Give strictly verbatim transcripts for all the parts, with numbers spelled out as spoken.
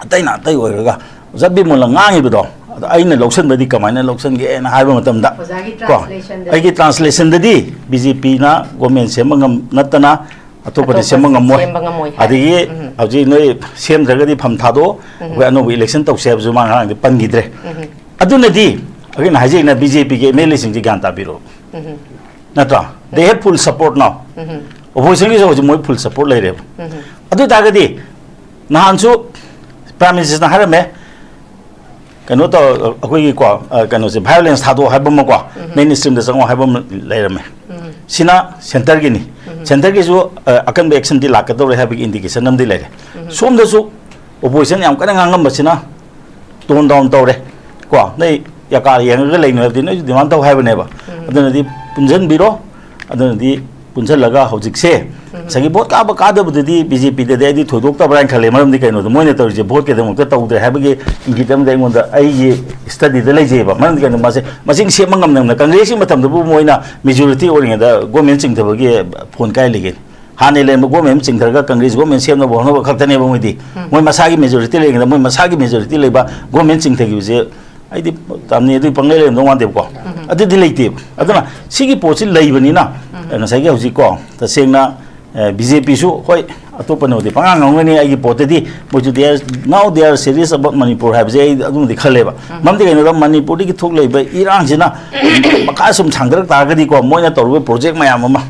ꯑꯇꯩꯅ ꯑꯇꯩ ꯑꯣꯏꯔꯒ ꯑꯣꯖꯥ ꯕꯤꯃꯣꯜꯅ ꯉꯥꯡꯉꯤꯕꯗꯣ, ꯑꯗꯣ ꯑꯩꯅ ꯂꯧꯁꯟꯕꯗꯤ ꯀꯃꯥꯏꯅ ꯂꯧꯁꯟꯒꯦꯅ ꯍꯥꯏꯕ ꯃꯇꯝꯗ, ꯑꯣꯖꯥꯒꯤ ꯀꯣ, translationꯗ꯫ ꯑꯩꯒꯤ translationꯗꯗꯤ BJPꯅ government ꯁꯦꯝꯕ ꯉꯝ ꯅꯠꯇꯅ ꯑꯇꯣꯞꯄꯗꯤ ꯑꯇꯣꯞꯄ ꯁꯦꯝꯕ ꯉꯝꯃꯣꯏ꯫ ꯁꯦꯝꯕ ꯉꯝꯃꯣꯏ ꯍꯥꯏ꯫ ꯑꯗꯒꯤ ꯎꯝ꯫ ꯍꯧꯖꯤꯛ ꯅꯣꯏ ꯁꯦꯝꯗ꯭ꯔꯒꯗꯤ ꯐꯝ ꯊꯥꯗꯣꯛꯑꯣ, ꯎꯝ꯫ ꯑꯩꯈꯣꯏ ꯑꯅꯧꯕ election ꯇꯧꯁꯦ ꯍꯥꯏꯕꯁꯨ ꯃꯥ ꯉꯔꯥꯡꯗꯤ ꯄꯟꯈꯤꯗ꯭ꯔꯦ꯫ ꯎꯝ꯫ ꯑꯗꯨꯅꯗꯤ ꯑꯩꯈꯣꯏꯅ ꯍꯥꯏꯖꯩꯅ BJPꯒꯤ MLAꯁꯤꯡꯁꯤ ꯒ꯭ꯌꯥꯟ ꯇꯥꯕꯤꯔꯣ꯫ ꯎꯝ꯫ ꯅꯠꯇ꯭ꯔꯥ? They have full support now. ꯎꯝ꯫ Oppositionꯒꯤꯁꯨ ꯍꯧꯖꯤꯛ ꯃꯣꯏ full support ꯂꯩꯔꯦꯕ꯫ ꯎꯝ꯫ ꯑꯗꯨ ꯑꯣꯏꯇꯥꯔꯒꯗꯤ ꯅꯍꯥꯟꯁꯨ Prime Ministerꯅ ꯍꯥꯏꯔꯝꯃꯦ, ꯀꯩꯅꯣ ꯇꯧ, ꯑꯩꯈꯣꯏꯒꯤ ꯀꯣ, ꯑ, ꯀꯩꯅꯣꯁꯦ, violence ꯊꯥꯗꯣꯛꯑꯣ ꯍꯥꯏꯕ ꯑꯃꯀꯣ, ꯎꯝ꯫ mainstreamꯗ ꯆꯪꯉꯣ ꯍꯥꯏꯕ ꯑꯃ ꯂꯩꯔꯝꯃꯦ꯫ ꯎꯝ꯫ ꯁꯤꯅ centreꯒꯤꯅꯤ꯫ ꯎꯝ꯫ Centreꯒꯤꯁꯨ, ꯑ, ꯑꯀꯟꯕ actionꯗꯤ ꯂꯥꯛꯀꯗꯧꯔꯦ ꯍꯥꯏꯕꯒꯤ indication ꯑꯃꯗꯤ ꯂꯩꯔꯦ꯫ ꯎꯝ꯫ ꯁꯣꯝꯗꯁꯨ opposition ꯌꯥꯝ ꯀꯟꯅ ꯉꯥꯡꯉꯝꯕꯁꯤꯅ tone down ꯇꯧꯔꯦ꯫ ꯀꯣ, ꯅꯣꯏ ꯌꯥꯀꯥ ꯌꯦꯡꯉꯒ ꯂꯩꯅꯔꯗꯤ ꯅꯣꯏꯁꯨ demand ꯇꯧ ꯍꯥꯏꯕꯅꯦꯕ꯫ ꯎꯝ꯫ ꯑꯗꯨꯅꯗꯤ ꯄꯨꯟꯁꯤꯟꯕꯤꯔꯣ꯫ ꯑꯗꯨꯅꯗꯤ ꯄꯨꯟꯁꯤꯜꯂꯒ ꯍꯧꯖꯤꯛꯁꯦ, ꯎꯝ꯫ ꯉꯁꯥꯏꯒꯤ vote ꯀꯥꯕ ꯀꯥꯗꯕꯗꯨꯗꯤ BJPꯗꯗꯤ ꯑꯩꯗꯤ ꯊꯣꯏꯗꯣꯛꯇꯕ꯭ꯔꯥ ꯍꯥꯏꯅ ꯈꯜꯂꯦ꯫ ꯃꯔꯝꯗꯤ ꯀꯩꯅꯣꯗ ꯃꯣꯏꯅ ꯇꯧꯔꯤꯁꯦ voteꯀꯤꯗꯃꯛꯇ ꯇꯧꯗ꯭ꯔꯦ ꯍꯥꯏꯕꯒꯤ ꯏꯪꯒꯤꯠ ꯑꯃꯗꯤ ꯑꯩꯉꯣꯟꯗ ꯑꯩꯒꯤ studyꯗ ꯂꯩꯖꯩꯑꯕ꯫ ꯃꯔꯝꯗꯤ ꯀꯩꯅꯣ, ꯃꯥꯁꯦ ꯃꯁꯤꯡ ꯁꯦꯝꯕ ꯉꯝꯗꯕꯅ, Congressꯀꯤ ꯃꯇꯝꯗꯕꯨ ꯃꯣꯏꯅ majority ꯑꯣꯏꯔꯤꯉꯩꯗ government ꯆꯤꯡꯊꯕꯒꯤ phone ꯀꯥꯏ ꯂꯩꯒꯦ? ꯍꯥꯟꯅ ꯂꯩꯔꯝꯕ government ꯑꯃ ꯆꯤꯡꯊꯔꯒ Congress government ꯁꯦꯝꯅꯕ ꯍꯣꯠꯅꯕ ꯈꯛꯇꯅꯦꯕ ꯃꯣꯏꯗꯤ꯫ ꯎꯝ꯫ ꯃꯣꯏ ꯃꯁꯥꯒꯤ majority ꯂꯩꯔꯤꯉꯩꯗ ꯃꯣꯏ ꯃꯁꯥꯒꯤ majority ꯂꯩꯕ government ꯆꯤꯡꯊꯈꯤꯕꯁꯦ ꯑꯩꯗꯤ ꯇꯝꯅꯤ ꯑꯗꯨꯒꯤ ꯄꯪꯂꯩ ꯂꯩꯔꯝꯗꯧ ꯃꯥꯟꯗꯦꯕꯀꯣ꯫ ꯎꯝ꯫ ꯑꯗꯨꯗꯤ ꯂꯩꯇꯦꯕ꯫ ꯑꯗꯨꯅ ꯁꯤꯒꯤ ꯄꯣꯠꯁꯤ ꯂꯩꯕꯅꯤꯅ, ꯎꯝ꯫ ꯉꯁꯥꯏꯒꯤ ꯍꯧꯖꯤꯛꯀꯣ, ꯇꯁꯦꯡꯅ, ꯑ, BJPꯁꯨ ꯍꯣꯏ, ꯑꯇꯣꯞꯄꯅꯕꯨꯗꯤ ꯄꯉꯥꯡ ꯉꯥꯡꯒꯅꯤ꯫ ꯑꯩꯒꯤ ꯄꯣꯠꯇꯗꯤ ꯃꯣꯏꯁꯨ they are, now they are serious about Manipur ꯍꯥꯏꯕꯁꯦ ꯑꯩ ꯑꯗꯨꯃꯗꯤ ꯈꯜꯂꯦꯕ꯫ ꯎꯝ꯫ ꯃꯔꯝꯗꯤ ꯀꯩꯅꯣꯗ, ꯃꯅꯤꯄꯨꯔꯗꯒꯤ ꯊꯣꯛꯂꯛꯏꯕ ꯏꯔꯥꯡꯁꯤꯅ ꯃꯈꯥ ꯁꯨꯝ ꯁꯥꯡꯊꯔꯛ ꯇꯥꯔꯒꯗꯤꯀꯣ, ꯃꯣꯏꯅ ꯇꯧꯔꯤꯕ project ꯃꯌꯥꯝ ꯑꯃ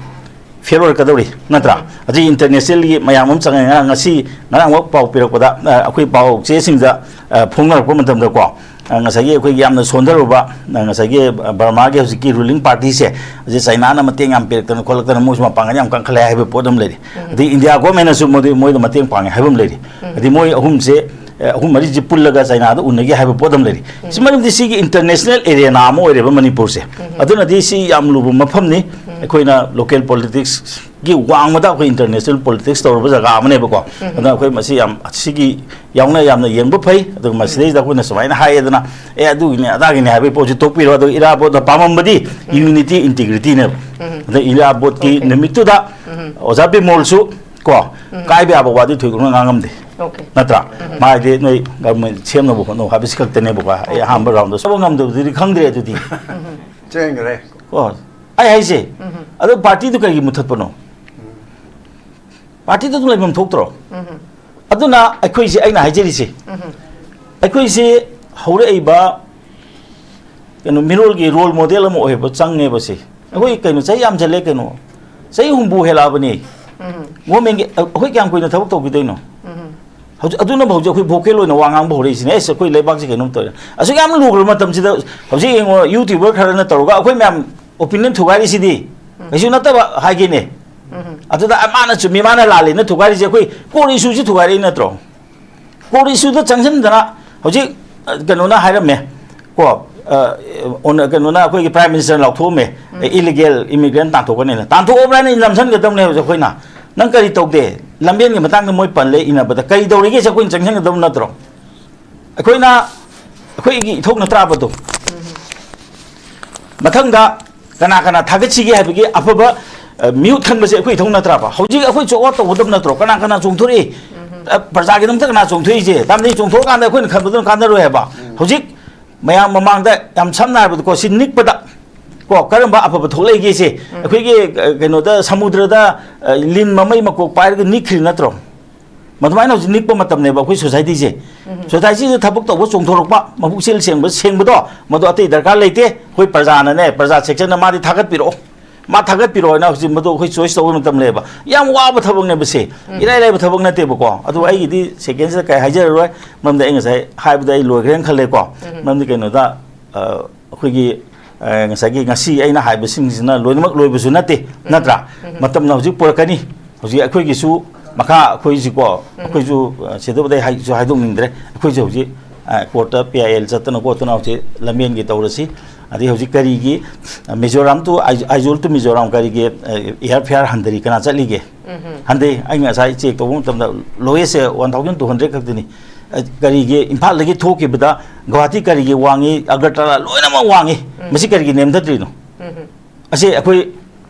fail ꯑꯣꯏꯔꯛꯀꯗꯧꯔꯤ, ꯅꯠꯇ꯭ꯔꯥ? ꯑꯗꯒꯤ internationalꯒꯤ ꯃꯌꯥꯝ ꯑꯃ ꯆꯪꯉꯦ꯫ ꯉꯔꯥꯡ, ꯉꯁꯤ, ꯉꯔꯥꯡꯃꯛ ꯄꯥꯎ ꯄꯤꯔꯛꯄꯗ, ꯑ, ꯑꯩꯈꯣꯏ ꯄꯥꯎ ꯆꯦꯁꯤꯡꯗ, ꯑ, ꯐꯣꯡꯅꯔꯛꯄ ꯃꯇꯝꯗꯀꯣ, ꯑ, ꯉꯁꯥꯏꯒꯤ ꯑꯩꯈꯣꯏꯒꯤ ꯌꯥꯝꯅ ꯁꯣꯟꯊꯔꯨꯕ, ꯑ, ꯉꯁꯥꯏꯒꯤ ꯕꯔꯃꯥꯒꯤ ꯍꯧꯖꯤꯛꯀꯤ ruling partyꯁꯦ, ꯍꯧꯖꯤꯛ ꯆꯥꯏꯅꯥꯅ ꯃꯇꯦꯡ ꯌꯥꯝ ꯄꯤꯔꯛꯇꯅ ꯈꯣꯠꯂꯛꯇꯅ ꯃꯣꯏꯁꯨ ꯃꯄꯥꯡꯒꯜ ꯌꯥꯝ ꯀꯟꯈꯠꯂꯦ ꯍꯥꯏꯕ ꯄꯣꯠ ꯑꯃ ꯂꯩꯔꯤ꯫ ꯎꯝ꯫ ꯑꯗꯩ India governmentꯅꯁꯨ ꯃꯗꯨ ꯃꯣꯏꯗ ꯃꯇꯦꯡ ꯄꯥꯡꯉꯦ ꯍꯥꯏꯕ ꯑꯃ ꯂꯩꯔꯤ꯫ ꯎꯝ꯫ ꯑꯗꯩ ꯃꯣꯏ ꯑꯍꯨꯝꯁꯦ, ꯑ, ꯑꯍꯨꯝ ꯃꯔꯤꯁꯦ ꯄꯨꯜꯂꯒ ꯆꯥꯏꯅꯥꯗ ꯎꯅꯒꯦ ꯍꯥꯏꯕ ꯄꯣꯠ ꯑꯃ ꯂꯩꯔꯤ꯫ ꯁꯤ ꯎꯝ꯫ ꯃꯔꯝꯗꯤ ꯁꯤꯒꯤ international arena ꯑꯃ ꯑꯣꯏꯔꯦꯕ ꯃꯅꯤꯄꯨꯔꯁꯦ꯫ ꯎꯝ꯫ ꯑꯗꯨꯅꯗꯤ ꯁꯤ ꯌꯥꯝ ꯂꯨꯕ ꯃꯐꯝꯅꯤ꯫ ꯎꯝ꯫ ꯑꯩꯈꯣꯏꯅ local politicsꯒꯤ ꯋꯥꯡꯃꯗ ꯑꯩꯈꯣꯏ international politics ꯇꯧꯔꯕ ꯖꯒꯥ ꯑꯃꯅꯦꯕꯀꯣ꯫ ꯎꯝ꯫ ꯑꯗꯨꯅ ꯑꯩꯈꯣꯏ ꯃꯁꯤ ꯌꯥꯝ, ꯁꯤꯒꯤ ꯌꯥꯎꯅ ꯌꯥꯝꯅ ꯌꯦꯡꯕ ꯐꯩ꯫ ꯑꯗꯨꯒ ꯃꯁꯤꯗꯩꯁꯤꯗ ꯑꯩꯈꯣꯏꯅ ꯁꯨꯃꯥꯏꯅ ꯍꯥꯏꯌꯦꯗꯅ, "ꯑꯦ, ꯑꯗꯨꯒꯤꯅꯦ, ꯑꯗꯥꯒꯤꯅꯦ" ꯍꯥꯏꯕꯒꯤ ꯄꯣꯠꯁꯤ ꯇꯣꯛꯄꯤꯔꯣ꯫ ꯑꯗꯨꯒ ꯏꯔꯥꯕꯣꯠꯅ ꯄꯥꯝꯃꯝꯕꯗꯤ ꯎꯝ꯫ unity, integrityꯅꯦꯕ꯫ ꯎꯝ꯫ ꯑꯗ ꯏꯔꯥꯕꯣꯠꯀꯤ Okay꯫ ꯅꯨꯃꯤꯠꯇꯨꯗ ꯎꯝ꯫ ꯑꯣꯖꯥ ꯕꯤꯃꯣꯜꯁꯨ ꯀꯣ, ꯎꯝ꯫ ꯀꯥꯏꯕ ꯌꯥꯕ ꯋꯥꯗꯤ ꯊꯣꯏꯗꯣꯛꯅ ꯉꯥꯡꯉꯝꯗꯦ꯫ Okay. ꯅꯠꯇ꯭ꯔꯥ? ꯃꯥ ꯍꯥꯏꯗꯤ ꯅꯣꯏ ꯒꯚꯔꯟꯃꯦꯟ ꯁꯦꯝꯅꯕ ꯍꯣꯠꯅꯧ ꯍꯥꯏꯕꯁꯤ ꯈꯛꯇꯅꯦꯕꯀꯣ꯫ ꯑꯩ ꯑꯍꯥꯟꯕ ꯔꯥꯎꯟꯗ ꯆꯠꯄ ꯉꯝꯗꯕꯗꯨꯗꯤ ꯈꯪꯗ꯭ꯔꯦ ꯑꯗꯨꯗꯤ꯫ ꯆꯦꯟꯈ꯭ꯔꯦ꯫ ꯀꯣ, ꯑꯩ ꯍꯥꯏꯁꯦ, ꯑꯗꯣ ꯄꯥꯔꯇꯤꯗꯨ ꯀꯔꯤꯒꯤ ꯃꯨꯊꯠꯄꯅꯣ? ꯄꯥꯔꯇꯤꯗꯨ ꯑꯗꯨꯝ ꯂꯩꯐꯝ ꯊꯣꯛꯇ꯭ꯔꯣ? ꯑꯗꯨꯅ ꯑꯩꯈꯣꯏꯁꯦ, ꯑꯩꯅ ꯍꯥꯏꯖꯔꯤꯁꯦ, ꯑꯩꯈꯣꯏꯁꯦ ꯍꯧꯔꯛꯏꯕ ꯀꯩꯅꯣ, ꯃꯤꯔꯣꯜꯒꯤ ꯔꯣꯜ ꯃꯣꯗꯦꯜ ꯑꯃ ꯑꯣꯏꯕ ꯆꯪꯉꯦꯕ ꯁꯤ꯫ ꯑꯩꯈꯣꯏ ꯀꯩꯅꯣ, ꯆꯍꯤ ꯌꯥꯝꯁꯜꯂꯦ ꯀꯩꯅꯣ, ꯆꯍꯤ ꯍꯨꯝꯐꯨ ꯍꯦꯜꯂꯛꯑꯕꯅꯤ꯫ ꯒꯣꯔꯃꯦꯟꯒꯤ ꯑꯩꯈꯣꯏ ꯀꯌꯥꯝ ꯀꯨꯏꯅ ꯊꯕꯛ ꯇꯧꯈꯤꯗꯣꯏꯅꯣ? ꯍꯧꯖꯤꯛ, ꯑꯗꯨꯅ ꯍꯧꯖꯤꯛ ꯑꯩꯈꯣꯏ ꯚꯣꯀꯦꯜ ꯑꯣꯏꯅ ꯋꯥ ꯉꯥꯡꯕ ꯍꯧꯔꯛꯏꯁꯤꯅꯦ꯫ ꯑꯦꯁ, ꯑꯩꯈꯣꯏ ꯂꯩꯕꯥꯛꯁꯤ ꯀꯩꯅꯣꯝ ꯇꯧꯔꯦ꯫ ꯑꯁꯨꯛ ꯌꯥꯝ ꯂꯨꯈ꯭ꯔꯕ ꯃꯇꯝꯁꯤꯗ ꯍꯧꯖꯤꯛ ꯌꯦꯡꯉꯣ, ꯌꯨꯇ꯭ꯌꯨꯕꯔ ꯈꯔꯅ ꯇꯧꯔꯒ ꯑꯩꯈꯣꯏ ꯃꯌꯥꯝ ꯑꯣꯄꯤꯅꯤꯌꯟ ꯊꯨꯒꯥꯏꯔꯤꯁꯤꯗꯤ ꯀꯩꯁꯨ ꯅꯠꯇꯕ ꯍꯥꯏꯒꯦꯅꯦ꯫ ꯑꯗꯨꯗ ꯃꯥꯅ ꯆꯨꯝꯃꯤ, ꯃꯥꯅ ꯂꯥꯜꯂꯤꯅ ꯊꯨꯒꯥꯏꯔꯤꯁꯦ ꯑꯩꯈꯣꯏ ꯀꯣꯔ ꯏꯁꯨꯁꯤ ꯊꯨꯒꯥꯏꯔꯛꯏ ꯅꯠꯇ꯭ꯔꯣ? ꯀꯣꯔ ꯏꯁꯨꯗ ꯆꯪꯁꯤꯟꯗꯅ ꯍꯧꯖꯤꯛ, ꯑ, ꯀꯩꯅꯣꯅ ꯍꯥꯏꯔꯝꯃꯦ ꯀꯣ, ꯑ, ꯑꯣꯅ-, ꯀꯩꯅꯣꯅ ꯑꯩꯈꯣꯏꯒꯤ ꯄ꯭ꯔꯥꯏꯝ ꯃꯤꯅꯤꯁꯇꯔꯅ ꯂꯥꯎꯊꯣꯛꯑꯝꯃꯦ, ꯎꯝ꯫ "ꯑꯦ, ꯏꯂꯤꯒꯦꯜ ꯏꯃꯤꯒ꯭ꯔꯦꯟ ꯇꯥꯟꯊꯣꯛꯀꯅꯤꯅ"꯫ ꯇꯥꯟꯊꯣꯛꯑꯕ꯭ꯔꯥꯅ ꯅꯝꯁꯤꯟꯒꯗꯕꯅꯦ ꯍꯧꯖꯤꯛ ꯑꯩꯈꯣꯏꯅ꯫ ꯅꯪ ꯀꯔꯤ ꯇꯧꯗꯦ? ꯂꯝꯕꯦꯟꯒꯤ ꯃꯇꯥꯡꯗ ꯃꯣꯏ ꯄꯜꯂꯦ ꯏꯅꯕꯗ꯫ ꯀꯔꯤ ꯇꯧꯔꯤꯒꯦꯁꯦ ꯑꯩꯈꯣꯏꯅ ꯆꯪꯁꯤꯟꯒꯗꯕ ꯅꯠꯇ꯭ꯔꯣ? ꯑꯩꯈꯣꯏꯅ, ꯑꯩꯈꯣꯏꯒꯤ ꯏꯊꯧ ꯅꯠꯇ꯭ꯔꯥꯕꯗꯣ? ꯃꯊꯪꯗ ꯀꯅꯥ ꯀꯅꯥ ꯊꯥꯒꯠꯁꯤꯒꯦ ꯍꯥꯏꯕꯒꯤ ꯑꯐꯕ, ꯑ, ꯃꯤꯍꯨꯠ ꯈꯟꯕꯁꯦ ꯑꯩꯈꯣꯏ ꯏꯊꯧ ꯅꯠꯇ꯭ꯔꯥꯕ? ꯍꯧꯖꯤꯛ ꯑꯩꯈꯣꯏ ꯆꯣꯛꯑ ꯇꯧꯒꯗꯕ ꯅꯠꯇ꯭ꯔꯣ? ꯀꯅꯥ ꯀꯅꯥ ꯆꯣꯡꯊꯣꯔꯛꯏ? ꯑ, ꯄ꯭ꯔꯖꯥꯒꯤꯗꯃꯛꯇ ꯀꯅꯥ ꯆꯣꯡꯊꯣꯛꯏꯁꯦ? ꯇꯥꯝꯅꯤ ꯆꯣꯡꯊꯣꯛꯑꯀꯥꯟꯗ ꯑꯩꯈꯣꯏꯅ ꯈꯟꯕꯗꯨꯅ ꯀꯥꯟꯅꯔꯣꯏ ꯍꯥꯏꯕ꯫ ꯍꯧꯖꯤꯛ ꯃꯌꯥꯝ ꯃꯃꯥꯡꯗ ꯌꯥꯝ ꯁꯝꯅ ꯍꯥꯏꯔꯕꯗꯀꯣ, ꯁꯤ ꯅꯤꯛꯄꯗ ꯀꯣ, ꯀꯔꯝꯕ ꯑꯐꯕ ꯊꯣꯛꯂꯛꯏꯒꯦ ꯁꯦ? ꯎꯝ꯫ ꯑꯩꯈꯣꯏꯒꯤ, ꯑ, ꯀꯩꯅꯣꯗ, ꯁꯃꯨꯗ꯭ꯔꯗ, ꯑ, ꯂꯤꯟ ꯃꯃꯩ ꯃꯀꯣꯛ ꯄꯥꯏꯔꯒ ꯅꯤꯛꯈ꯭ꯔꯤ ꯅꯠꯇ꯭ꯔꯣ? ꯃꯗꯨꯃꯥꯏꯅ ꯍꯧꯖꯤꯛ ꯅꯤꯛꯄ ꯃꯇꯝꯅꯦꯕ ꯑꯩꯈꯣꯏ ꯁꯣꯁꯥꯏꯇꯤꯁꯦ꯫ ꯎꯝ꯫ ꯁꯣꯁꯥꯏꯇꯤꯁꯤꯗ ꯊꯕꯛ ꯇꯧꯕ ꯆꯣꯡꯊꯣꯔꯛꯄ, ꯃꯕꯨꯛꯆꯦꯜ ꯁꯦꯡꯕ, ꯁꯦꯡꯕꯗꯣ, ꯃꯗꯨ ꯑꯇꯩ ꯗꯔꯀꯥꯔ ꯂꯩꯇꯦ꯫ ꯑꯩꯈꯣꯏ ꯄ꯭ꯔꯖꯥꯅꯅꯦ, ꯄ꯭ꯔꯖꯥ ꯁꯦꯛꯁꯟꯅ ꯃꯥꯗꯤ ꯊꯥꯒꯠꯄꯤꯔꯛꯑꯣ, ꯃꯥ ꯊꯥꯒꯠꯄꯤꯔꯛꯑꯣꯅ ꯍꯧꯖꯤꯛ ꯃꯗꯨ ꯑꯩꯈꯣꯏ ꯆꯣꯏꯁ ꯇꯧꯕ ꯃꯇꯝ ꯂꯩꯌꯦꯕ꯫ ꯌꯥꯝ ꯋꯥꯕ ꯊꯕꯛꯅꯦꯕ ꯁꯦ꯫ ꯎꯝ꯫ ꯏꯔꯥꯏ ꯂꯥꯏꯕ ꯊꯕꯛ ꯅꯠꯇꯦꯕꯀꯣ꯫ ꯑꯗꯨ ꯎꯝ꯫ ꯑꯩꯒꯤꯗꯤ ꯁꯦꯀꯦꯟꯁꯤꯗ ꯀꯩ ꯍꯥꯏꯖꯔꯔꯣꯏ, ꯃꯔꯝꯗꯤ ꯑꯩ ꯉꯁꯥꯏ ꯍꯥꯏꯕꯗ ꯑꯩ ꯂꯣꯏꯈ꯭ꯔꯦꯅ ꯈꯜꯂꯦꯀꯣ꯫ ꯎꯝ꯫ ꯃꯔꯝꯗꯤ ꯀꯩꯅꯣꯗ, ꯑ, ꯑꯩꯈꯣꯏꯒꯤ, ꯑ, ꯉꯁꯥꯏꯒꯤ ꯉꯁꯤ ꯑꯩꯅ ꯍꯥꯏꯕꯁꯤꯡꯁꯤꯅ ꯂꯣꯏꯅꯃꯛ ꯂꯣꯏꯕꯁꯨ ꯅꯠꯇꯦ, ꯎꯝ꯫ ꯅꯠꯇ꯭ꯔꯥ? ꯎꯝ꯫ ꯃꯇꯝꯅ ꯍꯧꯖꯤꯛ ꯄꯨꯔꯛꯀꯅꯤ꯫ ꯍꯧꯖꯤꯛ ꯑꯩꯈꯣꯏꯒꯤꯁꯨ ꯃꯈꯥ ꯑꯩꯈꯣꯏꯁꯤꯀꯣ, ꯎꯝ꯫ ꯑꯩꯈꯣꯏꯁꯨ, ꯑ, ꯁꯤꯗꯕꯨꯗꯤ ꯑꯩ ꯍꯥꯏꯁꯨ ꯍꯥꯏꯗꯣꯛꯅꯤꯡꯗ꯭ꯔꯦ꯫ ꯑꯩꯈꯣꯏꯁꯨ ꯍꯧꯖꯤꯛ, ꯑ, ꯀꯣꯔꯠꯇ ꯄꯤ ꯑꯥꯏ ꯑꯦꯜ ꯆꯠꯇꯅ ꯈꯣꯠꯇꯅ ꯍꯧꯖꯤꯛ ꯂꯝꯕꯦꯟꯒꯤ ꯇꯧꯔꯁꯤ꯫ ꯑꯗꯩ ꯍꯧꯖꯤꯛ ꯀꯔꯤꯒꯤ, ꯑ, Mizoram to I-, Aizawl to Mizoram ꯀꯔꯤꯒꯤ, ꯑ, ꯑꯦꯌꯥꯔ ꯐꯤꯌꯥꯔ ꯍꯟꯊꯔꯤ? ꯀꯅꯥ ꯆꯠꯂꯤꯒꯦ? ꯎꯝ꯫ ꯍꯟꯊꯩ꯫ ꯑꯩ ꯉꯁꯥꯏ ꯆꯦꯛ ꯇꯧꯕ ꯃꯇꯝꯗ ꯂꯣꯋꯦꯁꯁꯦ ꯋꯥꯟ ꯊꯥꯎꯖꯟ ꯇꯨ ꯍꯟꯗ꯭ꯔꯦꯗ ꯈꯛꯇꯅꯤ꯫ ꯑ, ꯀꯔꯤꯒꯤ ꯏꯝꯐꯥꯜꯗꯒꯤ ꯊꯣꯛꯈꯤꯕꯗ ꯒꯨꯋꯥꯍꯥꯇꯤ ꯀꯔꯤꯒꯤ ꯋꯥꯡꯉꯤ, ꯑꯒꯔꯇꯂꯥ ꯂꯣꯏꯅꯃꯛ ꯋꯥꯡꯉꯤ? ꯎꯝ꯫ ꯃꯁꯤ ꯀꯔꯤꯒꯤ ꯅꯦꯝꯊꯗ꯭ꯔꯤꯅꯣ? ꯎꯝ꯫ ꯑꯁꯤ ꯑꯩꯈꯣꯏ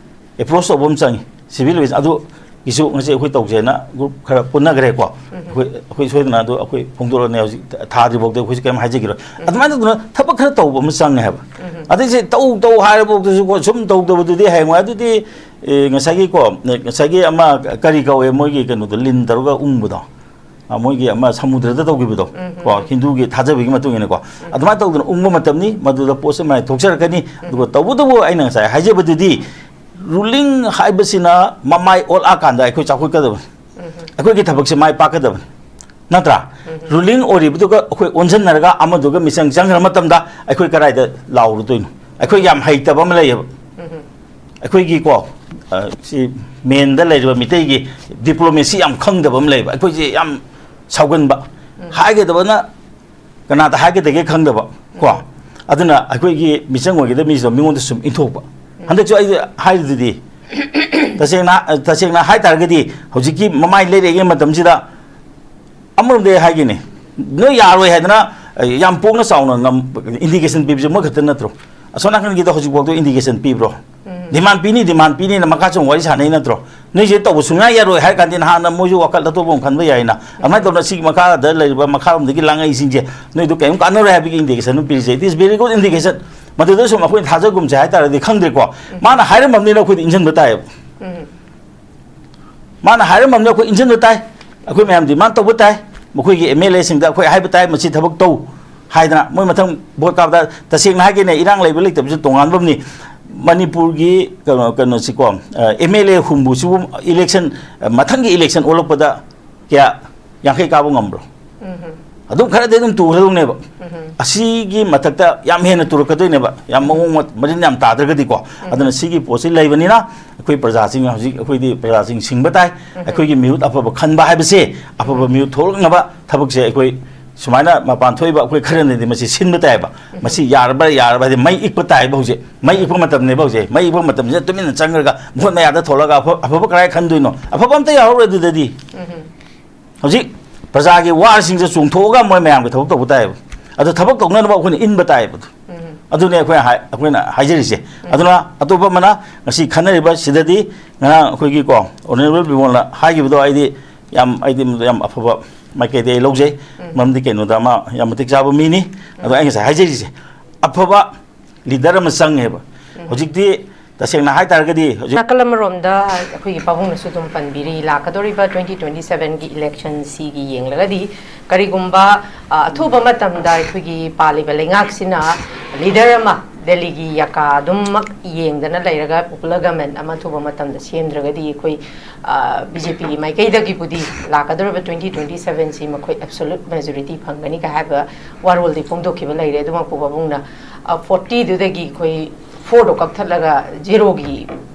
ꯑꯦꯄ꯭ꯔꯣꯁ ꯇꯧꯕ ꯑꯃ ꯆꯪꯉꯤ, ꯁꯤꯚꯤꯜ ꯑꯣꯐꯤꯁ꯫ ꯑꯗꯨ ꯒꯤꯁꯨ ꯉꯁꯤ ꯑꯩꯈꯣꯏ ꯇꯧꯁꯦꯅ ꯒ꯭ꯔꯨꯞ ꯈꯔ ꯄꯨꯟꯅꯈ꯭ꯔꯦꯀꯣ꯫ ꯑꯩꯈꯣꯏ ꯑꯩꯈꯣꯏ ꯁꯣꯏꯗꯅ ꯑꯗꯨ ꯑꯩꯈꯣꯏ ꯐꯣꯡꯗꯣꯔꯛꯑꯅꯤ꯫ ꯍꯧꯖꯤꯛ ꯊꯥꯗ꯭ꯔꯤꯐꯥꯎꯗ ꯑꯩꯈꯣꯏꯁꯨ ꯀꯔꯤꯝ ꯍꯥꯏꯖꯈꯤꯔꯣꯏ꯫ ꯑꯗꯨꯃꯥꯏꯅ ꯇꯧꯗꯅ ꯊꯕꯛ ꯈꯔ ꯇꯧꯕ ꯑꯃ ꯆꯪꯉꯦ ꯍꯥꯏꯕ꯫ ꯑꯗꯩꯁꯦ ꯇꯧ ꯇꯧ ꯍꯥꯏꯔꯐꯥꯎꯗꯁꯨꯀꯣ, ꯁꯨꯝ ꯇꯧꯗꯕꯗꯨꯗꯤ ꯍꯌꯦꯡꯋꯥꯏ ꯑꯗꯨꯗꯤ, ꯑꯦ, ꯉꯁꯥꯏꯒꯤꯀꯣ, ꯉꯁꯥꯏꯒꯤ ꯑꯃ ꯀꯔꯤ ꯀꯧꯋꯦ, ꯃꯣꯏꯒꯤ ꯀꯩꯅꯣꯗꯣ, ꯂꯤꯟ ꯇꯧꯔꯒ ꯎꯪꯕꯗꯣ, ꯑ, ꯃꯣꯏꯒꯤ ꯑꯃ ꯁꯃꯨꯗ꯭ꯔꯗ ꯇꯧꯈꯤꯕꯗꯣ, ꯀꯣ, ꯍꯤꯟꯗꯨꯒꯤ ꯊꯥꯖꯕꯒꯤ ꯃꯇꯨꯡ ꯏꯟꯅꯀꯣ, ꯑꯗꯨꯃꯥꯏꯅ ꯇꯧꯗꯅ ꯎꯪꯕ ꯃꯇꯝꯅꯤ꯫ ꯃꯗꯨꯗ ꯄꯣꯠꯁꯦ ꯃꯥꯏ ꯊꯣꯛꯆꯔꯛꯀꯅꯤ꯫ ꯑꯗꯨꯒ ꯇꯧꯕꯇꯕꯨ ꯑꯩꯅ ꯉꯁꯥꯏ ꯍꯥꯏꯖꯕꯗꯨꯗꯤ, ꯔꯨꯂꯤꯡ ꯍꯥꯏꯕꯁꯤꯅ ꯃꯃꯥꯏ ꯑꯣꯜꯂꯛꯑꯀꯥꯟꯗ ꯑꯩꯈꯣꯏ ꯆꯥꯎꯈꯠꯀꯗꯕꯅꯤ꯫ ꯑꯩꯈꯣꯏꯒꯤ ꯊꯕꯛꯁꯦ ꯃꯥꯏ ꯄꯥꯛꯀꯗꯕꯅꯤ꯫ ꯅꯠꯇ꯭ꯔꯥ? ꯔꯨꯂꯤꯡ ꯑꯣꯏꯔꯤꯕꯗꯨꯒ ꯑꯩꯈꯣꯏ ꯑꯣꯟꯁꯤꯟꯅꯔꯒ ꯑꯃꯗꯨꯒ ꯃꯤꯆꯪ ꯆꯪꯈ꯭ꯔ ꯃꯇꯝꯗ ꯑꯩꯈꯣꯏ ꯀꯗꯥꯏꯗ ꯂꯥꯎꯔꯨꯗꯣꯏꯅꯣ? ꯑꯩꯈꯣꯏ ꯌꯥꯝ ꯍꯩꯇꯕ ꯑꯃ ꯂꯩꯌꯦꯕ꯫ ꯑꯩꯈꯣꯏꯒꯤꯀꯣ, ꯑ, ꯁꯤ ꯃꯦꯟꯗ ꯂꯩꯔꯤꯕ ꯃꯤꯇꯩꯒꯤ ꯗꯤꯄ꯭ꯂꯣꯃꯦꯁꯤ ꯌꯥꯝ ꯈꯪꯗꯕ ꯑꯃ ꯂꯩꯌꯦꯕ꯫ ꯑꯩꯈꯣꯏꯁꯦ ꯌꯥꯝ ꯁꯥꯎꯒꯟꯕ꯫ ꯍꯥꯏꯒꯗꯕꯅ ꯀꯅꯥꯗ ꯍꯥꯏꯒꯗꯒꯦ ꯈꯪꯗꯕ ꯀꯣ꯫ ꯑꯗꯨꯅ ꯑꯩꯈꯣꯏꯒꯤ ꯃꯤꯆꯪ ꯑꯣꯏꯒꯗꯕ ꯃꯤꯁꯤꯗ ꯃꯤꯉꯣꯟꯗ ꯁꯨꯝ ꯏꯟꯊꯣꯛꯄ꯫ ꯍꯟꯗꯛꯁꯨ ꯑꯩ ꯍꯥꯏꯔꯤꯗꯨꯗꯤ, ꯇꯁꯦꯡꯅ, ꯇꯁꯦꯡꯅ ꯍꯥꯏ ꯇꯥꯔꯒꯗꯤ ꯍꯧꯖꯤꯛꯀꯤ ꯃꯃꯥꯏ ꯂꯩꯔꯛꯏꯉꯩ ꯃꯇꯝꯁꯤꯗ ꯑꯃꯔꯣꯝꯗ ꯑꯩ ꯍꯥꯏꯒꯦꯅꯦ, ꯅꯣꯏ ꯌꯥꯔꯣꯏ ꯍꯥꯏꯗꯅ, ꯑ, ꯌꯥꯝ ꯄꯣꯡꯅ ꯆꯥꯎꯅ ꯉꯝ-, ꯏꯟꯗꯤꯀꯦꯁꯟ ꯄꯤꯕꯁꯦ ꯃꯣꯏ ꯈꯛꯇ ꯅꯠꯇ꯭ꯔꯣ? ꯑꯁꯣꯝ ꯅꯥꯀꯟꯒꯤꯗ ꯍꯧꯖꯤꯛꯐꯥꯎꯗ ꯏꯟꯗꯤꯀꯦꯁꯟ ꯄꯤꯕ꯭ꯔꯣ? ꯗꯤꯃꯥꯟ ꯄꯤꯅꯤ, ꯗꯤꯃꯥꯟ ꯄꯤꯅꯤꯅ ꯃꯈꯥ ꯁꯨꯝ ꯋꯥꯔꯤ ꯁꯥꯟꯅꯩ ꯅꯠꯇ꯭ꯔꯣ? ꯅꯣꯏꯁꯦ ꯇꯧꯕ ꯁꯨꯡꯌꯥ ꯌꯥꯔꯣꯏ ꯍꯥꯏꯔ ꯀꯥꯟꯗ ꯅꯍꯥꯟꯅ ꯃꯣꯏꯁꯨ ꯋꯥꯈꯜ ꯑꯇꯣꯞꯄ ꯑꯃ ꯈꯟꯕ ꯌꯥꯏꯅ꯫ ꯑꯗꯨꯃꯥꯏꯅ ꯇꯧꯗꯅ ꯁꯤꯒꯤ ꯃꯈꯥꯗ ꯂꯩꯔꯤꯕ ꯃꯈꯥꯔꯣꯝꯗꯒꯤ ꯂꯥꯡꯉꯛꯏꯁꯤꯡꯁꯦ ꯅꯣꯏꯗꯣ ꯀꯔꯤꯝ ꯀꯥꯟꯅꯔꯣꯏ ꯍꯥꯏꯕꯒꯤ ꯏꯟꯗꯤꯀꯦꯁꯟ ꯑꯃ ꯄꯤꯔꯤꯁꯦ, it is very good indication꯫ ꯃꯗꯨꯗ ꯁꯨꯝ ꯑꯩꯈꯣꯏꯅ ꯊꯥꯖꯒꯨꯝꯁꯦ ꯍꯥꯏ ꯇꯥꯔꯗꯤ ꯈꯪꯗ꯭ꯔꯦꯀꯣ꯫ ꯃꯥꯅ ꯍꯥꯏꯔꯝꯃꯕꯅꯤꯅ ꯑꯩꯈꯣꯏꯗꯤ ꯏꯟꯁꯤꯟꯕ ꯇꯥꯏꯌꯦꯕ꯫ ꯃꯥꯅ ꯍꯥꯏꯔꯝꯃꯕꯅꯤꯅ ꯑꯩꯈꯣꯏ ꯏꯟꯁꯤꯟꯕ ꯇꯥꯏ, ꯑꯩꯈꯣꯏ ꯃꯌꯥꯝ ꯗꯤꯃꯥꯟ ꯇꯧꯕ ꯇꯥꯏ, ꯃꯈꯣꯏꯒꯤ ꯑꯦꯝ ꯑꯦꯜ ꯑꯦꯁꯤꯡꯗ ꯑꯩꯈꯣꯏ ꯍꯥꯏꯕ ꯇꯥꯏ, ꯃꯁꯤ ꯊꯕꯛ ꯇꯧ ꯍꯥꯏꯗꯅ꯫ ꯃꯣꯏ ꯃꯊꯪ ꯚꯣꯠ ꯀꯥꯕꯗ, ꯇꯁꯦꯡꯅ ꯍꯥꯏꯒꯦꯅꯦ, ꯏꯔꯥꯡ ꯂꯩꯕ ꯂꯩꯇꯕꯁꯨ ꯇꯣꯉꯥꯟꯕ ꯑꯃꯅꯤ꯫ ꯃꯅꯤꯄꯨꯔꯒꯤ ꯀꯩꯅꯣ, ꯀꯩꯅꯣꯁꯤꯀꯣ, ꯑꯦꯝ ꯑꯦꯜ ꯑꯦ ꯍꯨꯝꯐꯨꯁꯤꯕꯨ ꯏꯂꯦꯛꯁꯟ, ꯃꯊꯪꯒꯤ ꯏꯂꯦꯛꯁꯟ ꯑꯣꯜꯂꯛꯄꯗ ꯀꯌꯥ, ꯌꯥꯡꯈꯩ ꯀꯥꯕ ꯉꯝꯕ꯭ꯔꯣ? ꯑꯗꯨꯝ ꯈꯔꯗꯤ ꯑꯗꯨꯝ ꯇꯨꯈ꯭ꯔꯗꯧꯅꯦꯕ꯫ ꯑꯁꯤꯒꯤ ꯃꯊꯛꯇ ꯌꯥꯝ ꯍꯦꯟꯅ ꯇꯨꯔꯛꯀꯗꯣꯏꯅꯦꯕ, ꯌꯥꯝ ꯃꯑꯣꯡ ꯃ-, ꯃꯔꯤꯟ ꯌꯥꯝ ꯇꯥꯗ꯭ꯔꯒꯗꯤꯀꯣ꯫ ꯑꯗꯨꯅ ꯁꯤꯒꯤ ꯄꯣꯠꯁꯤ ꯂꯩꯕꯅꯤꯅ ꯑꯩꯈꯣꯏ ꯄ꯭ꯔꯖꯥꯁꯤꯡ, ꯍꯧꯖꯤꯛ ꯑꯩꯈꯣꯏꯗꯤ ꯄ꯭ꯔꯖꯥꯁꯤꯡ ꯁꯤꯡꯕ ꯇꯥꯏ꯫ ꯑꯩꯈꯣꯏꯒꯤ ꯃꯤꯍꯨꯠ ꯑꯐꯕ ꯈꯟꯕ ꯍꯥꯏꯕꯁꯦ, ꯑꯐꯕ ꯃꯤꯍꯨꯠ ꯊꯣꯛꯂꯛꯅꯕ ꯊꯕꯛꯁꯦ ꯑꯩꯈꯣꯏ ꯁꯨꯃꯥꯏꯅ ꯃꯄꯥꯟ ꯊꯣꯛꯏꯕ ꯑꯩꯈꯣꯏ ꯈꯔꯅꯗꯤ ꯃꯁꯤ ꯁꯤꯟꯕ ꯇꯥꯏꯌꯦꯕ꯫ ꯃꯁꯤ ꯌꯥꯔꯕ꯭ꯔꯥ ꯌꯥꯔꯕ꯭ꯔꯥ ꯍꯥꯏꯗꯤ ꯃꯩ ꯏꯛꯄ ꯇꯥꯏꯌꯦꯕ ꯍꯧꯖꯤꯛ꯫ ꯃꯩ ꯏꯛꯄ ꯃꯇꯝꯅꯦꯕ ꯍꯧꯖꯤꯛ꯫ ꯃꯩ ꯏꯛꯄ ꯃꯇꯝꯁꯤꯗ ꯇꯨꯃꯤꯟꯅ ꯆꯪꯈ꯭ꯔꯒ ꯃꯍꯨꯠ ꯃꯌꯥꯗ ꯊꯣꯛꯂꯒ ꯑꯐ-, ꯑꯐꯕ ꯀꯔꯥꯏ ꯈꯟꯗꯣꯏꯅꯣ? ꯑꯐꯕ ꯑꯝꯇ ꯌꯥꯎꯔꯔꯣꯏ ꯑꯗꯨꯗꯗꯤ꯫ ꯍꯧꯖꯤꯛ ꯄ꯭ꯔꯖꯥꯒꯤ ꯋꯥꯁꯤꯡꯁꯦ ꯆꯣꯡꯊꯣꯛꯑꯒ ꯃꯣꯏ ꯃꯌꯥꯝꯒꯤ ꯊꯕꯛ ꯇꯧꯕ ꯇꯥꯏꯌꯦꯕ꯫ ꯑꯗꯣ ꯊꯕꯛ ꯇꯧꯅꯅꯕ ꯑꯩꯈꯣꯏꯅ ꯏꯟꯕ ꯇꯥꯏꯌꯦꯕ꯫ ꯑꯗꯨꯅꯦ ꯑꯩꯈꯣꯏꯅ ꯍꯥꯏ-, ꯑꯩꯈꯣꯏꯅ ꯍꯥꯏꯖꯔꯤꯁꯦ꯫ ꯑꯗꯨꯅ ꯑꯇꯣꯞꯄ ꯑꯃꯅ ꯉꯁꯤ ꯈꯟꯅꯔꯤꯕ ꯁꯤꯗꯗꯤ ꯉꯔꯥꯡ ꯑꯩꯈꯣꯏꯒꯤ ꯀꯣ Honourable ꯕꯤꯃꯣꯜꯅ ꯍꯥꯏꯈꯤꯕꯗꯣ ꯑꯩꯗꯤ ꯌꯥꯝ, ꯑꯩꯗꯤ ꯃꯗꯨ ꯌꯥꯝ ꯑꯐꯕ ꯃꯥꯏꯀꯩꯗꯤ ꯑꯩ ꯂꯧꯖꯩ꯫ ꯃꯔꯝꯗꯤ ꯀꯩꯅꯣꯗ ꯑꯃ ꯌꯥꯝ ꯃꯇꯤꯛ ꯆꯥꯕ ꯃꯤꯅꯤ꯫ ꯑꯗꯣ ꯑꯩ ꯉꯁꯥꯏ ꯍꯥꯏꯖꯔꯤꯁꯦ, ꯑꯐꯕ leader ꯑꯃ ꯆꯪꯉꯦꯕ꯫ ꯍꯧꯖꯤꯛꯇꯤ ꯇꯁꯦꯡꯅ ꯍꯥꯏꯇꯥꯔꯒꯗꯤ ꯍꯧꯖꯤꯛ ꯅꯥꯀꯜ ꯑꯃꯔꯣꯝꯗ ꯑꯩꯈꯣꯏꯒꯤ ꯄꯥꯕꯨꯡꯅꯁꯨ ꯑꯗꯨꯝ ꯄꯟꯕꯤꯔꯤ, ꯂꯥꯛꯀꯗꯧꯔꯤꯕ twenty twenty seven ꯒꯤ election ꯁꯤꯒꯤ ꯌꯦꯡꯂꯒꯗꯤ ꯀꯔꯤꯒꯨꯝꯕ, ꯑ, ꯑꯊꯨꯕ ꯃꯇꯝꯗ ꯑꯩꯈꯣꯏꯒꯤ ꯄꯥꯜꯂꯤꯕ ꯂꯩꯉꯥꯛꯁꯤꯅ leader ꯑꯃ ꯗꯦꯜꯂꯤꯒꯤ ꯌꯥꯀꯥ ꯑꯗꯨꯃꯛ ꯌꯦꯡꯗꯅ ꯂꯩꯔꯒ popular government ꯑꯃ ꯑꯊꯨꯕ ꯃꯇꯝꯗ ꯁꯦꯝꯗ꯭ꯔꯒꯗꯤ ꯑꯩꯈꯣꯏ, ꯑ, BJP ꯒꯤ ꯃꯥꯏꯀꯩꯗꯒꯤꯕꯨꯗꯤ ꯂꯥꯛꯀꯗꯧꯔꯤꯕ twenty twenty seven ꯁꯤ ꯃꯈꯣꯏ absolute majority ꯐꯪꯒꯅꯤ ꯀ ꯍꯥꯏꯕ ꯋꯥꯔꯣꯜꯗꯤ ꯐꯣꯡꯗꯣꯛꯈꯤꯕ ꯂꯩꯔꯦ꯫ ꯑꯗꯨꯃꯛꯄꯨ ꯄꯥꯕꯨꯡꯅ, ꯑ, forty ꯗꯨꯗꯒꯤ ꯑꯩꯈꯣꯏ four ꯗꯣ ꯀꯛꯊꯠꯂꯒ zero ꯒꯤ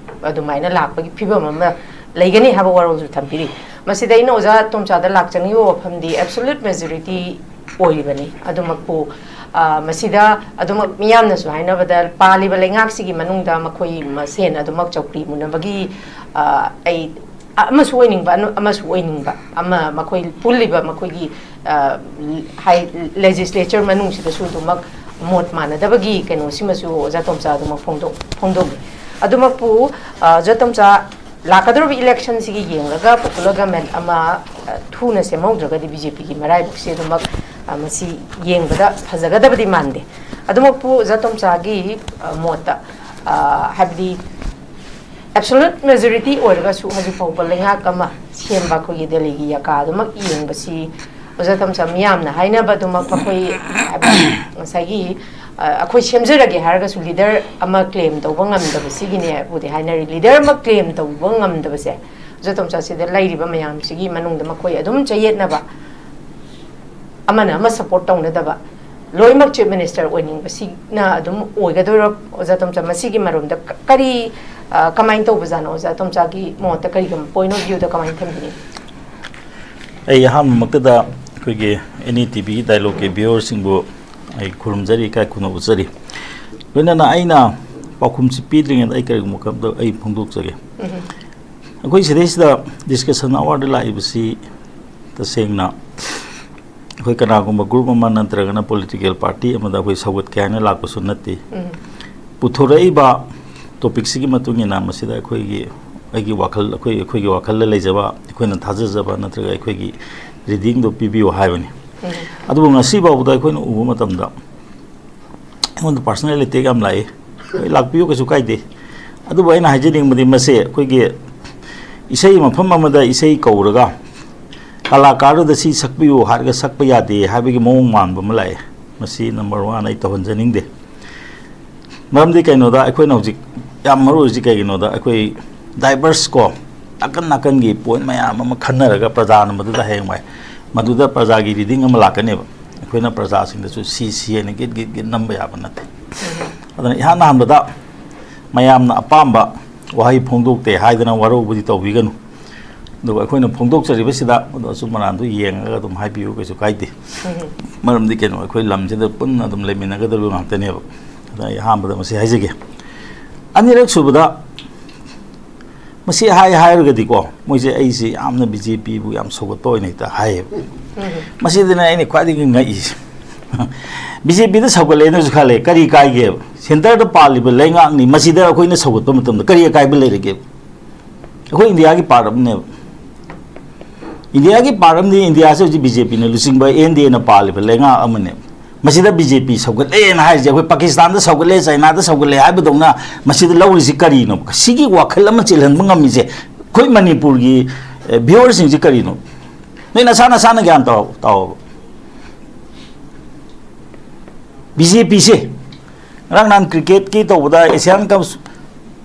ꯑꯗꯨꯃꯥꯏꯅ ꯂꯥꯛꯄꯒꯤ ꯐꯤꯕꯝ ꯑꯃ ꯂꯩꯒꯅꯤ ꯍꯥꯏꯕ ꯋꯥꯔꯣꯜꯁꯨ ꯊꯝꯕꯤꯔꯤ꯫ ꯃꯁꯤꯗ ꯑꯩꯅ ꯑꯣꯖꯥ ꯇꯣꯝꯆꯥꯗ ꯂꯥꯛꯆꯅꯤꯡꯉꯤꯕ ꯋꯥꯐꯝꯗꯤ absolute majority ꯑꯣꯏꯔꯤꯕꯅꯤ꯫ ꯑꯗꯨꯃꯛꯄꯨ, ꯑ, ꯃꯁꯤꯗ ꯑꯗꯨꯃꯛ ꯃꯤꯌꯥꯝꯅꯁꯨ ꯍꯥꯏꯅꯕꯗ ꯄꯥꯜꯂꯤꯕ ꯂꯩꯉꯥꯛꯁꯤꯒꯤ ꯃꯅꯨꯡꯗ ꯃꯈꯣꯏ ꯃꯁꯦꯟ ꯑꯗꯨꯃꯛ ꯆꯧꯀ꯭ꯔꯤ ꯃꯨꯟꯅꯕꯒꯤ, ꯑ, ꯑꯩ ꯑꯃꯁꯨ ꯑꯣꯏꯅꯤꯡꯕ, ꯑꯅꯨ-, ꯑꯃꯁꯨ ꯑꯣꯏꯅꯤꯡꯕ, ꯑꯃ ꯃꯈꯣꯏ ꯄꯨꯜꯂꯤꯕ ꯃꯈꯣꯏꯒꯤ, ꯑ, ꯍꯥꯏ, legislature ꯃꯅꯨꯡꯁꯤꯗꯁꯨ ꯑꯗꯨꯃꯛ ꯃꯣꯠ ꯃꯥꯟꯅꯗꯕꯒꯤ ꯀꯩꯅꯣꯁꯤꯃꯁꯨ ꯑꯣꯖꯥ ꯇꯣꯝꯆꯥ ꯑꯗꯨꯃꯛ ꯐꯣꯡꯗꯣꯛ-, ꯐꯣꯡꯗꯣꯛꯂꯤ꯫ ꯑꯗꯨꯃꯛꯄꯨ, ꯑ, ꯑꯣꯖꯥ ꯇꯣꯝꯆꯥ, ꯂꯥꯛꯀꯗꯧꯔꯤꯕ election ꯁꯤꯒꯤ ꯌꯦꯡꯂꯒ popular government ꯑꯃ, ꯑ, ꯊꯨꯅ ꯁꯦꯝꯍꯧꯗ꯭ꯔꯒꯗꯤ BJP ꯒꯤ ꯃꯔꯥꯏꯕꯛꯁꯦ ꯑꯗꯨꯃꯛ, ꯑ, ꯃꯁꯤ ꯌꯦꯡꯕꯗ ꯐꯖꯒꯗꯕꯗꯤ ꯃꯥꯟꯗꯦ꯫ ꯑꯗꯨꯃꯛꯄꯨ ꯑꯣꯖꯥ ꯇꯣꯝꯆꯥꯒꯤ, ꯑ, ꯃꯣꯠꯇ, ꯑ, ꯍꯥꯏꯕꯗꯤ absolute majority ꯑꯣꯏꯔꯒꯁꯨ ꯍꯧꯖꯤꯛ ꯐꯥꯎꯕ ꯂꯩꯉꯥꯛ ꯑꯃ ꯁꯦꯝꯕ ꯑꯩꯈꯣꯏꯒꯤ ꯗꯦꯜꯂꯤꯒꯤ ꯌꯥꯀꯥ ꯑꯗꯨꯃꯛ ꯌꯦꯡꯕꯁꯤ ꯑꯣꯖꯥ ꯇꯣꯝꯆꯥ ꯃꯤꯌꯥꯝꯅ ꯍꯥꯏꯅꯕ ꯑꯗꯨꯃꯛ ꯃꯈꯣꯏ ꯍꯥꯏꯕꯗꯤ ꯉꯁꯥꯏꯒꯤ, ꯑ, ꯑꯩꯈꯣꯏ ꯁꯦꯝꯖꯔꯒꯦ ꯍꯥꯏꯔꯒꯁꯨ leader ꯑꯃ claim ꯇꯧꯕ ꯉꯝꯗꯕꯁꯤꯒꯤꯅꯦꯕꯨꯗꯤ ꯍꯥꯏꯅꯔꯤ꯫ Leader ꯑꯃ claim ꯇꯧꯕ ꯉꯝꯗꯕꯁꯦ ꯑꯣꯖꯥ ꯇꯣꯝꯆꯥ ꯁꯤꯗ ꯂꯩꯔꯤꯕ ꯃꯌꯥꯝꯁꯤꯒꯤ ꯃꯅꯨꯡꯗ ꯃꯈꯣꯏ ꯑꯗꯨꯝ ꯆꯌꯦꯠꯅꯕ, ꯑꯃꯅ ꯑꯃ support ꯇꯧꯅꯗꯕ, ꯂꯣꯏꯅꯃꯛ Chief Minister ꯑꯣꯏꯅꯤꯡꯕꯁꯤꯅ ꯑꯗꯨꯝ ꯑꯣꯏꯒꯗꯣꯏꯔꯣ? ꯑꯣꯖꯥ ꯇꯣꯝꯆꯥ, ꯃꯁꯤꯒꯤ ꯃꯔꯝꯗ ꯀ-, ꯀꯔꯤ, ꯑ, ꯀꯃꯥꯏꯅ ꯇꯧꯕꯖꯥꯠꯅꯣ? ꯑꯣꯖꯥ ꯇꯣꯝꯆꯥꯒꯤ ꯃꯣꯠꯇ ꯀꯔꯤꯒꯨꯝꯕ point of view ꯗ ꯀꯃꯥꯏꯅ ꯊꯝꯕꯤꯅꯤ? ꯑꯩ ꯑꯍꯥꯟꯕꯃꯛꯇꯗ ꯑꯩꯈꯣꯏꯒꯤ Any T V ꯒꯤ dialogue ꯀꯤ viewer ꯁꯤꯡꯕꯨ ꯑꯩ ꯈꯨꯔꯨꯝꯖꯔꯤ, ꯏꯀꯥꯏ ꯈꯨꯝꯅꯕ ꯎꯠꯆꯔꯤ꯫ ꯂꯣꯏꯅꯅ ꯑꯩꯅ ꯄꯥꯎꯈꯨꯝꯁꯤ ꯄꯤꯗ꯭ꯔꯤꯉꯩꯗ ꯑꯩ ꯀꯔꯤꯒꯨꯝꯕ ꯈꯔ ꯑꯩ ꯐꯣꯡꯗꯣꯛꯆꯒꯦ꯫ ꯑꯩꯈꯣꯏ ꯁꯤꯗꯩꯁꯤꯗ discussion hour ꯗ ꯂꯥꯛꯏꯕꯁꯤ ꯇꯁꯦꯡꯅ ꯑꯩꯈꯣꯏ ꯀꯅꯥꯒꯨꯝꯕ group ꯑꯃ ꯅꯠꯇ꯭ꯔꯒꯅ political party ꯑꯃꯗ ꯑꯩꯈꯣꯏ ꯁꯧꯒꯠꯀꯦ ꯍꯥꯏꯅ ꯂꯥꯛꯄꯁꯨ ꯅꯠꯇꯦ꯫ ꯄꯨꯊꯣꯔꯛꯏꯕ ꯇꯣꯄꯤꯛꯁꯤꯒꯤ ꯃꯇꯨꯡ ꯏꯟꯅ ꯃꯁꯤꯗ ꯑꯩꯈꯣꯏꯒꯤ, ꯑꯩꯒꯤ ꯋꯥꯈꯜ, ꯑꯩꯈꯣꯏ, ꯑꯩꯈꯣꯏꯒꯤ ꯋꯥꯈꯜꯗ ꯂꯩꯖꯕ, ꯑꯩꯈꯣꯏꯅ ꯊꯥꯖꯖꯕ ꯅꯠꯇ꯭ꯔꯒ ꯑꯩꯈꯣꯏꯒꯤ ꯔꯤꯗꯤꯡꯗꯣ ꯄꯤꯕꯤꯌꯨ ꯍꯥꯏꯕꯅꯤ꯫ ꯑꯗꯨꯕꯨ ꯉꯁꯤ ꯐꯥꯎꯕꯗ ꯑꯩꯈꯣꯏꯅ ꯎꯕ ꯃꯇꯝꯗ ꯑꯩꯉꯣꯟꯗ ꯄꯥꯔꯁꯣꯅꯦꯜ ꯑꯦꯇꯦꯛ ꯌꯥꯝ ꯂꯥꯛꯏ꯫ ꯍꯣꯏ, ꯂꯥꯛꯄꯤꯌꯨ, ꯀꯩꯁꯨ ꯀꯥꯏꯗꯦ꯫ ꯑꯗꯨꯕꯨ ꯑꯩꯅ ꯍꯥꯏꯖꯅꯤꯡꯕꯗꯤ ꯃꯁꯤ ꯑꯩꯈꯣꯏꯒꯤ ꯏꯁꯩ ꯃꯐꯝ ꯑꯃꯗ ꯏꯁꯩ ꯀꯧꯔꯒ ꯀꯂꯥꯀꯥꯔꯗꯨꯗ ꯁꯤ ꯁꯛꯄꯤꯌꯨ ꯍꯥꯏꯔꯒ ꯁꯛꯄ ꯌꯥꯗꯦ ꯍꯥꯏꯕꯒꯤ ꯃꯑꯣꯡ ꯃꯥꯟꯕ ꯑꯃ ꯂꯥꯛꯑꯦ꯫ ꯃꯁꯤ ꯅꯝꯕꯔ ꯋꯥꯟ ꯑꯩ ꯇꯧꯍꯟꯖꯅꯤꯡꯗꯦ꯫ ꯃꯔꯝꯗꯤ ꯀꯩꯅꯣꯗ ꯑꯩꯈꯣꯏꯅ ꯍꯧꯖꯤꯛ ꯌꯥꯝ ꯃꯔꯨ ꯑꯣꯏꯔꯤꯁꯤ ꯀꯩꯒꯤꯅꯣꯗ ꯑꯩꯈꯣꯏ ꯗꯥꯏꯚꯔꯁ ꯀꯣ, ꯅꯥꯀꯟ ꯅꯥꯀꯟꯒꯤ ꯄꯣꯏꯟ ꯃꯌꯥꯝ ꯑꯃ ꯈꯟꯅꯔꯒ ꯄ꯭ꯔꯖꯥꯅ ꯃꯗꯨꯗ ꯍꯌꯦꯡꯋꯥꯏ ꯃꯗꯨꯗ ꯄ꯭ꯔꯖꯥꯒꯤ ꯔꯤꯗꯤꯡ ꯑꯃ ꯂꯥꯛꯀꯅꯦꯕ꯫ ꯑꯩꯈꯣꯏꯅ ꯄ꯭ꯔꯖꯥꯁꯤꯡꯗꯁꯨ ꯁꯤ ꯁꯤ ꯍꯥꯏꯅ ꯒꯤꯠ ꯒꯤꯠ ꯒꯤꯠ ꯅꯝꯕ ꯌꯥꯕ ꯅꯠꯇꯦ꯫ ꯑꯗꯨꯅ ꯏꯍꯥꯟ ꯍꯥꯟꯕꯗ ꯃꯌꯥꯝꯅ ꯑꯄꯥꯝꯕ ꯋꯥꯍꯩ ꯐꯣꯡꯗꯣꯛꯇꯦ ꯍꯥꯏꯗꯅ ꯋꯥꯔꯧꯕꯗꯤ ꯇꯧꯕꯤꯒꯅꯨ꯫ ꯑꯗꯨꯒ ꯑꯩꯈꯣꯏꯅ ꯐꯣꯡꯗꯣꯛꯆꯔꯤꯕꯁꯤꯗ ꯑꯗꯣ ꯑꯆꯨꯝ ꯑꯔꯥꯟꯗꯨ ꯌꯦꯡꯉꯒ ꯑꯗꯨꯝ ꯍꯥꯏꯕꯤꯌꯨ, ꯀꯩꯁꯨ ꯀꯥꯏꯗꯦ꯫ ꯃꯔꯝꯗꯤ ꯀꯩꯅꯣ, ꯑꯩꯈꯣꯏ ꯂꯝꯁꯤꯗ ꯄꯨꯟꯅ ꯑꯗꯨꯝ ꯂꯩꯃꯤꯟꯅꯒꯗꯧꯔꯤꯕ ꯉꯥꯛꯇꯅꯦꯕ꯫ ꯑꯗ ꯑꯩ ꯑꯍꯥꯟꯕꯗ ꯃꯁꯤ ꯍꯥꯏꯖꯒꯦ꯫ ꯑꯅꯤꯔꯛ ꯁꯨꯕꯗ ꯃꯁꯤ ꯍꯥꯏ ꯍꯥꯏꯔꯒꯗꯤꯀꯣ, ꯃꯣꯏꯁꯦ ꯑꯩꯁꯦ ꯌꯥꯝꯅ ꯕꯤ ꯖꯦ ꯄꯤꯕꯨ ꯌꯥꯝ ꯁꯧꯒꯠꯄ ꯑꯣꯏꯅ ꯍꯦꯛꯇ ꯍꯥꯏꯌꯦꯕ꯫ ꯃꯁꯤꯗꯅ ꯑꯩꯅ ꯈ꯭ꯋꯥꯏꯗꯒꯤ ꯉꯛꯏꯁꯦ꯫ ꯕꯤ ꯖꯦ ꯄꯤꯗ ꯁꯧꯒꯠꯂꯦꯅꯁꯨ ꯈꯜꯂꯦ, ꯀꯔꯤ ꯀꯥꯏꯒꯦꯕ? ꯁꯦꯟꯇꯔꯗ ꯄꯥꯜꯂꯤꯕ ꯂꯩꯉꯥꯛꯅꯤ, ꯃꯁꯤꯗ ꯑꯩꯈꯣꯏꯅ ꯁꯧꯒꯠꯄ ꯃꯇꯝꯗ ꯀꯔꯤ ꯑꯀꯥꯏꯕ ꯂꯩꯔꯒꯦꯕ? ꯑꯩꯈꯣꯏ ꯏꯟꯗꯤꯌꯥꯒꯤ ꯄꯥꯔꯠ ꯑꯃꯅꯦꯕ꯫ ꯏꯟꯗꯤꯌꯥꯒꯤ ꯄꯥꯔꯠ ꯑꯃꯗꯤ ꯏꯟꯗꯤꯌꯥꯁꯦ ꯍꯧꯖꯤꯛ ꯕꯤ ꯖꯦ ꯄꯤꯅ ꯂꯨꯆꯤꯡꯕ ꯑꯦꯟ ꯗꯤ ꯑꯦꯅ ꯄꯥꯜꯂꯤꯕ ꯂꯩꯉꯥꯛ ꯑꯃꯅꯦꯕ꯫ ꯃꯁꯤꯗ ꯕꯤ ꯖꯦ ꯄꯤ ꯁꯧꯒꯠꯂꯦꯅ ꯍꯥꯏꯔꯤꯁꯦ ꯑꯩꯈꯣꯏ ꯄꯥꯀꯤꯁꯇꯥꯟꯗ ꯁꯧꯒꯠꯂꯦ, ꯆꯥꯏꯅꯥꯗ ꯁꯧꯒꯠꯂꯦ ꯍꯥꯏꯕꯗꯧꯅ ꯃꯁꯤꯗ ꯂꯧꯔꯤꯁꯤ ꯀꯔꯤꯅꯣ? ꯁꯤꯒꯤ ꯋꯥꯈꯜ ꯑꯃ ꯆꯦꯜꯍꯟꯕ ꯉꯝꯃꯤꯁꯦ ꯑꯩꯈꯣꯏ ꯃꯅꯤꯄꯨꯔꯒꯤ, ꯑꯦ, ꯚ꯭ꯌꯨꯋꯔꯁꯤꯡꯁꯤ ꯀꯔꯤꯅꯣ? ꯅꯣꯏ ꯅꯁꯥ ꯅꯁꯥꯅ ꯒ꯭ꯌꯥꯟ ꯇꯥꯎ-, ꯇꯥꯎꯑꯣꯕ꯫ ꯕꯤ ꯖꯦ ꯄꯤꯁꯦ ꯉꯔꯥꯡ ꯅꯍꯥꯟ ꯀ꯭ꯔꯤꯀꯦꯠꯀꯤ ꯇꯧꯕꯗ ꯑꯦꯁꯤꯌꯥꯟ ꯀꯞ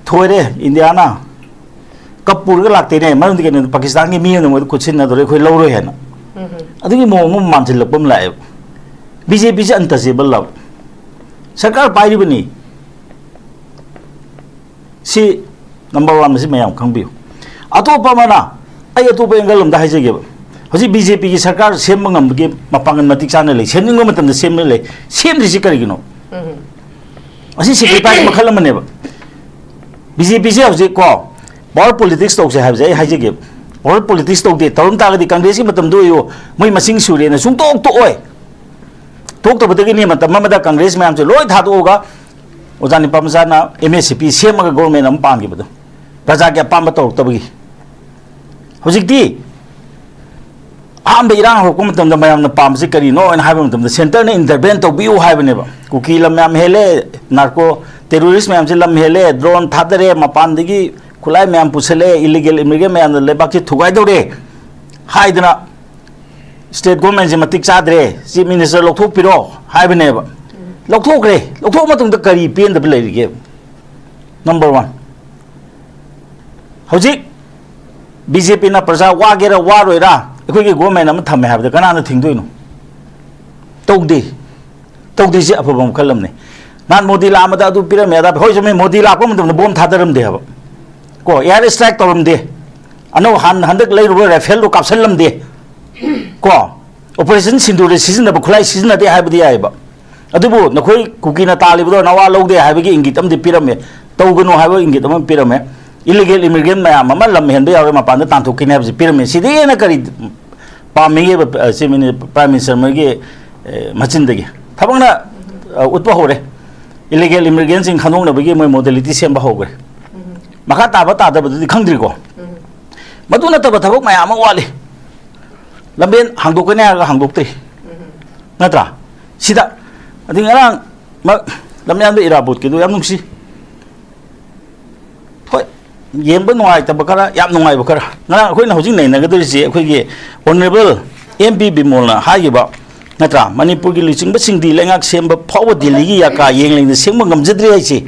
ꯊꯣꯏꯔꯦ ꯏꯟꯗꯤꯌꯥꯅ꯫ ꯀꯞ ꯄꯨꯔꯒ ꯂꯥꯛꯇꯦꯅꯦ, ꯃꯔꯝꯗꯤ ꯀꯩꯅꯣꯗ ꯄꯥꯀꯤꯁꯇꯥꯟꯒꯤ ꯃꯤ ꯑꯃꯅ ꯃꯣꯏꯗ ꯈꯨꯠꯁꯤꯟꯅꯗꯣꯔꯦ, ꯑꯩꯈꯣꯏ ꯂꯧꯔꯣꯏ ꯍꯥꯏꯅ꯫ ꯑꯗꯨꯒꯤ ꯃꯑꯣꯡ ꯑꯃ ꯃꯥꯟꯁꯤꯜꯂꯛꯄ ꯑꯃ ꯂꯥꯛꯑꯦꯕ꯫ ꯕꯤ ꯖꯦ ꯄꯤꯁꯦ ꯑꯟꯇꯆꯦꯕꯜ ꯂꯕ? ꯁꯔꯀꯥꯔ ꯄꯥꯏꯔꯤꯕꯅꯤ, ꯁꯤ ꯅꯝꯕꯔ ꯋꯥꯟ, ꯃꯁꯤ ꯃꯌꯥꯝ ꯈꯪꯕꯤꯌꯨ꯫ ꯑꯇꯣꯞꯄ ꯑꯃꯅ, ꯑꯩ ꯑꯇꯣꯞꯄ ꯑꯦꯡꯒꯜ ꯑꯃꯗ ꯍꯥꯏꯖꯒꯦꯕ, ꯍꯧꯖꯤꯛ ꯕꯤ ꯖꯦ ꯄꯤꯒꯤ ꯁꯔꯀꯥꯔ ꯁꯦꯝꯕ ꯉꯝꯕꯒꯤ ꯃꯄꯥꯡꯒꯜ ꯃꯇꯤꯛ ꯆꯥꯅ ꯂꯩ, ꯁꯦꯝꯅꯤꯡꯕ ꯃꯇꯝꯗ ꯁꯦꯝꯅ ꯂꯩ, ꯁꯦꯝꯗ꯭ꯔꯤꯁꯤ ꯀꯔꯤꯒꯤꯅꯣ? ꯑꯁꯤ ꯁꯦꯀ꯭ꯔꯤꯐꯥꯏꯁ ꯃꯈꯜ ꯑꯃꯅꯦꯕ꯫ ꯕꯤ ꯖꯦ ꯄꯤꯁꯦ ꯍꯧꯖꯤꯛ ꯀꯣ, ꯄꯋꯥꯔ ꯄꯣꯂꯤꯇꯤꯛꯁ ꯇꯧꯁꯦ ꯍꯥꯏꯕꯁꯦ ꯑꯩ ꯍꯥꯏꯖꯒꯦꯕ꯫ ꯄꯋꯥꯔ ꯄꯣꯂꯤꯇꯤꯛꯁ ꯇꯧꯗꯦ, ꯇꯧꯔꯝ ꯇꯥꯔꯒꯗꯤ ꯀꯪꯒ꯭ꯔꯦꯁꯀꯤ ꯃꯇꯝꯗ ꯑꯣꯏꯌꯨ, ꯃꯣꯏ ꯃꯁꯤꯡ ꯁꯨꯔꯦꯅ ꯁꯨꯡꯇꯣꯛ ꯇꯣꯛꯑꯣꯏ꯫ ꯊꯣꯛꯇꯕꯗꯒꯤꯅꯦ ꯃꯇꯝ ꯑꯃꯗ ꯀꯪꯒ꯭ꯔꯦꯁ ꯃꯌꯥꯝꯁꯦ ꯂꯣꯏ ꯊꯥꯗꯣꯛꯑꯒ ꯑꯣꯖꯥ ꯅꯤꯄꯥ ꯃꯆꯥꯅ ꯑꯦꯝ ꯑꯦꯁ ꯁꯤ ꯄꯤ ꯁꯦꯝꯃꯒ ꯒꯣꯔꯃꯦꯟ ꯑꯃ ꯄꯥꯟꯈꯤꯕꯗꯣ, ꯄ꯭ꯔꯖꯥꯒꯤ ꯑꯄꯥꯝꯕ ꯇꯧꯔꯛꯇꯕꯒꯤ꯫ ꯍꯧꯖꯤꯛꯇꯤ ꯑꯍꯥꯟꯕ ꯏꯔꯥꯡ ꯍꯧꯔꯛꯄ ꯃꯇꯝꯗ ꯃꯌꯥꯝꯅ ꯄꯥꯝꯕꯁꯤ ꯀꯔꯤꯅꯣ ꯍꯥꯏꯅ ꯍꯥꯏꯕ ꯃꯇꯝꯗ, ꯁꯦꯟꯇꯔꯅ ꯏꯟꯇꯔꯚꯦꯟ ꯇꯧꯕꯤꯌꯨ ꯍꯥꯏꯕꯅꯦꯕ꯫ ꯀꯨꯀꯤ ꯂꯝ ꯌꯥꯝ ꯍꯦꯜꯂꯦ, ꯅꯥꯔꯀꯣ ꯇꯦꯔꯣꯔꯤꯁ ꯃꯌꯥꯝꯁꯦ ꯂꯝ ꯍꯦꯜꯂꯦ, ꯗ꯭ꯔꯣꯟ ꯊꯥꯗꯔꯦ, ꯃꯄꯥꯟꯗꯒꯤ ꯈꯨꯠꯂꯥꯏ ꯃꯌꯥꯝ ꯄꯨꯁꯜꯂꯛꯑꯦ, ꯏꯂꯤꯒꯦꯜ ꯏꯃꯤꯒ꯭ꯔꯦꯟ ꯃꯌꯥꯝꯅ ꯂꯩꯕꯥꯛꯁꯤ ꯊꯨꯒꯥꯏꯗꯧꯔꯦ ꯍꯥꯏꯗꯅ, ꯁ꯭ꯇꯦꯠ ꯒꯣꯔꯃꯦꯟꯁꯦ ꯃꯇꯤꯛ ꯆꯥꯗ꯭ꯔꯦ, ꯆꯤꯐ ꯃꯤꯅꯤꯁꯇꯔ ꯂꯧꯊꯣꯛꯄꯤꯔꯣ ꯍꯥꯏꯕꯅꯦꯕ꯫ ꯂꯧꯊꯣꯛꯈ꯭ꯔꯦ꯫ ꯂꯧꯊꯣꯛꯑ ꯃꯇꯨꯡꯗ ꯀꯔꯤ ꯄꯦꯟꯗꯕ ꯂꯩꯔꯤꯒꯦ? ꯅꯝꯕꯔ ꯋꯥꯟ, ꯍꯧꯖꯤꯛ ꯕꯤ ꯖꯦ ꯄꯤꯅ ꯄ꯭ꯔꯖꯥ ꯋꯥꯒꯦꯔꯥ ꯋꯥꯔꯣꯏꯔꯥ ꯑꯩꯈꯣꯏꯒꯤ ꯒꯣꯔꯃꯦꯟ ꯑꯃ ꯊꯝꯃꯦ ꯍꯥꯏꯕꯗ ꯀꯅꯥꯅ ꯊꯤꯡꯗꯣꯏꯅꯣ? ꯇꯧꯗꯦ꯫ ꯇꯧꯗ꯭ꯔꯤꯁꯦ ꯑꯐꯕ ꯃꯈꯜ ꯑꯃꯅꯤ꯫ ꯅꯍꯥꯟ ꯃꯣꯗꯤ ꯂꯥꯛꯑꯝꯕꯗ ꯑꯗꯨ ꯄꯤꯔꯝꯃꯦ, ꯑꯗꯥ ꯄꯤ-, ꯍꯣꯏ, ꯆꯨꯝꯃꯤ, ꯃꯣꯗꯤ ꯂꯥꯛꯄ ꯃꯇꯝꯗ ꯕꯣꯝ ꯊꯥꯗꯔꯝꯗꯦ ꯍꯥꯏꯕ, ꯀꯣ, ꯑꯦꯌꯥꯔ ꯁ꯭ꯇ꯭ꯔꯥꯏꯛ ꯇꯧꯔꯝꯗꯦ, ꯑꯅꯧ ꯍꯥꯟ-, ꯍꯟꯗꯛ ꯂꯩꯔꯨꯕ ꯔꯥꯏꯐꯦꯜꯗꯣ ꯀꯥꯞꯁꯜꯂꯝꯗꯦ, ꯀꯣ, ꯑꯣꯄꯔꯦꯁꯟ ꯁꯤꯟꯗꯨꯔꯗ ꯁꯤꯖꯤꯟꯅꯕ ꯈꯨꯠꯂꯥꯏ ꯁꯤꯖꯤꯟꯅꯗꯦ ꯍꯥꯏꯕꯗꯤ ꯌꯥꯏꯑꯕ꯫ ꯑꯗꯨꯕꯨ ꯅꯈꯣꯏ ꯀꯨꯀꯤꯅ ꯇꯥꯜꯂꯤꯕꯗꯣ ꯅꯋꯥ ꯂꯧꯗꯦ ꯍꯥꯏꯕꯒꯤ ꯏꯪꯒꯤꯠ ꯑꯃꯗꯤ ꯄꯤꯔꯝꯃꯦ, ꯇꯧꯒꯅꯨ ꯍꯥꯏꯕ ꯏꯪꯒꯤꯠ ꯑꯃ ꯄꯤꯔꯝꯃꯦ, ꯏꯂꯤꯒꯦꯜ ꯏꯃꯤꯒ꯭ꯔꯦꯟ ꯃꯌꯥꯝ ꯑꯃ ꯂꯝ ꯍꯦꯟꯕ ꯌꯥꯎꯔꯦ, ꯃꯄꯥꯟꯗ ꯇꯥꯟꯊꯣꯛꯈꯤꯅꯤ ꯍꯥꯏꯕꯁꯤ ꯄꯤꯔꯝꯃꯦ꯫ ꯁꯤꯗꯒꯤ ꯍꯦꯟꯅ ꯀꯔꯤ ꯄꯥꯝꯃꯤꯒꯦꯕ, ꯑ, ꯆꯤꯐ ꯃꯤꯅꯤ-, ꯄ꯭ꯔꯥꯏꯝ ꯃꯤꯅꯤꯁꯇꯔ ꯃꯣꯏꯒꯤ, ꯑ, ꯃꯆꯤꯟꯗꯒꯤ ꯊꯕꯛꯅ, ꯑ, ꯎꯠꯄ ꯍꯧꯔꯦ꯫ ꯏꯂꯤꯒꯦꯜ ꯏꯃꯤꯒ꯭ꯔꯦꯟꯁꯤꯡ ꯈꯟꯗꯣꯛꯅꯕꯒꯤ ꯃꯣꯏ ꯃꯣꯗꯦꯂꯤꯇꯤ ꯁꯦꯝꯕ ꯍꯧꯈ꯭ꯔꯦ꯫ ꯃꯈꯥ ꯇꯥꯕ ꯇꯥꯗꯕꯗꯨꯗꯤ ꯈꯪꯗ꯭ꯔꯤꯀꯣ꯫ ꯃꯗꯨ ꯅꯠꯇꯕ ꯊꯕꯛ ꯃꯌꯥꯝ ꯑꯃ ꯋꯥꯠꯂꯤ꯫ ꯂꯝꯕꯦꯟ ꯍꯥꯡꯗꯣꯛꯀꯅꯤ ꯍꯥꯏꯔꯒ ꯍꯥꯡꯗꯣꯛꯇ꯭ꯔꯤ, ꯅꯠꯇ꯭ꯔꯥ? ꯁꯤꯗ, ꯑꯗꯩ ꯉꯔꯥꯡ ꯃ-, ꯂꯝꯌꯥꯟꯕ ꯏꯔꯥꯕꯣꯠꯀꯤꯗꯣ ꯌꯥꯝ ꯅꯨꯡꯁꯤ꯫ ꯍꯣꯏ, ꯌꯦꯡꯕ ꯅꯨꯡꯉꯥꯏꯇꯕ ꯈꯔ, ꯌꯥꯝ ꯅꯨꯡꯉꯥꯏꯕ ꯈꯔ꯫ ꯉꯔꯥꯡ ꯑꯩꯈꯣꯏꯅ ꯍꯧꯖꯤꯛ ꯅꯩꯅꯒꯗꯧꯔꯤꯁꯦ ꯑꯩꯈꯣꯏꯒꯤ ꯑꯣꯅꯔꯦꯕꯜ ꯑꯦꯝ ꯄꯤ ꯕꯤꯃꯣꯜꯅ ꯍꯥꯏꯈꯤꯕ, ꯅꯠꯇ꯭ꯔꯥ? ꯃꯅꯤꯄꯨꯔꯒꯤ ꯂꯨꯆꯤꯡꯕꯁꯤꯡꯗꯤ ꯂꯩꯉꯥꯛ ꯁꯦꯝꯕ ꯐꯥꯎꯕ ꯗꯤꯜꯂꯤꯒꯤ ꯌꯥꯀꯥ ꯌꯦꯡꯂꯤꯉꯩꯗ ꯁꯦꯝꯕ ꯉꯝꯖꯗ꯭ꯔꯤ ꯍꯥꯏꯁꯦ,